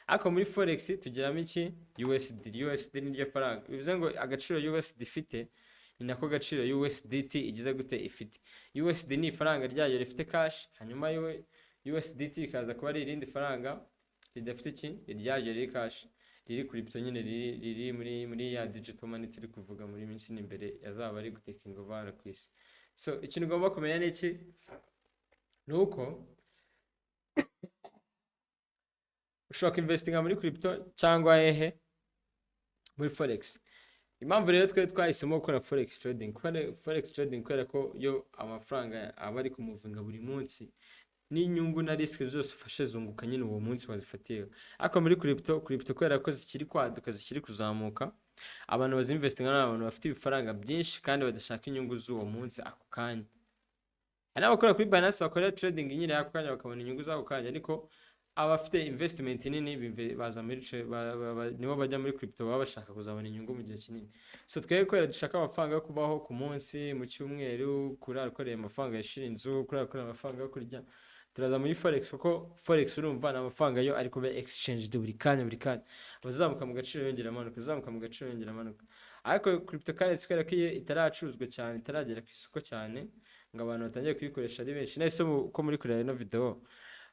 Ariko muri forex tugiramo iki? USD. USD niryo faranga. Bivuze ngo agaciro USD ifite ni nako gaciro USDT igize gute? Ifite. USD ni ifaranga ryayo rifite cash, hanyuma USDT ikaza kuba ari irindi faranga ridafite iki? Iryaryo riri cash, riri crypto nyine, riri muri ya digital money turi kuvuga muri minsi iri imbere yazaba ari gutakinga over hano ku isi. So ikintu ugomba kumenya ni iki? Ni uko ushobora kuinvestinga muri crypto cyangwa hehe? Muri forex. Impamvu rero twe twahisemo gukora forex trading, kubera forex trading, kubera ko yo amafaranga aba ari kumuvinga buri munsi, n'inyungu na risk zose ufashe zunguka nyine uwo munsi wazifatiyeho. Ariko muri crypto, kubera ko zikiri kwaduka, zikiri kuzamuka, abantu bazinvestinga ni abantu bafite ibifaranga byinshi kandi badashaka inyungu z'uwo munsi ako kanya. Hari n'abakora kuri Binance, bakorera trading nyine y'ako kanya, bakabona inyungu z'ako kanya, ariko Abafite investment nini baza muri nibo bajya muri crypto, baba bashaka kuzabona inyungu mu gihe kinini. So twebwe kubera dushaka amafaranga yo kubaho ku munsi, mu cyumweru, kurara ukoreye amafaranga yishyura inzu, kurara ukoreye amafaranga yo kurya, turaza muri forex, kuko forex urumva ni amafaranga yo ari kuba exchanged buri kanya, buri kanya abazamuka mu gaciro yongera amanuka, azamuka mu gaciro yongera amanuka. Ariko cryptocurrency, kubera ko iyo itaracuruzwa cyane, itaragera ku isoko cyane ngo abantu batangiye kuyikoresha ari benshi. Nahise ko muri kureba ino video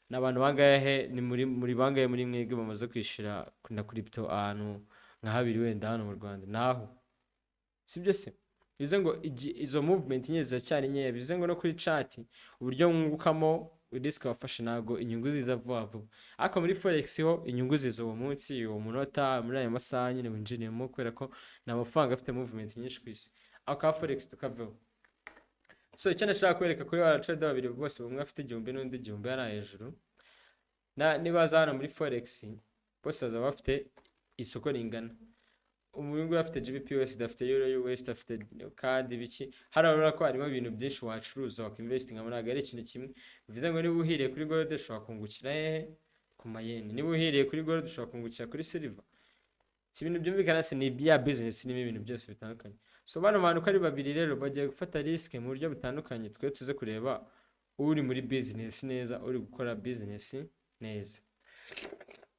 ni abantu bangahe? Ni muri bangahe muri mwebwe bamaze kwishyura na crypto ahantu nka habiri wenda hano mu Rwanda? Naho sibyo se? Bivuze ngo izo movement nyine ziracyari nkeya. Bivuze ngo no kuri chart uburyo mwungukamo, risk wafashe, ntabwo inyungu ziza vuba vuba. Ariko muri forex ho inyungu ziza uwo munsi, uwo munota, muri ayo masaha nyine winjiriyemo, kubera ko ni amafaranga afite movement nyinshi ku isi. Ako ka forex tukaveho. So icyo nashaka kwereka kuri ba trader babiri bose, umwe afite 1000 n'undi 1000 yari hejuru, na nibaza hano muri forex bose bazaba bafite isoko ringana. Uyu nguyu afite GBP USD, afite Euro USD, afite kandi biki. Hano urabona ko harimo ibintu byinshi wacuruza, wakinvestinga, ntabwo ari ikintu kimwe. Bivuze ngo niba uhiriye kuri gold ushobora kungukira hehe? Ku mayeni. Niba uhiriye kuri gold ushobora kungukira kuri silver. Si ibintu byumvikana se? Ni ibya business irimo ibintu byose bitandukanye. So bano bantu uko ari babiri rero bagiye gufata risk mu buryo butandukanye. Twe tuze kureba uri muri business neza, uri gukora business neza.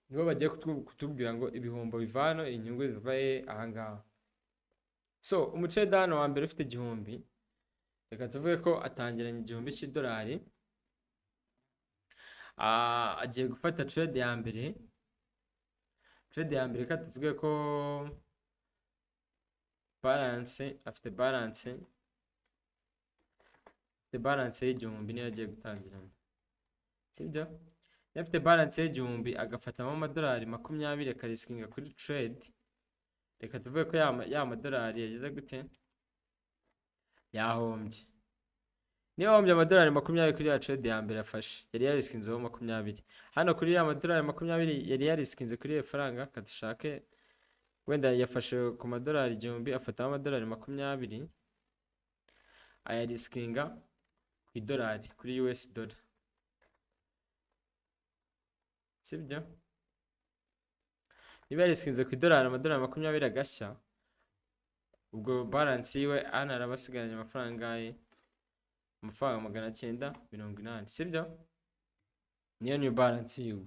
Nibo bagiye kutubwira ngo ibihombo biva hano, inyungu ziva he ahangaha. So umutrader hano wa mbere ufite 1000, reka tuvuge ko atangiranye 1000 cy'idolari. Agiye gufata trade ya mbere. Trade ya mbere, reka tuvuge ko balance afite balance y'1000, niyo agiye gutangirana, sibyo? Niba afite balance y'1000, agafatamo amadolari 20 akariskinga kuri trade, reka tuvuge ko ya madolari yagize gute? Yahombye. Niba yahombye amadolari 20 kuri ya trade ya mbere afashe, yari yariskinzeho 20. Hano kuri ya madolari 20 yari yariskinze kuri iyo faranga, kadushake wenda yafashe ku madolari 1000, afatamo amadolari 20, ayariskinga ku idolari, kuri US dollar, sibyo? Niba yariskinze ku idolari amadolari 20 agashya, ubwo balance yiwe hano araba asigaranye amafaranga angahe? Amafaranga 980, sibyo? Niyo new balance yiwe.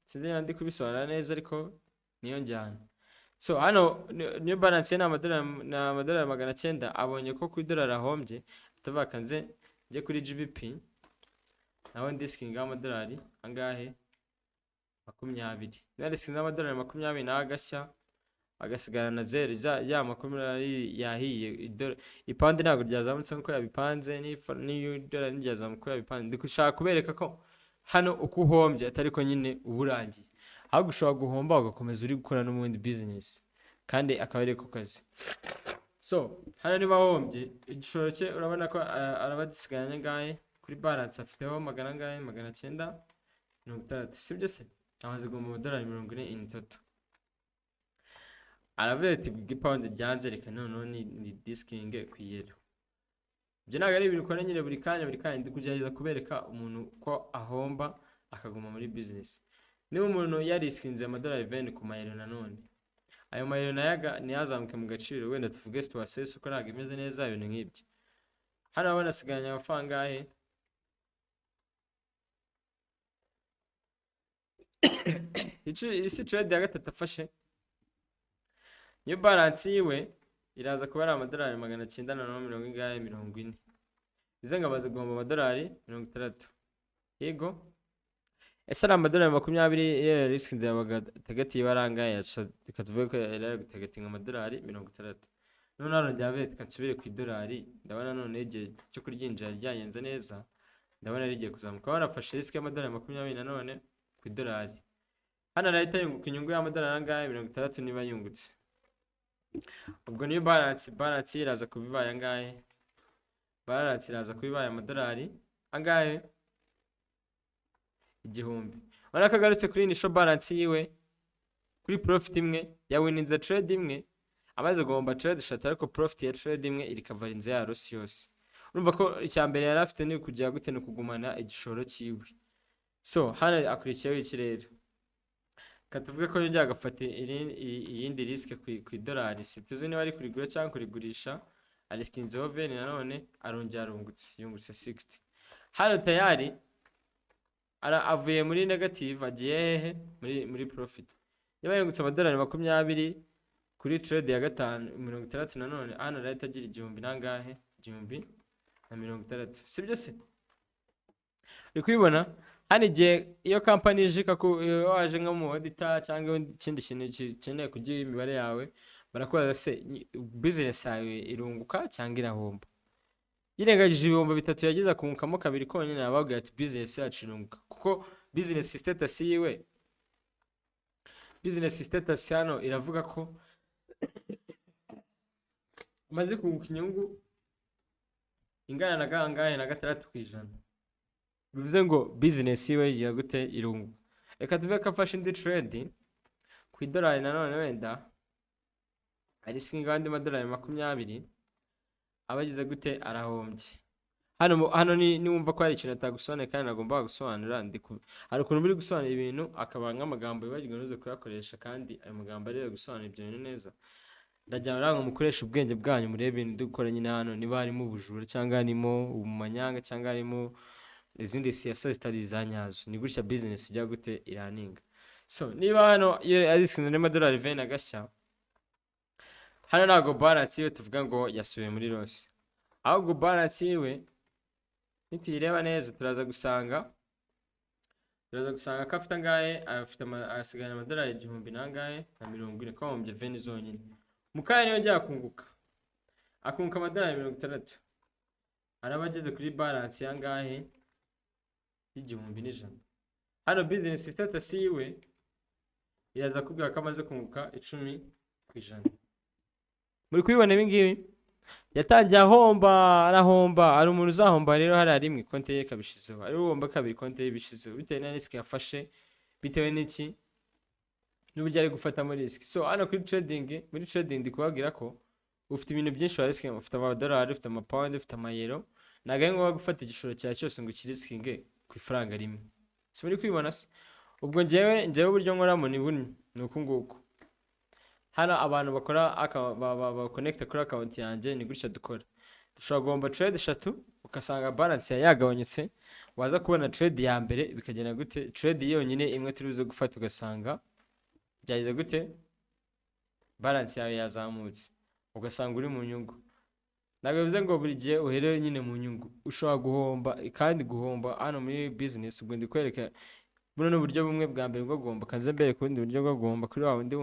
Sinzi niba ndi kubisobanura neza, ariko niyo njyana. So hano new balance ye ni amadolari 900. Abonye ko ku idolari ahombye, atavuga nze njye kuri GBP naho ndiskingaho amadolari angahe? 20. Niba yariskinzeho amadolari 20 nawe agashya, agasigarana zeru, ya 20 yahiye. Ipawundi ntabwo ryazamutse nk'uko yabipanze, n'idolari ntiryazamuka uko yabipanze. Ndi gushaka kubereka ko hano uko uhombye atari ko nyine uba urangiye, ahubwo ushobora guhomba ugakomeza uri gukora n'ubundi business, kandi akaba ari ko kazi. So hano niba ahombye igishoro cye, urabona ko araba agisigaranye angahe kuri balance? Afiteho magana angahe? 960, sibyo se? Amaze guhomba amadolari 40 in total. Aravuga ati ubwo ipawundi ryanze, reka noneho ni diskinge ku iyero. Ibyo ntabwo ari ibintu ukora nyine buri kanya, buri kanya. Ndi kugerageza kubereka umuntu ko ahomba akaguma muri business. Niba umuntu yariskinze amadolari 20 ku mayero, nanone ayo mayero nayo ntiyazamuke mu gaciro, wenda tuvuge situation y'isoko ntabwo imeze neza, ibintu nk'ibyo, hano urabona asigaranye amafaranga angahe? Isi trade ya gatatu afashe, niyo balance yiwe iraza kuba ari amadolari 900 na mirongo ingahe? 40. Bivuze ngo amaze guhomba amadolari 60. Yego, ese ari amadolari 20 iyo yariskinze yabaga target yiwe ari angahe? Reka tuvuge ko yari ari gutargetinga amadolari 60. None hano ryavuye, reka nsubire ku idolari, ndabona none igihe cyo kuryinjira ryagenze neza, ndabona rigiye kuzamuka. Urabona afashe risk y'amadolari 20 nanone ku idolari. Hano arahita yunguka inyungu y'amadolari angahe? 60. Niba yungutse, ubwo niyo balance ye iraza kuba ibaye angahe? Balance iraza kuba ibaye amadolari angahe? 1000. Urabona ko agarutse kuri initial balance yiwe kuri profit imwe. Yawininze trade imwe, amaze guhomba trade eshatu, ariko profit ya trade imwe iri coverinze ya loss yose. Urumva ko icya mbere yari afite ni ukugira gute? Ni ukugumana igishoro cyiwe. So hano akurikiyeho iki rero? Reka tuvuge ko yongera agafata iyindi risk ku idolari. Si tuzi niba ari kurigura cyangwa kurigurisha. Arisikinzeho 20, nanone arongera arungutse, yungutse 60. Hano tayari avuye muri negative, agiye hehe? Muri profit. Niba yungutse amadolari 20 kuri trade ya gatanu, 60 nanone, hano arahita agira igihumbi nangahe? 1060, sibyo se? Uri kubibona hano, igihe iyo kampani ije iyo waje nko mu auditor cyangwa ikindi kintu gikeneye kugira imibare yawe, barakubaza se business yawe irunguka cyangwa irahomba? Yirengagije 3000 yagize, akungukamo kabiri konyine, ababwira ati business yacu irunguka, kuko business status yiwe, business status hano iravuga ko amaze kunguka inyungu ingana na kangahe? Na 6%. Bivuze ngo business yiwe igira gute? Irunguka. Reka tuve ko afashe indi trade ku idolari nanone, wenda arisikinga andi madolari 20. Aba agize gute? Arahombye. Hano niwumva ko hari ikintu atagusobanuye kandi nagomba gusobanura, hari ukuntu buri gusobanura ibintu akaba nk'amagambo wibagirwa ntuze kuyakoresha, kandi ayo magambo ariyo gusobanura ibyo bintu neza. Ndagira ngo mukoreshe ubwenge bwanyu, murebe ibintu ndi gukora nyine hano, niba harimo ubujura cyangwa harimo ubumanyanga cyangwa harimo izindi siyasa zitari iza nyazo. Ni gutya business ijya gute? Iraninga. So niba hano iyo arisikinze n'amadolari 20 agashya, hano ntabwo balance yiwe tuvuga ngo yasubiye muri loss, ahubwo balance yiwe nituyireba neza turaza gusanga ko afite angahe? Afite asigaranye amadolari igihumbi n'angahe? Na 40, ko ahombye 20 zonyine. Mu kanya niyongera kunguka, akunguka amadolari 60, araba ageze kuri balance y'angahe? Y'1100. Hano business status yiwe iraza kubwira ko amaze kunguka 10%. Muri kubibona ibi ngibi? Yatangiye ahomba, arahomba. Hari umuntu uzahomba rero hariya rimwe, konti ye ikabishizeho. Hari uhomba kabiri, konti ye ibishizeho, bitewe na risk yafashe, bitewe n'iki? N'uburyo ari gufatamo risk. So hano kuri trading, muri trading ndi kubabwira ko ufite ibintu byinshi wa risking. Ufite amadolari, ufite amapawundi, ufite amayero. Ntabwo ari ngombwa gufata igishoro cyawe cyose ngo ukirisikinge ku ifaranga rimwe. Si muri kubibona se? Ubwo njyewe uburyo nkoramo ni buno, ni uku nguku. Hano abantu bakora ba connecta kuri account yanjye, ni gutya dukora. Dushobora guhomba trade eshatu, ugasanga balance yawe yagabanyutse. Waza kubona trade ya mbere bikagenda gute? Trade yonyine imwe turi buze gufata, ugasanga byageze gute? Balance yawe yazamutse, ugasanga uri mu nyungu. Ntabwo bivuze ngo buri gihe uhere nyine mu nyungu. Ushobora guhomba, kandi guhomba hano muri business, ubwo ndi kwereka buno ni uburyo bumwe bwa mbere bwo guhomba. Kaze mbere ku bundi buryo bwo guhomba kuri wa wundi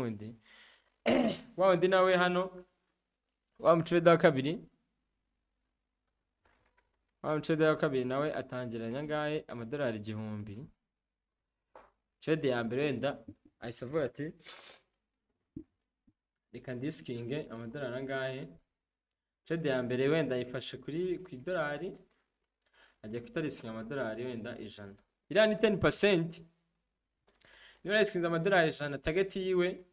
wa wundi nawe hano, wa mutrader wa kabiri. Wa mutrader wa kabiri nawe atangiranye angahe? Amadolari 1000. Trade ya mbere wenda ahise avuga ati reka ndisikinge amadolari angahe? Trade ya mbere wenda ayifashe ku idolari, ajya kutarisikinga amadolari wenda 100. Iriya ni 10%. Niba yarisikinze amadolari 100, target yiwe,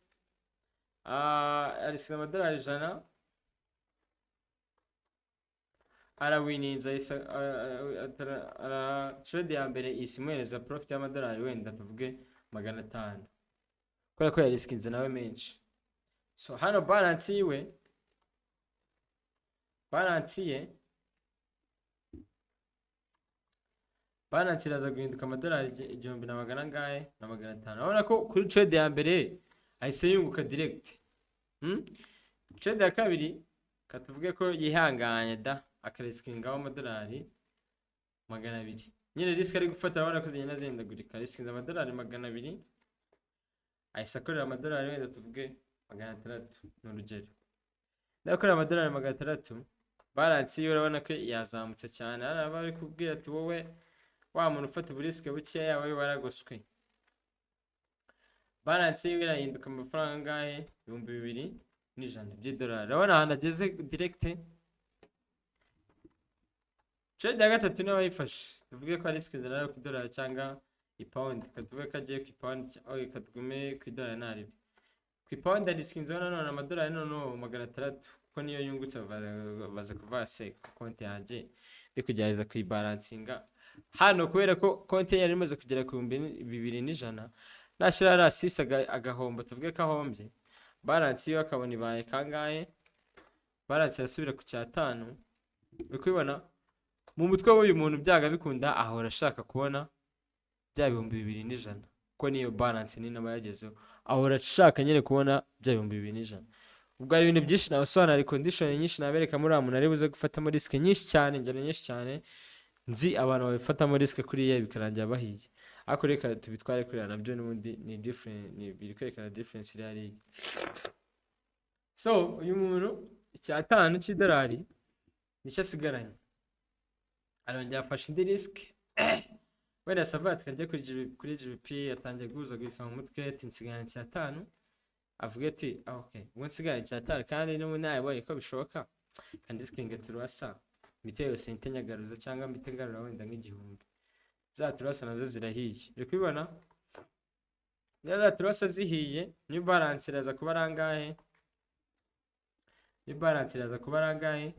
arisikinze amadolari 100, arawininze, ahise trade ya mbere ihise imuhereza profit y'amadolari wenda tuvuge 500, kubera ko yarisikinze nawe menshi. So hano balance yiwe, balance ye, balance iraza guhinduka amadolari igihumbi na magana angahe? Na 500. Urabona ko kuri trade ya mbere ahise yunguka direct. Trade ya kabiri, katuvuge ko yihanganye da, akarisikingaho amadolari 200. Nyine risk ari gufata urabona ko zigenda zihindagurika. Risikinze amadolari 200, ahise akorera amadolari wenda tuvuge 600, ni urugero. Niba akorera amadolari 600, balance yiwe urabona ko yazamutse cyane. Hano aba ari kubwira ati wowe wa muntu ufata uburisike bukeya, wowe waragoswe. Balance yiwe irahinduka amafaranga angahe? 2100 by'idolari. Urabona ahantu ageze direct. Trade ya gatatu niyo wayifashe, tuvuge ko ari risk nayo ku idolari cyangwa ipawundi. Reka tuvuge ko agiye ku ipawundi, oh, reka tugume ku idolari ntaribi. Ku ipawundi arisikinzeho nanone amadolari noneho 600, kuko niyo yungutse. Baza kuvuga se ku konti yanjye ndi kugerageza kuyibalansinga. Hano kubera ko konti ye yari imaze kugera ku 2100, nashyira hariya six agahomba, tuvuge ko ahombye, balance yiwe akabona ibaye kangahe? Balance irasubira ku cyatanu. Uri kubibona mu mutwe w'uyu muntu, byanga bikunda ahora ashaka kubona bya 2100, kuko niyo balance nini aba yagezeho. Ahora ashaka nyine kubona bya 2100. Ubwo hari ibintu byinshi nabasobanura, hari condition nyinshi nabereka muri uriya muntu ari buze gufatamo risk nyinshi cyane, ingero nyinshi cyane nzi abantu babifatamo risk kuriya bikarangira bahiye. Ariko reka tubitware kuriya, nabyo n'ubundi ni different, ni biri kwerekana difference iri hariya. So uyu muntu icyatanu cy'idolari nicyo asigaranye, arongera afashe indi risk. Wenda savuga ati kajya kuri GBP, atangiye guhuzagurika mu mutwe, ati nsigaranye icyatanu. Avuga ati: "Ah, okay, ubwo nsigaranye icyatanu kandi n'ubu nayabonye ko bishoboka, kandi risikinge turasa mite yose mpite nyagaruza cyangwa mpite ngarura wenda nk'igihumbi." Za turasa nazo zirahiye, uri kubibona? Niba za turasa zihiye, new balance iraza kuba ari angahe? New balance iraza kuba ari angahe?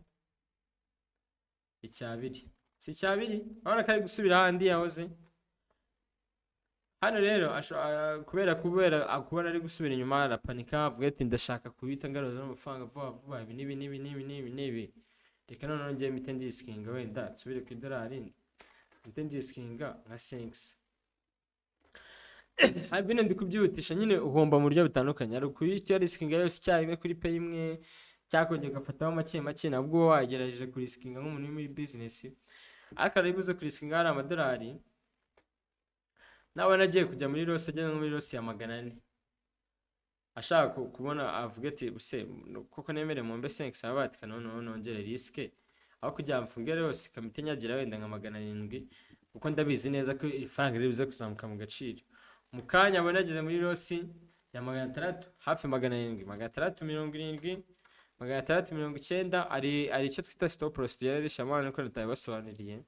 Icyabiri, si icyabiri? Urabona ko ari gusubira ahandi yahoze. Hano rero kubera kubona ari gusubira inyuma, arapanika, avuga ati ndashaka kubita ngaruza amafaranga vuba vuba, ibi n'ibi n'ibi n'ibi n'ibi n'ibi, reka noneho ngiye mpite ndisikinga, wenda nsubire ku idolari, mpite ndisikinga nka 5. Bino ndi kubyihutisha nyine. Uhomba mu buryo butandukanye: hari ukuyita risikinga yose icyarimwe kuri pair imwe, cyangwa kongera ugafataho make make, nabwo uba wagerageje kurisikinga nk'umuntu uri muri business. Ariko ari buze kurisikinga hari amadolari, nabona agiye kujya muri loss, ageze nko muri loss ya 400, ashaka kubona, avuga ati use koko nemere mu mbe 5 aba ati noneho nongere risk, aho kugira ngo mfunge yose ikamita nyagira wenda nka 700, kuko ndabizi neza ko ifaranga riri buze kuzamuka mu gaciro. Mu kanya abona ageze muri loss ya 600, hafi 700, 670, 690. Ari icyo twita stop loss tugenda dushyiramo hano, ko tutabibasobanuriye.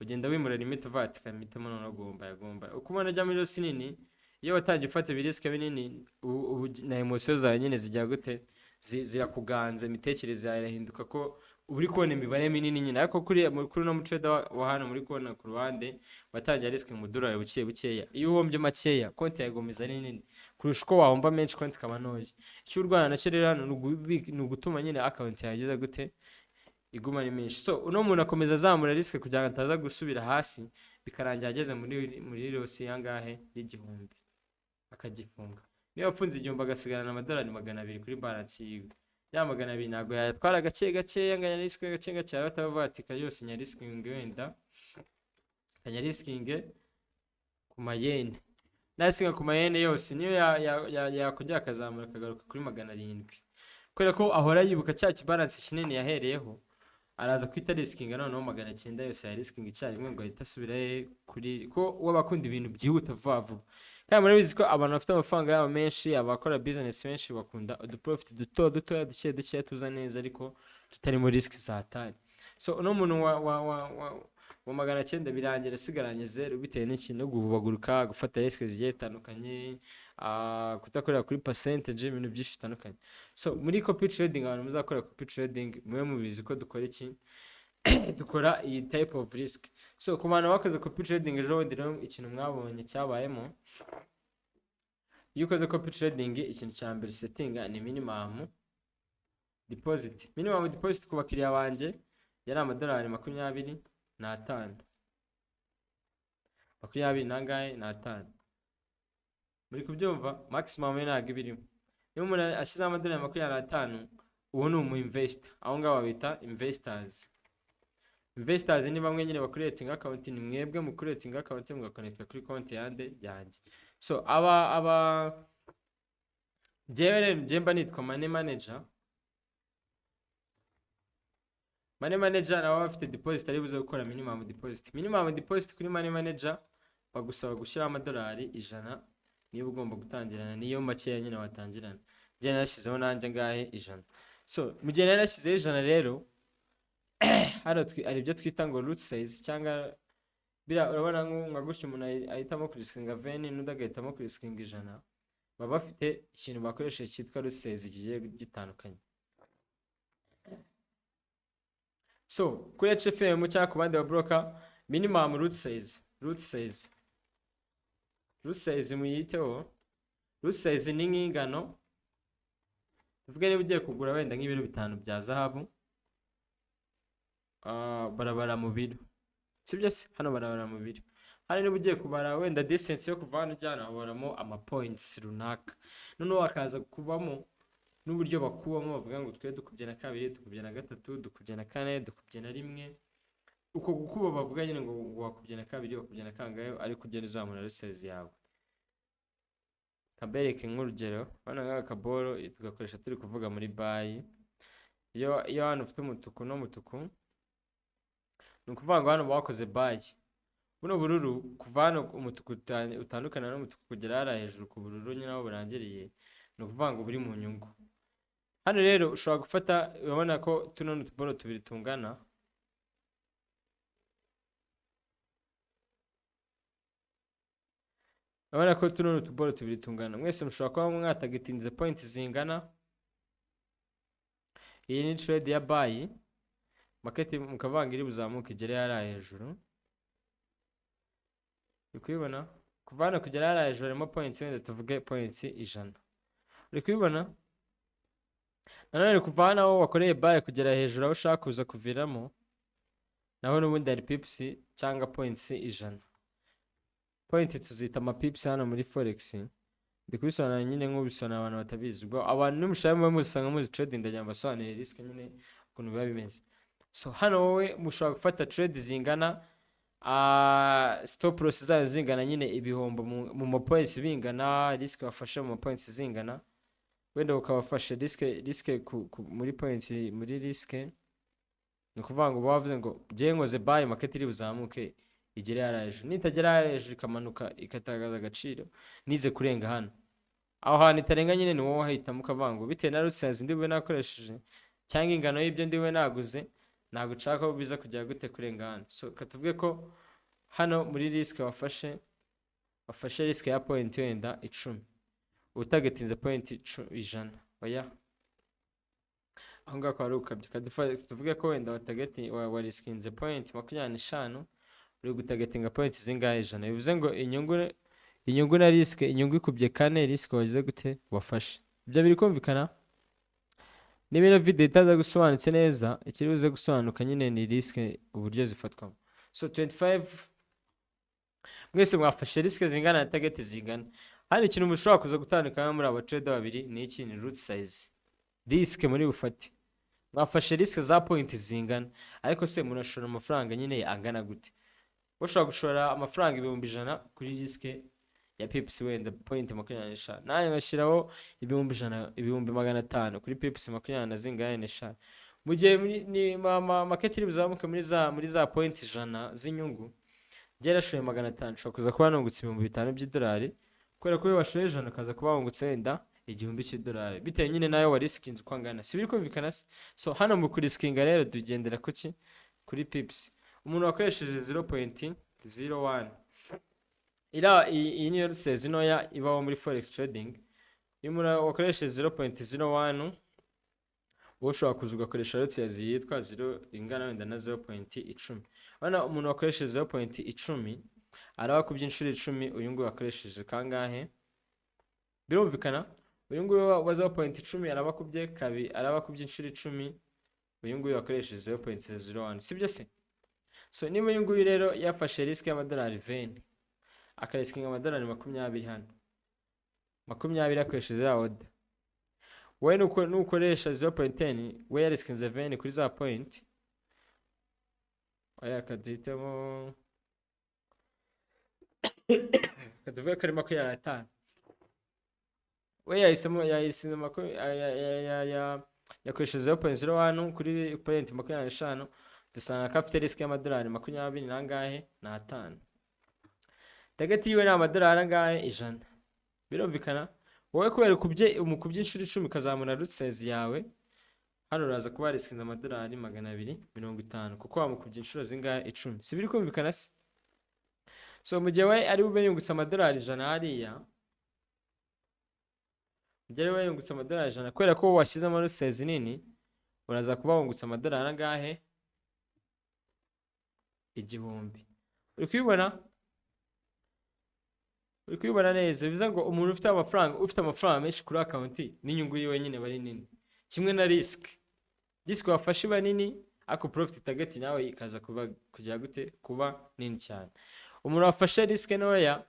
Ugenda wimura limit, uvuga ati kamitemo noneho gomba yagomba. Uko ubona ajya muri loss nini, iyo watangiye ufata ibirisike binini, ubu na emotion zawe nyine zijya gute? Zirakuganza, imitekerereze yawe irahinduka, ko uba uri kubona imibare minini nyine. Ariko kuri uno mutrader wa hano muri kubona ku ruhande, watangiye risk mu dolari buke bukeya, iyo uhombye makeya konti yawe igomeza ari nini kurusha uko wahomba menshi konti ikaba ntoya. Icyo urwana nacyo rero hano ni ugutuma nyine account yawe igeze gute? Iguma ari menshi. So uno muntu akomeza azamura risk kugira ngo ataza gusubira hasi, bikarangira ageze muri loss yangahe? Y'igihumbi, akagifunga. Niba afunze igihumbi, agasigarana amadolari 200 kuri balance yiwe. Ya 200 ntabwo yayatwara gake gakeya ngo ayarisike gake gake, arahita ati yose nyarisikinge, wenda kanyarisikinge ku mayene. Nasiga ku mayene yose, niyo yakongera akazamura akagaruka kuri 700, kubera ko ahora yibuka cya kibalance kinini yahereyeho, araza kwita risikinga noneho 900 yose ya risikinga icyarimwe, ngo ahite asubira he kuri ko we bakunda ibintu byihuta vuba vuba. Kandi murabizi ko abantu bafite amafaranga yabo menshi, abakora business benshi, bakunda uduprofit duto dutoya, duke duke tuza neza, ariko tutarimo risk za hatari. So uno muntu wa 900 birangira asigaranye zeru, bitewe n'ikintu no guhubagurika, gufata risk zigiye zitandukanye, kudakorera kuri percentage, ibintu byinshi bitandukanye. So muri copy trading, abantu muzakora copy trading mube mubizi ko dukora iki? Dukora iyi type of risk. So ku bantu bakoze copy trading ejo bundi rero, ikintu mwabonye cyabayemo, iyo ukoze copy trading, ikintu cya mbere settinga ni minimum deposit. Minimum deposit ku bakiriya banjye yari amadolari 25, makumyabiri nangahe? N'atanu. Muri kubyumva? Maximum yo ntabwo iba irimo. Niba umuntu ashyizeho amadolari 25, uwo ni umu investor. Aho ngaho babita investors. Investors ni bamwe nyine bakuretinga account, ni mwebwe mu kuretinga account mugakonekta kuri konti yande? Yanjye. So aba njyewe rero njyewe mba nitwa money manager. Money manager nawe aba afite deposit ari buze gukora minimum deposit. Minimum deposit kuri money manager bagusaba gushyiraho amadolari 100 niba ugomba gutangirana, niyo makeya nyine watangirana. Njye narashyizeho nanjye ngahe? 100. So mu gihe nari nashyizeho 100 rero, hano hari ibyo twita ngo lot size cyangwa biriya. Urabona nka gutya umuntu ahitamo kurisikinga 20, n'undi agahitamo kurisikinga 100, baba bafite ikintu bakoresheje cyitwa lot size kigiye gitandukanye. So kuri HFM cyangwa ku bandi ba broker, Minimum lot size, lot size, lot size muyiteho. Lot size ni nk'ingano, tuvuge niba ugiye kugura wenda nk'ibiro 5 bya zahabu, barabara mu biro, sibyo se? Hano barabara mu biro. Hano niba ugiye kubara wenda distance yo kuva hano ujya hano, habaramo ama points runaka. Noneho hakaza kubamo n'uburyo bakubamo, bavuga ngo twe dukubye na kabiri, dukubye na gatatu, dukubye na kane, dukubye na rimwe. Uko gukuba bavuga nyine ngo wakubye na kabiri, wakubye na kangahe, ariko ugenda uzamura lot size yawe. Kabereke nk'urugero, hano nk'aka kaboro tugakoresha turi kuvuga muri buy. Iyo hano ufite umutuku n'umutuku, ni ukuvuga ngo hano bakoze buy. Buno bururu, kuva hano umutuku utandukana n'umutuku kugera hariya hejuru ku bururu nyine aho burangiriye, ni ukuvuga ngo buri mu nyungu. Hano rero ushobora gufata, urabona ko tuno ni utuboro tubiri tungana. Urabona ko tuno ni utuboro tubiri tungana. Mwese mushobora kuba mwatagetinze point zingana. Iyi ni trade ya buy. Market mukavanga iri buzamuke igere hariya hejuru. Uri kubibona? Kuva hano kugera hariya hejuru harimo points, wenda tuvuge points 100. Uri kubibona? Nanone kuva hano aho wakoreye buy kugera hejuru aho ushaka kuza kuviramo, naho n'ubundi hari pips cyangwa points 100. Point tuzita ama pips hano muri forex. Ndi kubisobanura nyine nk'ubisobanura abantu batabizi. Ubwo abantu nimushaka mube muzisanga muzi trading, ndagira ngo mbasobanurire risk nyine ukuntu biba bimeze. So hano wowe mushobora gufata trade zingana, stop loss zayo zingana nyine, ibihombo mu ma points bingana, risk wafashe mu ma points zingana. Wenda ukabafashe risk muri points, muri risk ni ukuvuga ngo bavuze ngo njyewe nkoze buy, market iri buzamuke igere hariya hejuru, nitagera hariya hejuru ikamanuka ikatakaza agaciro, nize kurenga hano. Aho hantu itarenga nyine ni wowe wahitamo, ukavuga ngo bitewe na lot size ndi bube nakoresheje cyangwa ingano y'ibyo ndi bube naguze, ntabwo nshaka ko biza kugera gute kurenga hano. So reka tuvuge ko hano muri risk wafashe risk ya point wenda 10, utagetinze point 100, oya aho ngaho akaba ari ukabya. Tuvuge ko wenda wa riskinze point 25, uri gutagetinga point zingahe? 100. Bivuze ngo inyungu na risk, inyungu ikubye kane risk wagize gute wafashe. Ibyo biri kumvikana? Niba ino video itaza gusobanutse neza, ikiri buze gusobanuka nyine ni risk uburyo zifatwamo. So 25, mwese mwafashe risk zingana na target zingana. Hano ikintu mushobora kuza gutandukana muri aba trader babiri ni iki? Ni lot size. Risk muri bufate, mwafashe risk za point zingana, ariko se murashora amafaranga nyine angana gute? Ushobora gushora amafaranga 100,000 kuri risk ya pips wenda point 25, nanjye ngashyiraho 100,000, 500,000 kuri pips makumyabiri na zingahe n'eshanu. Mu gihe ni market iri buzamuke muri za point 100 z'inyungu, njye yarashoye 500, nshobora kuza kuba nungutse 5,000 by'idolari, kubera ko iyo washoye 100 ukaza kuba wungutse wenda 1,000 cy'idolari, bitewe nyine nayo warisikinze uko angana. Si biri kumvikana se? So hano mu kurisikinga rero tugendera kuki? Kuri pips. Umuntu wakoresheje 0.01, iriya iyi niyo lot size ntoya ibaho muri forex trading. Iyo umuntu wakoresheje 0.01, wowe ushobora kuza ugakoresha lot size yitwa 0 ingana wenda na 0.10. Urabona umuntu wakoresheje 0.10 araba akubye inshuro 10 uyu nguyu wakoresheje kangahe? Birumvikana? Uyu nguyu wa 0.10 araba akubye kabiri, araba akubye inshuro 10 uyu nguyu wakoresheje 0.01, sibyo se? So niba uyu nguyu rero yafashe risk y'amadolari 20, akarisikinga amadolari 20 hano, 20 akoresheje ya order, wowe nukoresha 0.10, we yarisikinze 20 kuri za point, oya kaduhitemo, katuvuge ko ari 25, we yahisemo yahisinze yakoresheje 0.01 kuri point 25, dusanga ko afite risk y'amadolari makumyabiri n'angahe n'atanu. Target yiwe ni amadolari angahe? 100. Birumvikana? Wowe kubera ukubye umukubye inshuro 10 ukazamura lot size yawe, hano uraza kuba warisikinze amadolari 250, kuko wamukubye inshuro zingahe? 10. Si biri kumvikana se? So mu gihe we ari bube yungutse amadolari 100 hariya, mu gihe ari bube yungutse amadolari 100, kubera ko washyizemo lot size nini, uraza kuba wungutse amadolari angahe? 1,000. Uri kubibona? Uri kubibona neza? Bivuze ngo umuntu ufite amafaranga menshi kuri account, n'inyungu yiwe nyine aba ari nini, kimwe na risk. Risk wafashe iba nini, ariko profit target nawe ikaza kuba kujya gute? Kuba nini cyane. Umuntu wafashe risk ntoya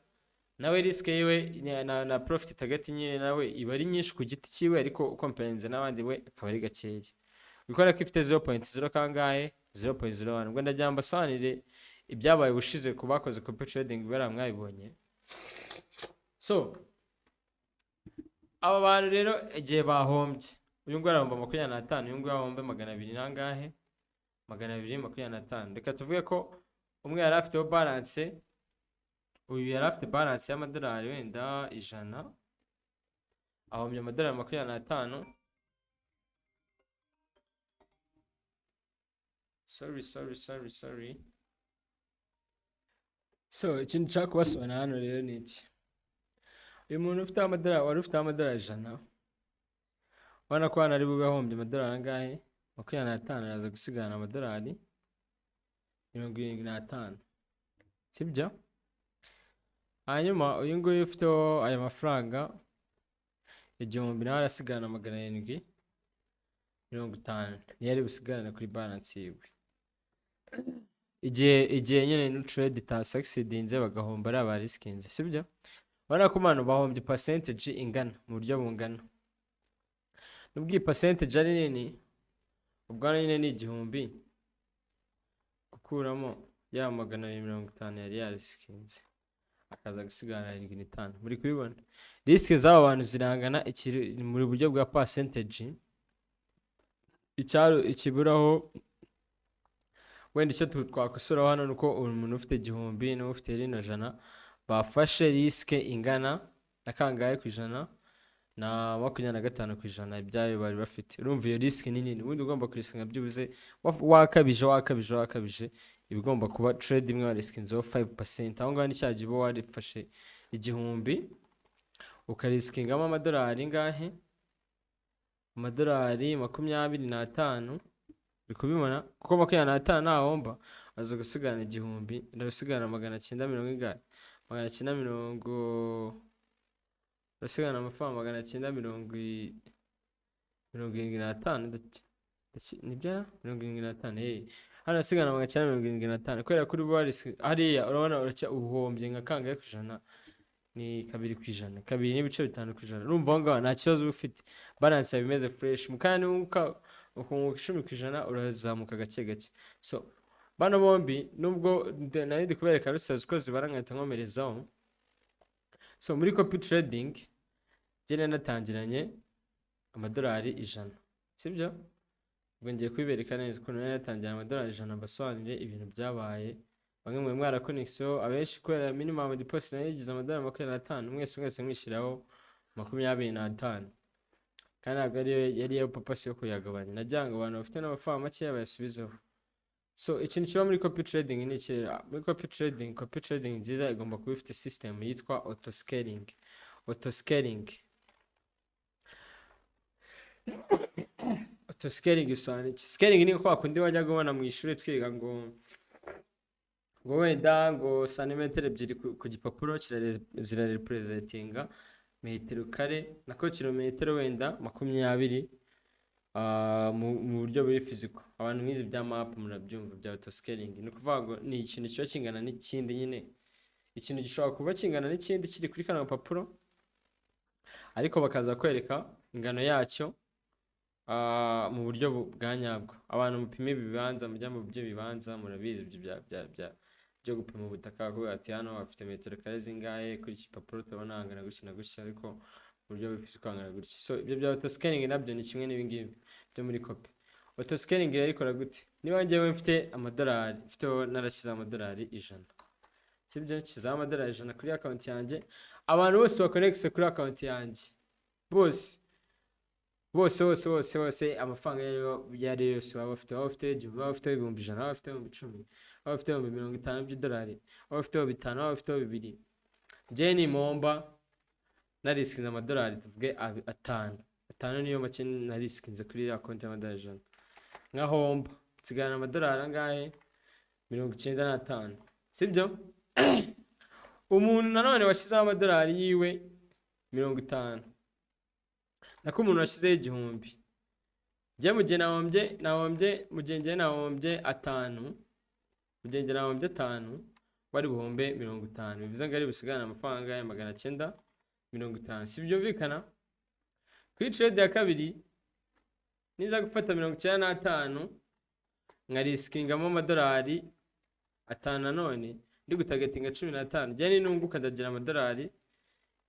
nawe, risk yiwe na profit target nyine nawe iba ari nyinshi ku giti cyiwe, ariko ukomparinze n'abandi we akaba ari gakeya. Bikora ko ifite 0.0 kangahe? 0.01. Ubwo ndagira ngo mbasobanurire ibyabaye ubushize ku bakoze copy trading, bariya mwabibonye. So aba bantu rero igihe bahombye, uyu nguyu arahomba 25, uyu nguyu ahombe 200 nangahe? 225. Reka tuvuge ko umwe yari afiteho balance, uyu yari afite balance y'amadolari wenda 100, ahombye amadolari 25. Sorry, sorry, sorry, sorry. So ikintu nshaka kubasobanurira hano rero ni iki: uyu muntu ufite amadolari, wari ufite amadolari 100, ubona ko hano ari bube ahombye amadolari angahe? 25. Araza gusigarana amadolari 75, sibyo? Hanyuma uyu nguyu ufiteho aya mafaranga 1000, nawe arasigarana 750, niyo ari busigarane kuri balance yiwe igihe nyine no trade itasucceedinze, bagahomba ari abarisikinze, sibyo? Urabona ko bano bahombye percentage ingana mu buryo bungana. Nubwo iyi percentage ari nini, ubwo hano nyine ni 1000 gukuramo ya 250 yari yarisikinze, akaza gusigarana 75. Muri kubibona, risk z'aba bantu zirangana ikiri muri buryo bwa percentage. Icyaro ikiburaho wenda icyo twakosoraho hano ni uko umuntu ufite 1000 n'ufite rino jana bafashe risk ingana na kangahe ku ijana? Na 25% ibyayo bari bafite. Urumva iyo risk ni nini. Ubundi ugomba kurisikinga byibuze, wakabije, wakabije, wakabije, iba igomba kuba trade imwe warisikinzeho 5%. Aho ngaho ni cya gihe uba warifashe 1000, ukarisikingamo amadolari ngahe? Amadolari 25. Uri kubibona? Kuko 25 ntahomba, aza gusigarana 1000, ndasigarana magana cyenda mirongo ingahe? 900, urasigarana amafaranga 975, nibyo ra? 75. Hano hasigarana 975 kubera ko uri hariya. Urabona uracya ubuhombye nka kangahe ku ijana? Ni 2%, 2.5%. Urumva aho ngaho nta kibazo uba ufite, balance yawe imeze fresh. Mu kanya niwunguka, ukunguka 10%, urazamuka gake gake. So bano bombi, nubwo nari ndi kubereka rusazi uko zibara, nkahita nkomerezaho. So muri copy trading njye nari natangiranye amadolari 100, sibyo? Ubwo ngiye kubibereka neza ukuntu nari natangiranye amadolari 100, mbasobanurire ibintu byabaye. Bamwe mwe mwarakonegisiyo, abenshi kubera minimum deposit nayo yigize amadolari 25, mwese mwese mwishyiraho 25, kandi ntabwo ariyo yari iyo purpose yo kuyagabanya. Nagira ngo abantu bafite n'amafaranga makeya bayasubizeho. So ikintu kiba muri copy trading ni iki rero? Muri copy trading, copy trading nziza igomba kuba ifite system yitwa auto scaling. Auto scaling, auto scaling bisobanura iki? Scaling ni kwa kundi wajyaga ubona mu ishuri twiga ngo wenda ngo santimetero 2 ku gipapuro zirarepresentinga metero kare, nako kilometero wenda 20 mu buryo buri physical. Abantu mwize bya map murabyumva bya auto scaling. Ni ukuvuga ngo ni ikintu kiba kingana n'ikindi nyine, ikintu gishobora kuba kingana n'ikindi kiri kuri kano gapapuro, ariko bakaza kwereka ingano yacyo mu buryo bwa nyabwo. Abantu mupima ibibanza, mujya mu by'ibibanza, murabizi ibyo byo gupima ubutaka, kuvuga ati hano hafite metero kare zingahe, kuri iki gipapuro turabona hangana gutya na gutya, ariko mu buryo buri physical hangana gutya. So ibyo bya auto scaling nabyo ni kimwe n'ibi ngibi byo muri copy. Auto scaling rero ikora gute? Niba njyewe mfite amadolari, mfiteho, narashyize amadolari 100, sibyo? Nshyizeho amadolari 100 kuri account yanjye. Abantu bose bakonegise kuri account yanjye, bose bose bose bose bose, amafaranga ayo ari yo yose baba bafite, baba bafite 1000, baba bafite 100,000, baba bafite 10,000, baba bafite 50,000 by'idolari, baba bafiteho bitanu, baba bafiteho bibiri, njyewe nimpomba narisikinze amadolari tuvuge atanu, atanu niyo make narisikinze kuri iriya konti y'amadolari 100, nkahomba nsigarana amadolari angahe? 95. Sibyo? Umuntu nanone washyizeho amadolari yiwe 50, nako umuntu washyizeho 1000, njye mu gihe nahombye, mu gihe njye nahombye 5, mu gihe njye nahombye 5, wari buhombe 50, bivuze ngo ari busigane amafaranga ya 950. Si byumvikana? Kuri trade ya kabiri, niza gufata 95 nkarisinkingamo amadolari 5, nanone ndi gutargetinga 15, njye ninunguka ndagira amadolari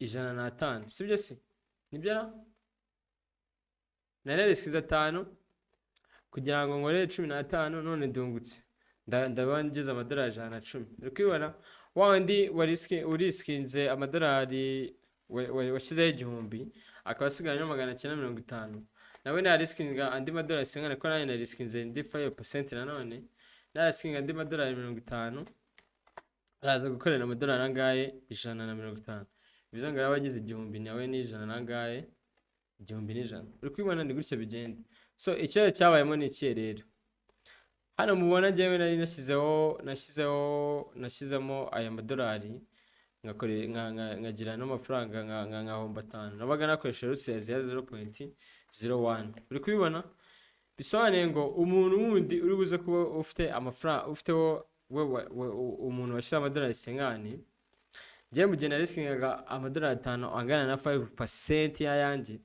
105. Sibyo se? Nibyo ra? Nari risikize 5 kugira ngo nkorere 15, none ndungutse, ndaba ngeze amadolari 110. Uri kubibona? Wa wundi urisikinze amadolari, washyizeho 1000, akaba asigaranye 950, nawe narisikinga andi madolari singana ko nanjye narisikinze indi 5%, nanone narisikinga andi madolari 50, araza gukorera amadolari angahe? 150. Bivuze ngo araba agize 1000 nawe ni 100 nangahe? 1100. Uri kubibona? Ni gutyo bigenda. So ikibazo cyabayemo ni ikihe rero? Hano mubona njyewe nari nashyizeho nashyizeho nashyizemo aya madolari, nkagira n'amafaranga, nkahomba 5, nabaga nakoresheje lot size ya 0.01. Uri kubibona? Bisobanuye ngo umuntu wundi uri buze kuba ufite amafaranga, ufiteho we umuntu washyize amadolari 50, njyewe mu gihe narisikingaga amadolari 5 angana na 5% y'ayanjye,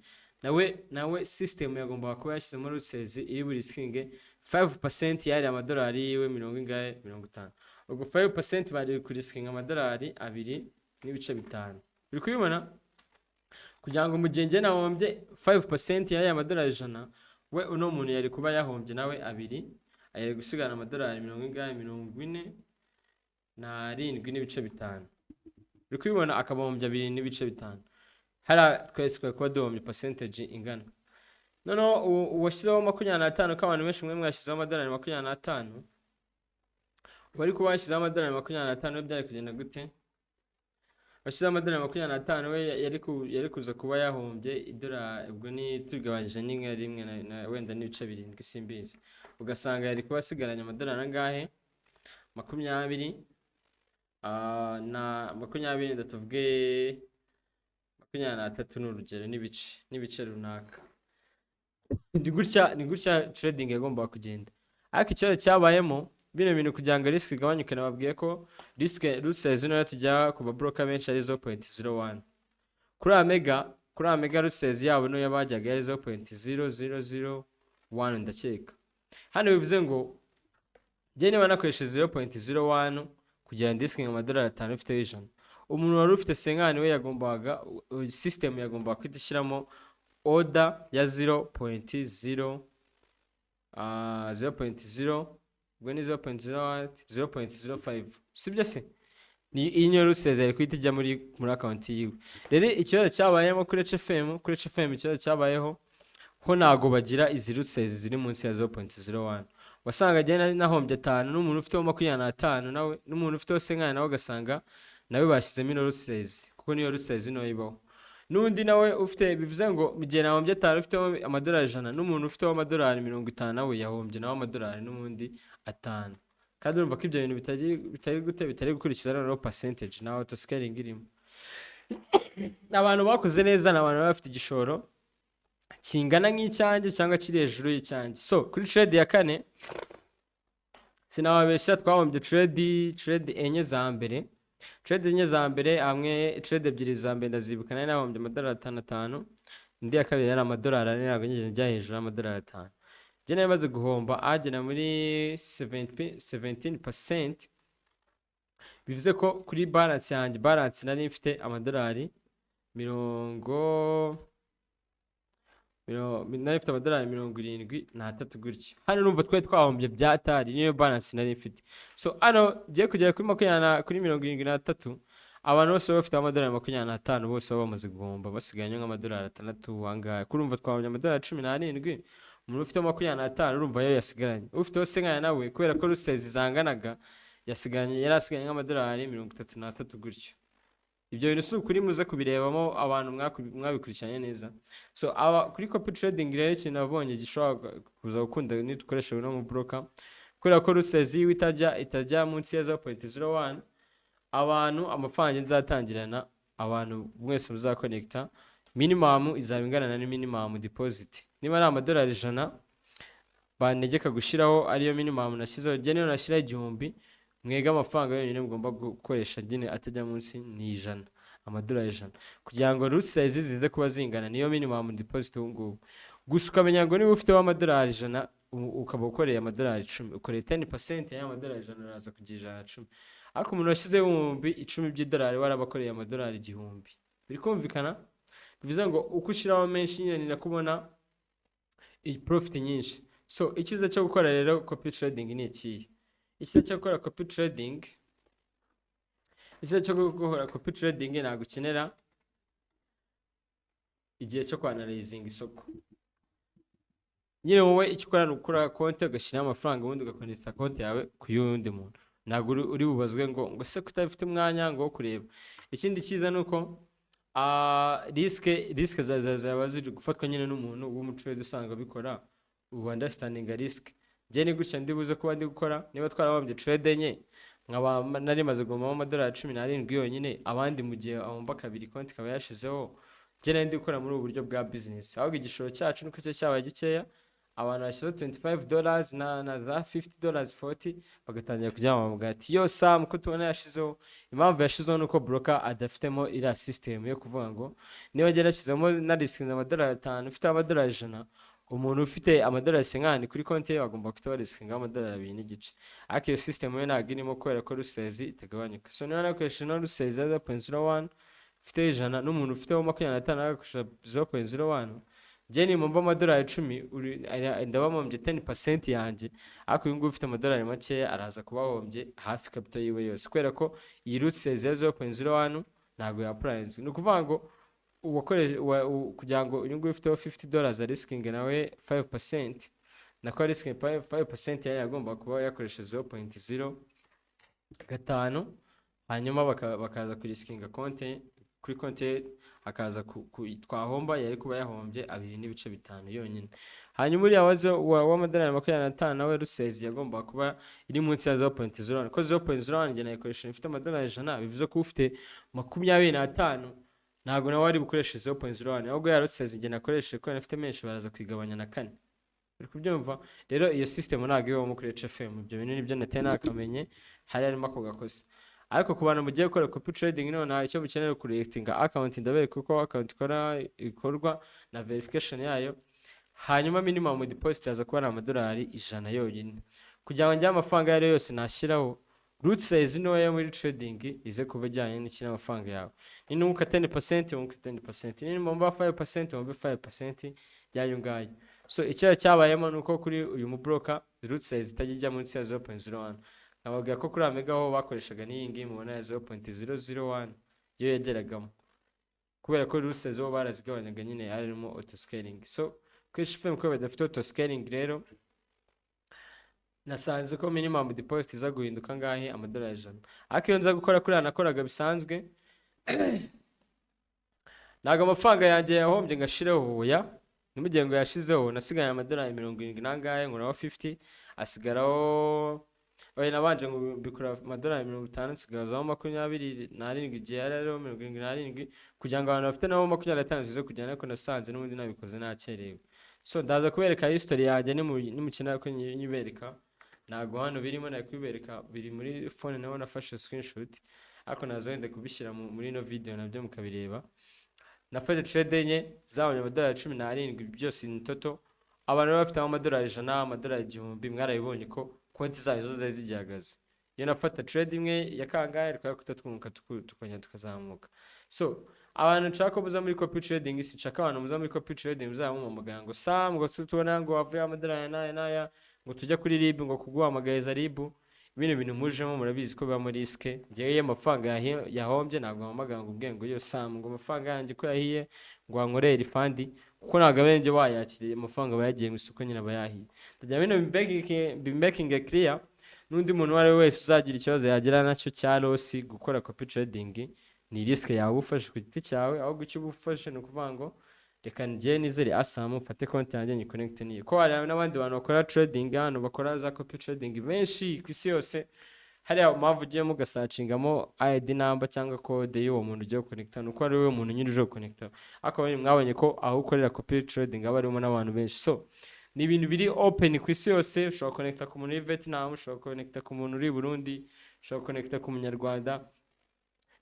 nawe system yagombaga kuba yashyizemo lot size iri burisikinge 5% y'ariya amadolari yiwe mirongo ingahe? 50. Ubwo 5% bari kurisikinga amadolari 2.5. Uri kubibona? Kugira ngo mu gihe njye nahombye 5% y'aya madolari 100, we uno muntu yari kuba yahombye nawe 2, yari gusigana amadolari mirongo ingahe? 47.5. Uri kubibona? Akabahombya 2.5. Hariya twese twari kuba duhombye percentage ingana. Noneho uwashyizeho 25, ko abantu benshi mwe mwashyizeho amadolari 25, wari kuba washyizeho amadolari 25 we byari kugenda gute? Washyizeho amadolari 25 we yari kuza kuba yahombye idolari, ubwo ni tugabanyije ni nka rimwe na wenda n'ibice 7, simbizi, ugasanga yari kuba asigaranye amadolari angahe? 20 na 20, ndatuvuge 23 ni urugero, n'ibice runaka. Ni gutya trading yagombaga kugenda. Ariko ikibazo cyabayemo, bino bintu kugira ngo risk igabanyuke, nababwiye ko risk lot size ntoya tujya ku ba broker benshi ari 0.01. Kuri Omega lot size yabo ntoya bajyaga ari 0.0001, ndakeka. Hano bivuze ngo njye niba nakoresheje 0.01 kugira ngo ndisikinge amadolari 5 ufiteho 100, umuntu wari ufite 50 we yagombaga, system yagombaga guhita ishyiramo order ya 0.0 0.0, ubwo ni 0.0 0.05. Sibyo se? Ni iyi niyo lot size yari guhita ijya muri account yiwe. Rero ikibazo cyabayemo kuri HFM, ikibazo cyabayeho ho, ntago bagira izi lot size ziri munsi ya 0.01. Wasanga njye nahombye 5, n'umuntu ufiteho 25 nawe, n'umuntu ufiteho 50 nawe, ugasanga nawe bashyizemo ino lot size, kuko niyo lot size ntoya ibaho. N'undi nawe ufite, bivuze ngo mu gihe nahombye 5 ufiteho amadolari 100, n'umuntu ufiteho amadolari 50 nawe yahombye nawe amadolari n'ubundi 5. Kandi urumva ko ibyo bintu bitari gute, bitari gukurikiza noneho percentage na auto scaling irimo. Abantu bakoze neza ni abantu baba bafite igishoro kingana nk'icyanjye cyangwa kiri hejuru y'icyanjye. So kuri trade ya kane, sinababeshya, twahombye trade enye za mbere. Trade enye za mbere hamwe, trade ebyiri za mbere ndazibuka, nari nahombye amadolari 5 5, indi ya kabiri yari amadolari 4, ntabwo nigeze njya hejuru y'amadolari 5. Njye nari maze guhomba agera muri 17%, bivuze ko kuri balance yanjye, balance nari mfite amadolari mirongo nari mfite amadolari 73 gutya. Hano urumva twari twahombye byatari, niyo balance nari mfite. So hano ngiye kugera kuri makumyabiri kuri 73, abantu bose baba bafite amadolari 25 bose baba bamaze guhomba, basigaye nk'amadolari 6 angahe. Kurumva twahombye amadolari 17, umuntu ufite 25 urumva yo yasigaranye, ufiteho 50 nawe, kubera ko lot size zanganaga, yasigaranye, yari asigaranye nk'amadolari 33 gutyo. Ibyo bintu si ukuri, muze kubirebamo abantu mwabikurikiranye neza. So aba kuri copy trading rero, ikintu nabonye gishobora kuza gukunda nidukoresha uno mu broker. Kubera ko lot size yiwe itajya munsi ya 0.01, abantu amafaranga nzatangirana, abantu mwese muzakonekita, minimum izaba ingana na minimum deposit. Niba ari amadolari 100 bantegeka gushyiraho, ariyo minimum nashyizeho. Njye niyo nashyiraho 1000, mwega amafaranga yonyine mugomba gukoresha nyine atajya munsi ni 100, amadolari 100, kugira ngo lot size zize kuba zingana. Niyo minimum deposit ubu ngubu. Gusa ukamenya ngo niba ufiteho amadolari 100, ukaba ukoreye amadolari 10, ukoreye 10% y'aya madolari 100, uraza kugira 110. Ariko umuntu washyizeho 10,000 by'idolari waraba akoreye amadolari 1000. Biri kumvikana? Bivuze ngo uko ushyiraho menshi nyine ni nako ubona iyi profit nyinshi. So icyiza cyo gukora rero copy trading ni ikihe? Icyiza cyo gukora copy trading, ntabwo ukenera igihe cyo kwanalizinga isoko. Nyine wowe icyo ukora ni ukura konti, ugashyiraho amafaranga, ubundi ugakonekita konti yawe ku y'undi muntu. Ntabwo uri bubazwe ngo se kutabifite umwanya ngo wo kureba. Ikindi cyiza ni uko risk zaba ziri gufatwa nyine n'umuntu w'umutrader usanzwe abikora, ubu understanding risk. Njye ni gutya ndi buze kuba ndi gukora. Niba twarahombye trade enye, nkaba nari maze guhombamo amadolari 17 yonyine, abandi mu gihe ahomba kabiri konti ikaba yashizeho, njye nari ndi gukora muri ubu buryo bwa business. Ahubwo igishoro cyacu nuko cyo cyabaye gikeya. Abantu bashyizeho $25 na za $50, 40, bagatangira kujya bavuga ati: "Yo Sam, ko tubona yashizeho?" Impamvu yashizeho ni uko broker adafitemo iriya system yo kuvuga ngo niba yarashyizemo narisikinze amadolari 5, ufite amadolari 100, umuntu ufite amadolari 50 kuri konti ye bagomba guhita barisikingaho amadolari 2.5. Ariko iyo system yo ntabwo irimo, kubera ko lot size itagabanyuka. So niba nakoresheje ino lot size ya 0.01, ufite 100, n'umuntu ufiteho 25 agakoresha 0.01, njye nimumva amadolari 10, ndaba mpombye 10% yanjye. Ariko uyu nguyu ufite amadolari makeya araza kuba ahombye hafi capital yiwe yose, kubera ko iyi lot size ya 0.01 ntabwo yapurayinzwe. Ni ukuvuga ngo kugira ngo uyu nguyu ufiteho $50 arisikinge nawe 5%, nako risking 5% yari agomba kuba yakoresha 0.05, hanyuma bakaza kurisikinga konti kuri konti ye, akaza twahomba yari kuba yahombye 2.5 yonyine. Hanyuma uriya w'amadolari 25 nawe lot size yagomba kuba iri munsi ya 0.01, kuko 0.01 njye nayikoresha ifite amadolari 100. Bivuze ko ufite 25 ntabwo nawe wari bukoreshe 0.01, ahubwo ya lot size njye nakoresheje kubera afite menshi baraza kwigabanya na kane. Uri kubyumva? Rero iyo system ntabwo ibamo kuri HFM. Ibyo bintu nibyo nateye nakamenye, hari harimo ako gakosa. Ariko ku bantu mugiye gukora copy trading nonaha, icyo mukeneye kuretinga account. Ndabereka uko account ikora, ikorwa na verification yayo. Hanyuma minimum deposit yaza kuba ari amadolari 100 yonyine, kugira ngo njye amafaranga ayo ari yo yose nashyiraho, lot size ntoya muri trading ize kuba ijyanye n'iki, n'amafaranga yawe. Ninunguka 10%, wunguka 10%, nimba 5%, wumve 5% y'ayo ngayo. So icyaha cyabayemo ni uko kuri uyu mubroker lot size itajya ijya munsi ya 0.01. Nkababwira ko kuri Omega ho bakoreshaga n'iyi ngiyi mubona ya 0.001 yo yageragamo, kubera ko lot size bo barazigabanyaga nyine, harimo auto scaling. So kuri HFM ko badafite auto scaling, rero nasanze ko minimum deposit iza guhinduka ngahe? Amadolari 100. Ariko iyo nza gukora kuriya nakoraga bisanzwe, ntabwo amafaranga yanjye yahombye ngo ashireho. Oya, ntimugire ngo yashizeho. Nasigaye amadolari 70 n'angahe, nkuraho 50, asigaraho. Oya, nabanje ngo mbikura amadolari 50, nsigazaho 27 igihe yari ariho 77, kugira ngo abantu bafite nabo 25 zize kujyana. Ariko nasanze n'ubundi nabikoze nakerewe. So ndaza kubereka history yanjye nimukenera ko nyibereka. Ntabwo hano birimo, nari kubibereka, biri muri phone, naho nafashe screenshot, ariko naza wenda kubishyira muri ino video nabyo mukabireba. Nafashe trade enye zabonye amadolari 17 byose ni total. Abantu baba bafite amadolari 100, amadolari 1000, mwarabibonye ko konti zayo zo zari zigihagaze. Iyo nafata trade imwe ya kangahe, twari kutatwunguka, tukongera tukazamuka. So abantu nshaka ko muza muri copy trading, sinshaka abantu muza muri copy trading muzaba mumuhamagara ngo: "Sam, ngo tubona ngo wavuye amadolari n'aya n'aya," ngo tujya kuri RIB, ngo kuguhamagariza RIB. Bino bintu mujemo murabizi ko bibamo risk. Njyewe iyo amafaranga yahombye, ntabwo mpamagara ngo ubwe ngo: "Yo Sam, ngo amafaranga yanjye ko yahiye, ngo wankorere refund," kuko ntabwo aba njye wayakiriye. Amafaranga aba yagiye mu isoko nyine, aba yahiye. Ndagira bino bimakinge clear, n'undi muntu uwo ari we wese uzagira ikibazo yagira nacyo cya loss. Gukora copy trading ni risk yawe ufashe ku giti cyawe. Ahubwo icyo uba ufashe ni ukuvuga ngo Reka njye nizere Asam, mfate konti yanjye nyiconnecte niyo, ko hari n'abandi bantu bakora trading hano, bakora za copy trading benshi ku isi yose. Hariya mpamvu ugiyemo ugasearchingamo ID number cyangwa code y'uwo muntu ugiye guconnecta, ni uko ari we muntu nyine uje guconnecta. Ariko mwabonye ko aho ukorera copy trading haba harimo n'abantu benshi. So ni ibintu biri open ku isi yose. Ushobora connecta ku muntu uri Vietnam, ushobora connecta ku muntu uri Burundi, ushobora connecta ku munyarwanda.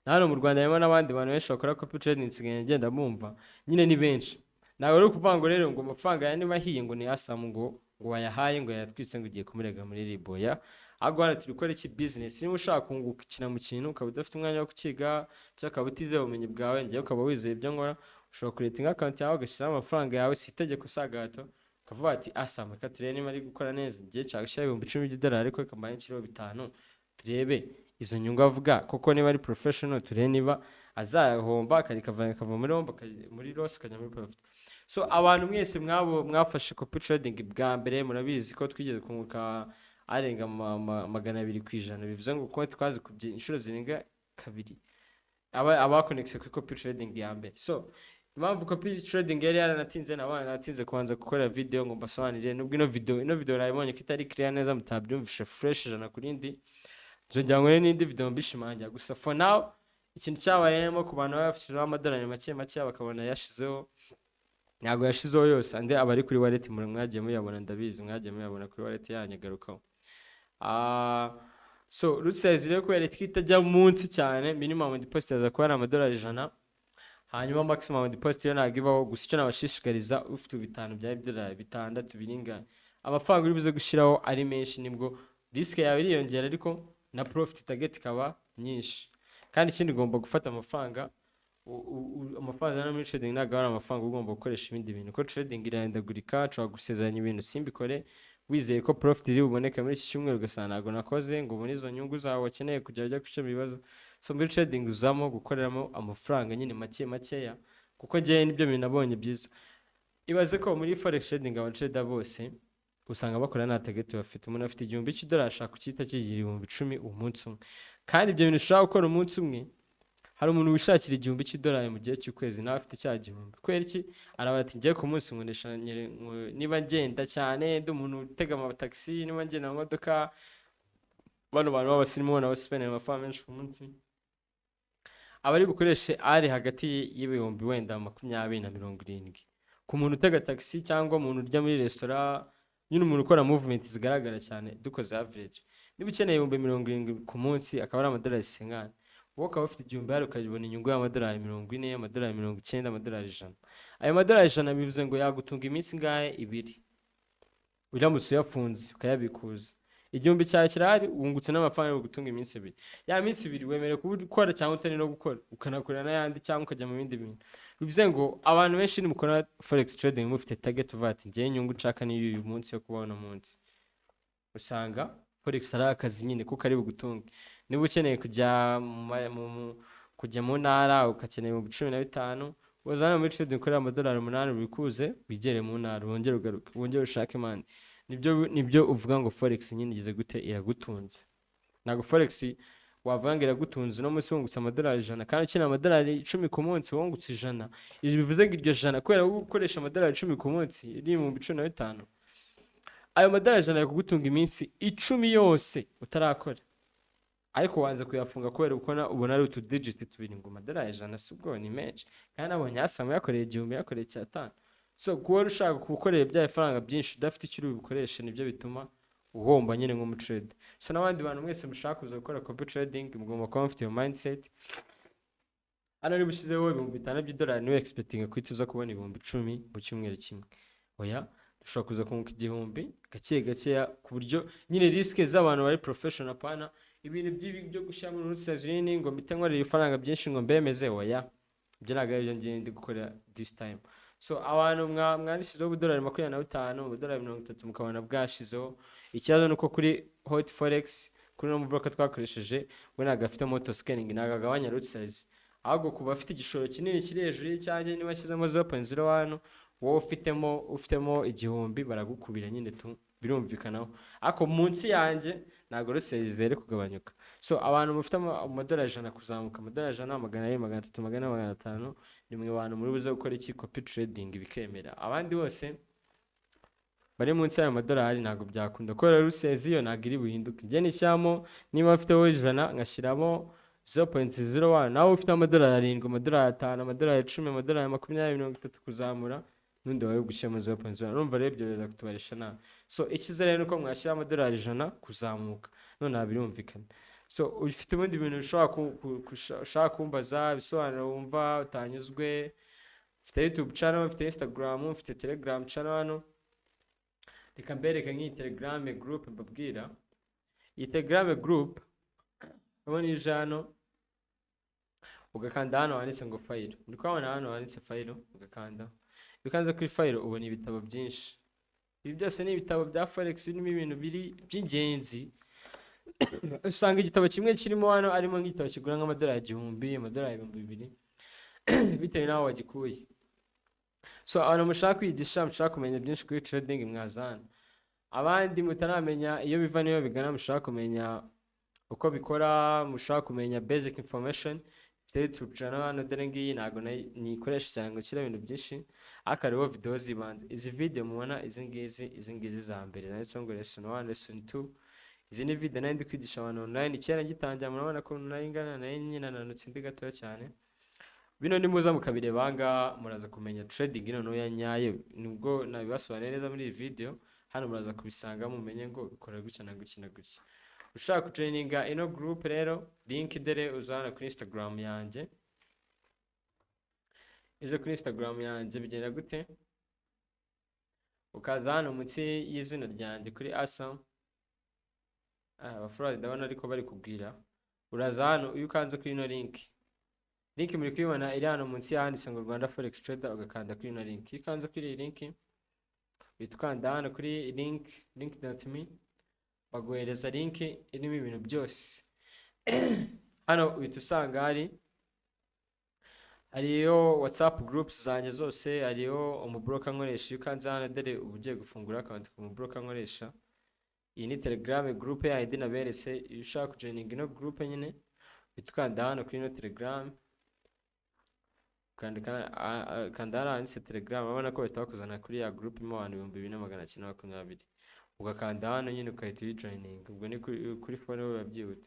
Na hano mu Rwanda harimo n'abandi bantu benshi bakora copy trading, nsigaye ngenda bumva nyine ni benshi. Ntabwo ari ukuvuga ngo rero ngo amafaranga ya niba ahiye ngo ni Asam, ngo wayahaye, ngo yayatwitse, ngo ugiye kumurega muri RIB. Oya, ahubwo hano turi gukora iki? Business. Niba ushaka kungukira mu kintu, ukaba udafite umwanya wo kukiga, cyangwa ukaba utizeye ubumenyi bwawe, njyewe ukaba wizeye ibyo nkora, ushobora kucreatinga account yawe ugashyiraho amafaranga yawe. Si itegeko, si agahato. Ukavuga ati: "Asam reka turebe niba ari gukora neza. Igihe nshaka gushyiraho $10,000, ariko reka mbanze nshyireho 5, turebe izo nyungu avuga koko niba ari professional, turebe niba azayahomba akarikavana akava muri homba muri loss akajya muri profit." So abantu mwese mwabo mwafashe copy trading bwa mbere, murabizi ko twigeze kunguka arenga 200%. Bivuze ngo konti twazikubye inshuro zirenga kabiri, aba abaconnectise kuri copy trading ya mbere. So impamvu copy trading yari yaranatinze, nabana natinze kubanza gukora video ngo mbasobanurire, nubwo ino video nayibonye ko itari clear neza, mutabyumvishe fresh ijana ku rindi, nzongera nkore n'indi video mbishimangira. Gusa for now, ikintu cyabayemo ku bantu baba bafite amadolari make make, bakabona yashizeho, ntabwo yashizeho yose. Andi aba ari kuri wallet, muri mwagiye muyabona, ndabizi mwagiye muyabona kuri wallet yanyu agarukaho. So lot size rero, kubera ko itajya munsi cyane, minimum deposit aza kuba ari amadolari 100, hanyuma maximum deposit yo ntabwo ibaho. Gusa icyo nabashishikariza, ufite 5 by'idolari, 6, biringana, amafaranga uri buze gushyiraho ari menshi, nibwo risk yawe iriyongera, ariko na profit target ikaba nyinshi. Kandi ikindi, ugomba gufata amafaranga amafaranga azana muri trading ntabwo ari amafaranga ugomba gukoresha ibindi bintu, kuko trading irahindagurika. Nshobora gusezeranya ibintu simbikore, wizeye ko profit iri buboneke muri iki cyumweru, ugasanga ntabwo nakoze ngo ubone izo nyungu zawe wakeneye kugira ujya gukemura ibibazo. So muri trading uzamo gukoreramo amafaranga nyine make makeya, kuko njyewe nibyo bintu nabonye byiza. Ibaze ko muri forex trading abatrader bose usanga bakora nta target bafite. Umuntu afite $1,000, ashaka kucyita kigira 10,000 umunsi umwe. Kandi ibyo bintu ushobora gukora umunsi umwe, hari umuntu wishakira $1,000 mu gihe cy'ukwezi, nawe afite cya gihumbi. Kubera iki? Aravuga ati: "Ngiye ku munsi nkoresha niba ngenda cyane, ndi umuntu utega amatagisi, niba ngenda mu modoka." Bano bantu b'abasirimu nabo spend amafaranga menshi ku munsi, aba ari bukoreshe ari hagati y'ibihumbi wenda 20 na 70 ku muntu utega taxi cyangwa umuntu urya muri resitora, nyine umuntu ukora movement zigaragara cyane. Dukoze average, niba ukeneye 70,000 ku munsi, akaba ari amadolari 50, wowe ukaba ufite 1,000 hari, ukabona inyungu y'amadolari 40, amadolari 90, amadolari 100. Ayo madolari 100 bivuze ngo yagutunga iminsi ingahe? 2. Uramutse uyafunze ukayabikuza, 1,000 cyawe kirahari, wungutse n'amafaranga yo gutunga iminsi 2. Ya minsi 2 wemerewe kuba ukora cyangwa utari no gukora, ukanakorera n'ayandi cyangwa ukajya mu bindi bintu. Bivuze ngo abantu benshi nimukora forex trading mufite target, uvuga ati: "Ngewe inyungu nshaka ni uyu munsi yo kubaho uno munsi," usanga forex ari akazi nyine kuko ari bugutunge. Niba ukeneye kujya mu ntara, ugakenera 15,000, uzana muri trading ukorera amadolari 8, ubikuze, wigere mu ntara, wongere ugaruke, wongere ushake mandi. Nibyo uvuga ngo forex nyine igeze gute? Iragutunze. Ntabwo forex wavuga ngo iragutunze uno munsi wungutse amadolari 100 kandi ukeneye amadolari 10 ku munsi, wungutse 100. Ibi bivuze ngo iryo jana, kubera ko gukoresha amadolari 10 ku munsi iri 15,000, ayo madolari 100 ari kugutunga iminsi 10 yose utarakora, ariko wanze kuyafunga kubera ubona ubona ari utudigit tubiri, ngo amadolari 100 si ubwo ni menshi, kandi nabonye Asam yakoreye 1,000, yakoreye 5. So kuba ushaka gukorera bya bifaranga byinshi udafite icyo uri bukoreshe, nibyo bituma uhomba nyine nk'umutrader. So n'abandi bantu mwese mushaka kuza gukora copy trading, mugomba kuba mufite iyo mindset. Hano niba ushyizeho 5,000 by'idolari, niwe expecting guhita uza kubona 10,000 mu cyumweru kimwe. Oya, dushobora kuza kunguka 1,000 gake gakeya, ku buryo nyine risk z'abantu bari professional, apana ibintu by'ibi byo gushyira muri lot nini ngo mpite nkorera ibifaranga byinshi ngo mbemeze. Oya, ibyo ntabwo ari byo ngiye ndi gukora this time. So abantu mwarishyizeho ubudolari 25, ubudolari 30, mukabona bwashizeho, ikibazo ni uko kuri Hot Forex, kuri uno broker twakoresheje, we ntabwo afite auto scaling, ntabwo agabanya lot size. Ahubwo ku bafite igishoro kinini kiri hejuru y'icyanjye, niba ashyizemo 0.01, wowe ufitemo 1,000, baragukubira nyine tu, birumvikanaho. Ariko munsi yanjye Ntabwo losses zere kugabanyuka. So abantu mufite amadolari 100 kuzamuka, amadolari 100, 200, 300, 400, 500, ni mwe bantu muri buze gukora iki? Copy trading bikemera. Abandi bose bari munsi y'ayo madolari ntabwo byakunda, kubera losses yo ntabwo iri buhinduke. Njye nishyiramo, niba mfiteho 100 ngashyiramo 0.01, nawe ufite amadolari 7, amadolari 5, amadolari 10, amadolari 20, 30 kuzamura, n'undi wawe gushyiramo 0.01. Urumva rero ibyo biza kutubarisha nabi. So icyiza rero ni uko mwashyira amadolari 100 kuzamuka. Noneho birumvikana. So ufite ibindi bintu ushobora ushaka kumbaza, ibisobanuro wumva utanyuzwe, mfite YouTube channel, mfite Instagram, mfite Telegram channel. Hano reka mbereke nk'iyi Telegram group mbabwira. Iyi Telegram group, urabona iyo uje hano ugakanda hano handitse ngo file, uri kuhabona hano handitse file, ugakanda. Iyo ukanze kuri file ubona ibitabo byinshi. Ibi byose ni ibitabo bya forex, birimo ibintu biri by'ingenzi. Usanga igitabo kimwe kirimo hano arimo nk'igitabo kigura nk'amadolari 1000, amadolari 2000, bitewe n'aho wagikuye. So abantu mushaka kwigisha, mushaka kumenya byinshi kuri trading, mwaza hano. Abandi mutaramenya iyo biva n'iyo bigana, mushaka kumenya uko bikora, mushaka kumenya basic information, mfite YouTube channel hano. Dore ngiyi, ntabwo niyikoresha cyane ngo nshyire ibintu byinshi, ariko hariho video z'ibanze. Izi video mubona, izi ngizi za mbere zanditseho ngo lesson 1, lesson 2, izi ni video nari ndi kwigisha abantu online kera ngitangira. Murabona ko nari ngana, nari nyinananutse, ndi gatoya cyane. Bino nimuza mukabireba aha ngaha, muraza kumenya trading noneho ya nyayo. Nubwo nabibasobanuriye neza muri iyi video, hano muraza kubisanga, mumenye ngo bikora gutya na gutya na gutya. Ushaka kujoininga ino group rero, link dore uza hano kuri Instagram yanjye. Uje kuri Instagram yanjye bigenda gute? Ukaza hano munsi y'izina ryanjye kuri Asam. Abafollowers ndabona ariko bari kubwira. Uraza hano, iyo ukanze kuri ino link, link muri kuyibona iri hano munsi y'ahanditse ngo Rwanda Forex Trader, ugakanda kuri ino link. Iyo ukanze kuri iyi link, uhita ukanda hano kuri link, link.me, baguhereza link irimo ibintu byose. Hano uhita usanga hariyo WhatsApp groups zanjye zose, hariyo umubroker nkoresha. Iyo ukanze hano, dore uba ugiye gufungura account ku mubroker nkoresha. Iyi ni Telegram group yindi naberetse. Iyo ushaka kujoininga ino group nyine, uhita ukanda hano kuri ino Telegram, ukandika kanda hano handitse Telegram. Urabona ko bahita bakuzana kuri ya group irimo abantu 2920. Ugakanda hano nyine ugahita uyijoininga. Ubwo ni kuri phone biba byihuta.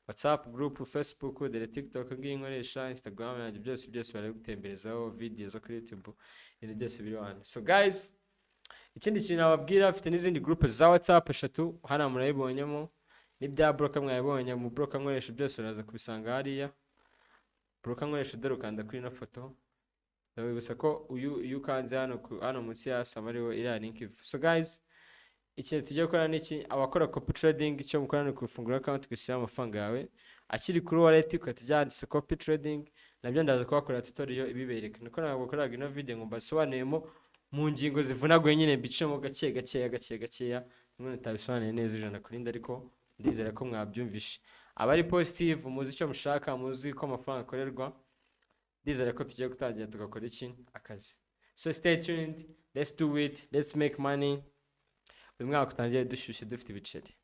WhatsApp group, Facebook, dore TikTok ngiyi nkoresha, Instagram yanjye, byose byose bari gutemberezaho video zo kuri YouTube, ibintu byose biri hano. So guys, ikindi kintu nababwira, mfite n'izindi group za WhatsApp eshatu. Hano murayibonyemo n'ibya broker mwabibonye, mu broker nkoresha byose uraza kubisanga hariya. Broker nkoresha, dore ukanda kuri ino foto. Ndabibutsa ko uyu iyo ukanze hano hano munsi ya Asam ariho iriya link iva. So guys, ikintu tugiye gukora ni iki? Abakora copy trading, icyo mukora ni ukufungura account, ugashyiraho amafaranga yawe akiri kuri wallet, ugahita ujya handitse copy trading. Nabyo ndaza kubakorera tutorial ibibereka. Niko ntabwo bakoraga ino video ngo mbasobanuremo mu ngingo zivunaguye nyine, mbicemo gake gakeya gake gakeya, nimwe ntabisobanuye neza ijana kuri ndi, ariko ndizera ko mwabyumvishe. Abari positive, muzi icyo mushaka, muzi ko amafaranga akorerwa, ndizera ko tugiye gutangira tugakora iki? Akazi. So stay tuned, let's do it, let's make money. Uyu mwaka utangiye dushyushye, dufite ibiceri.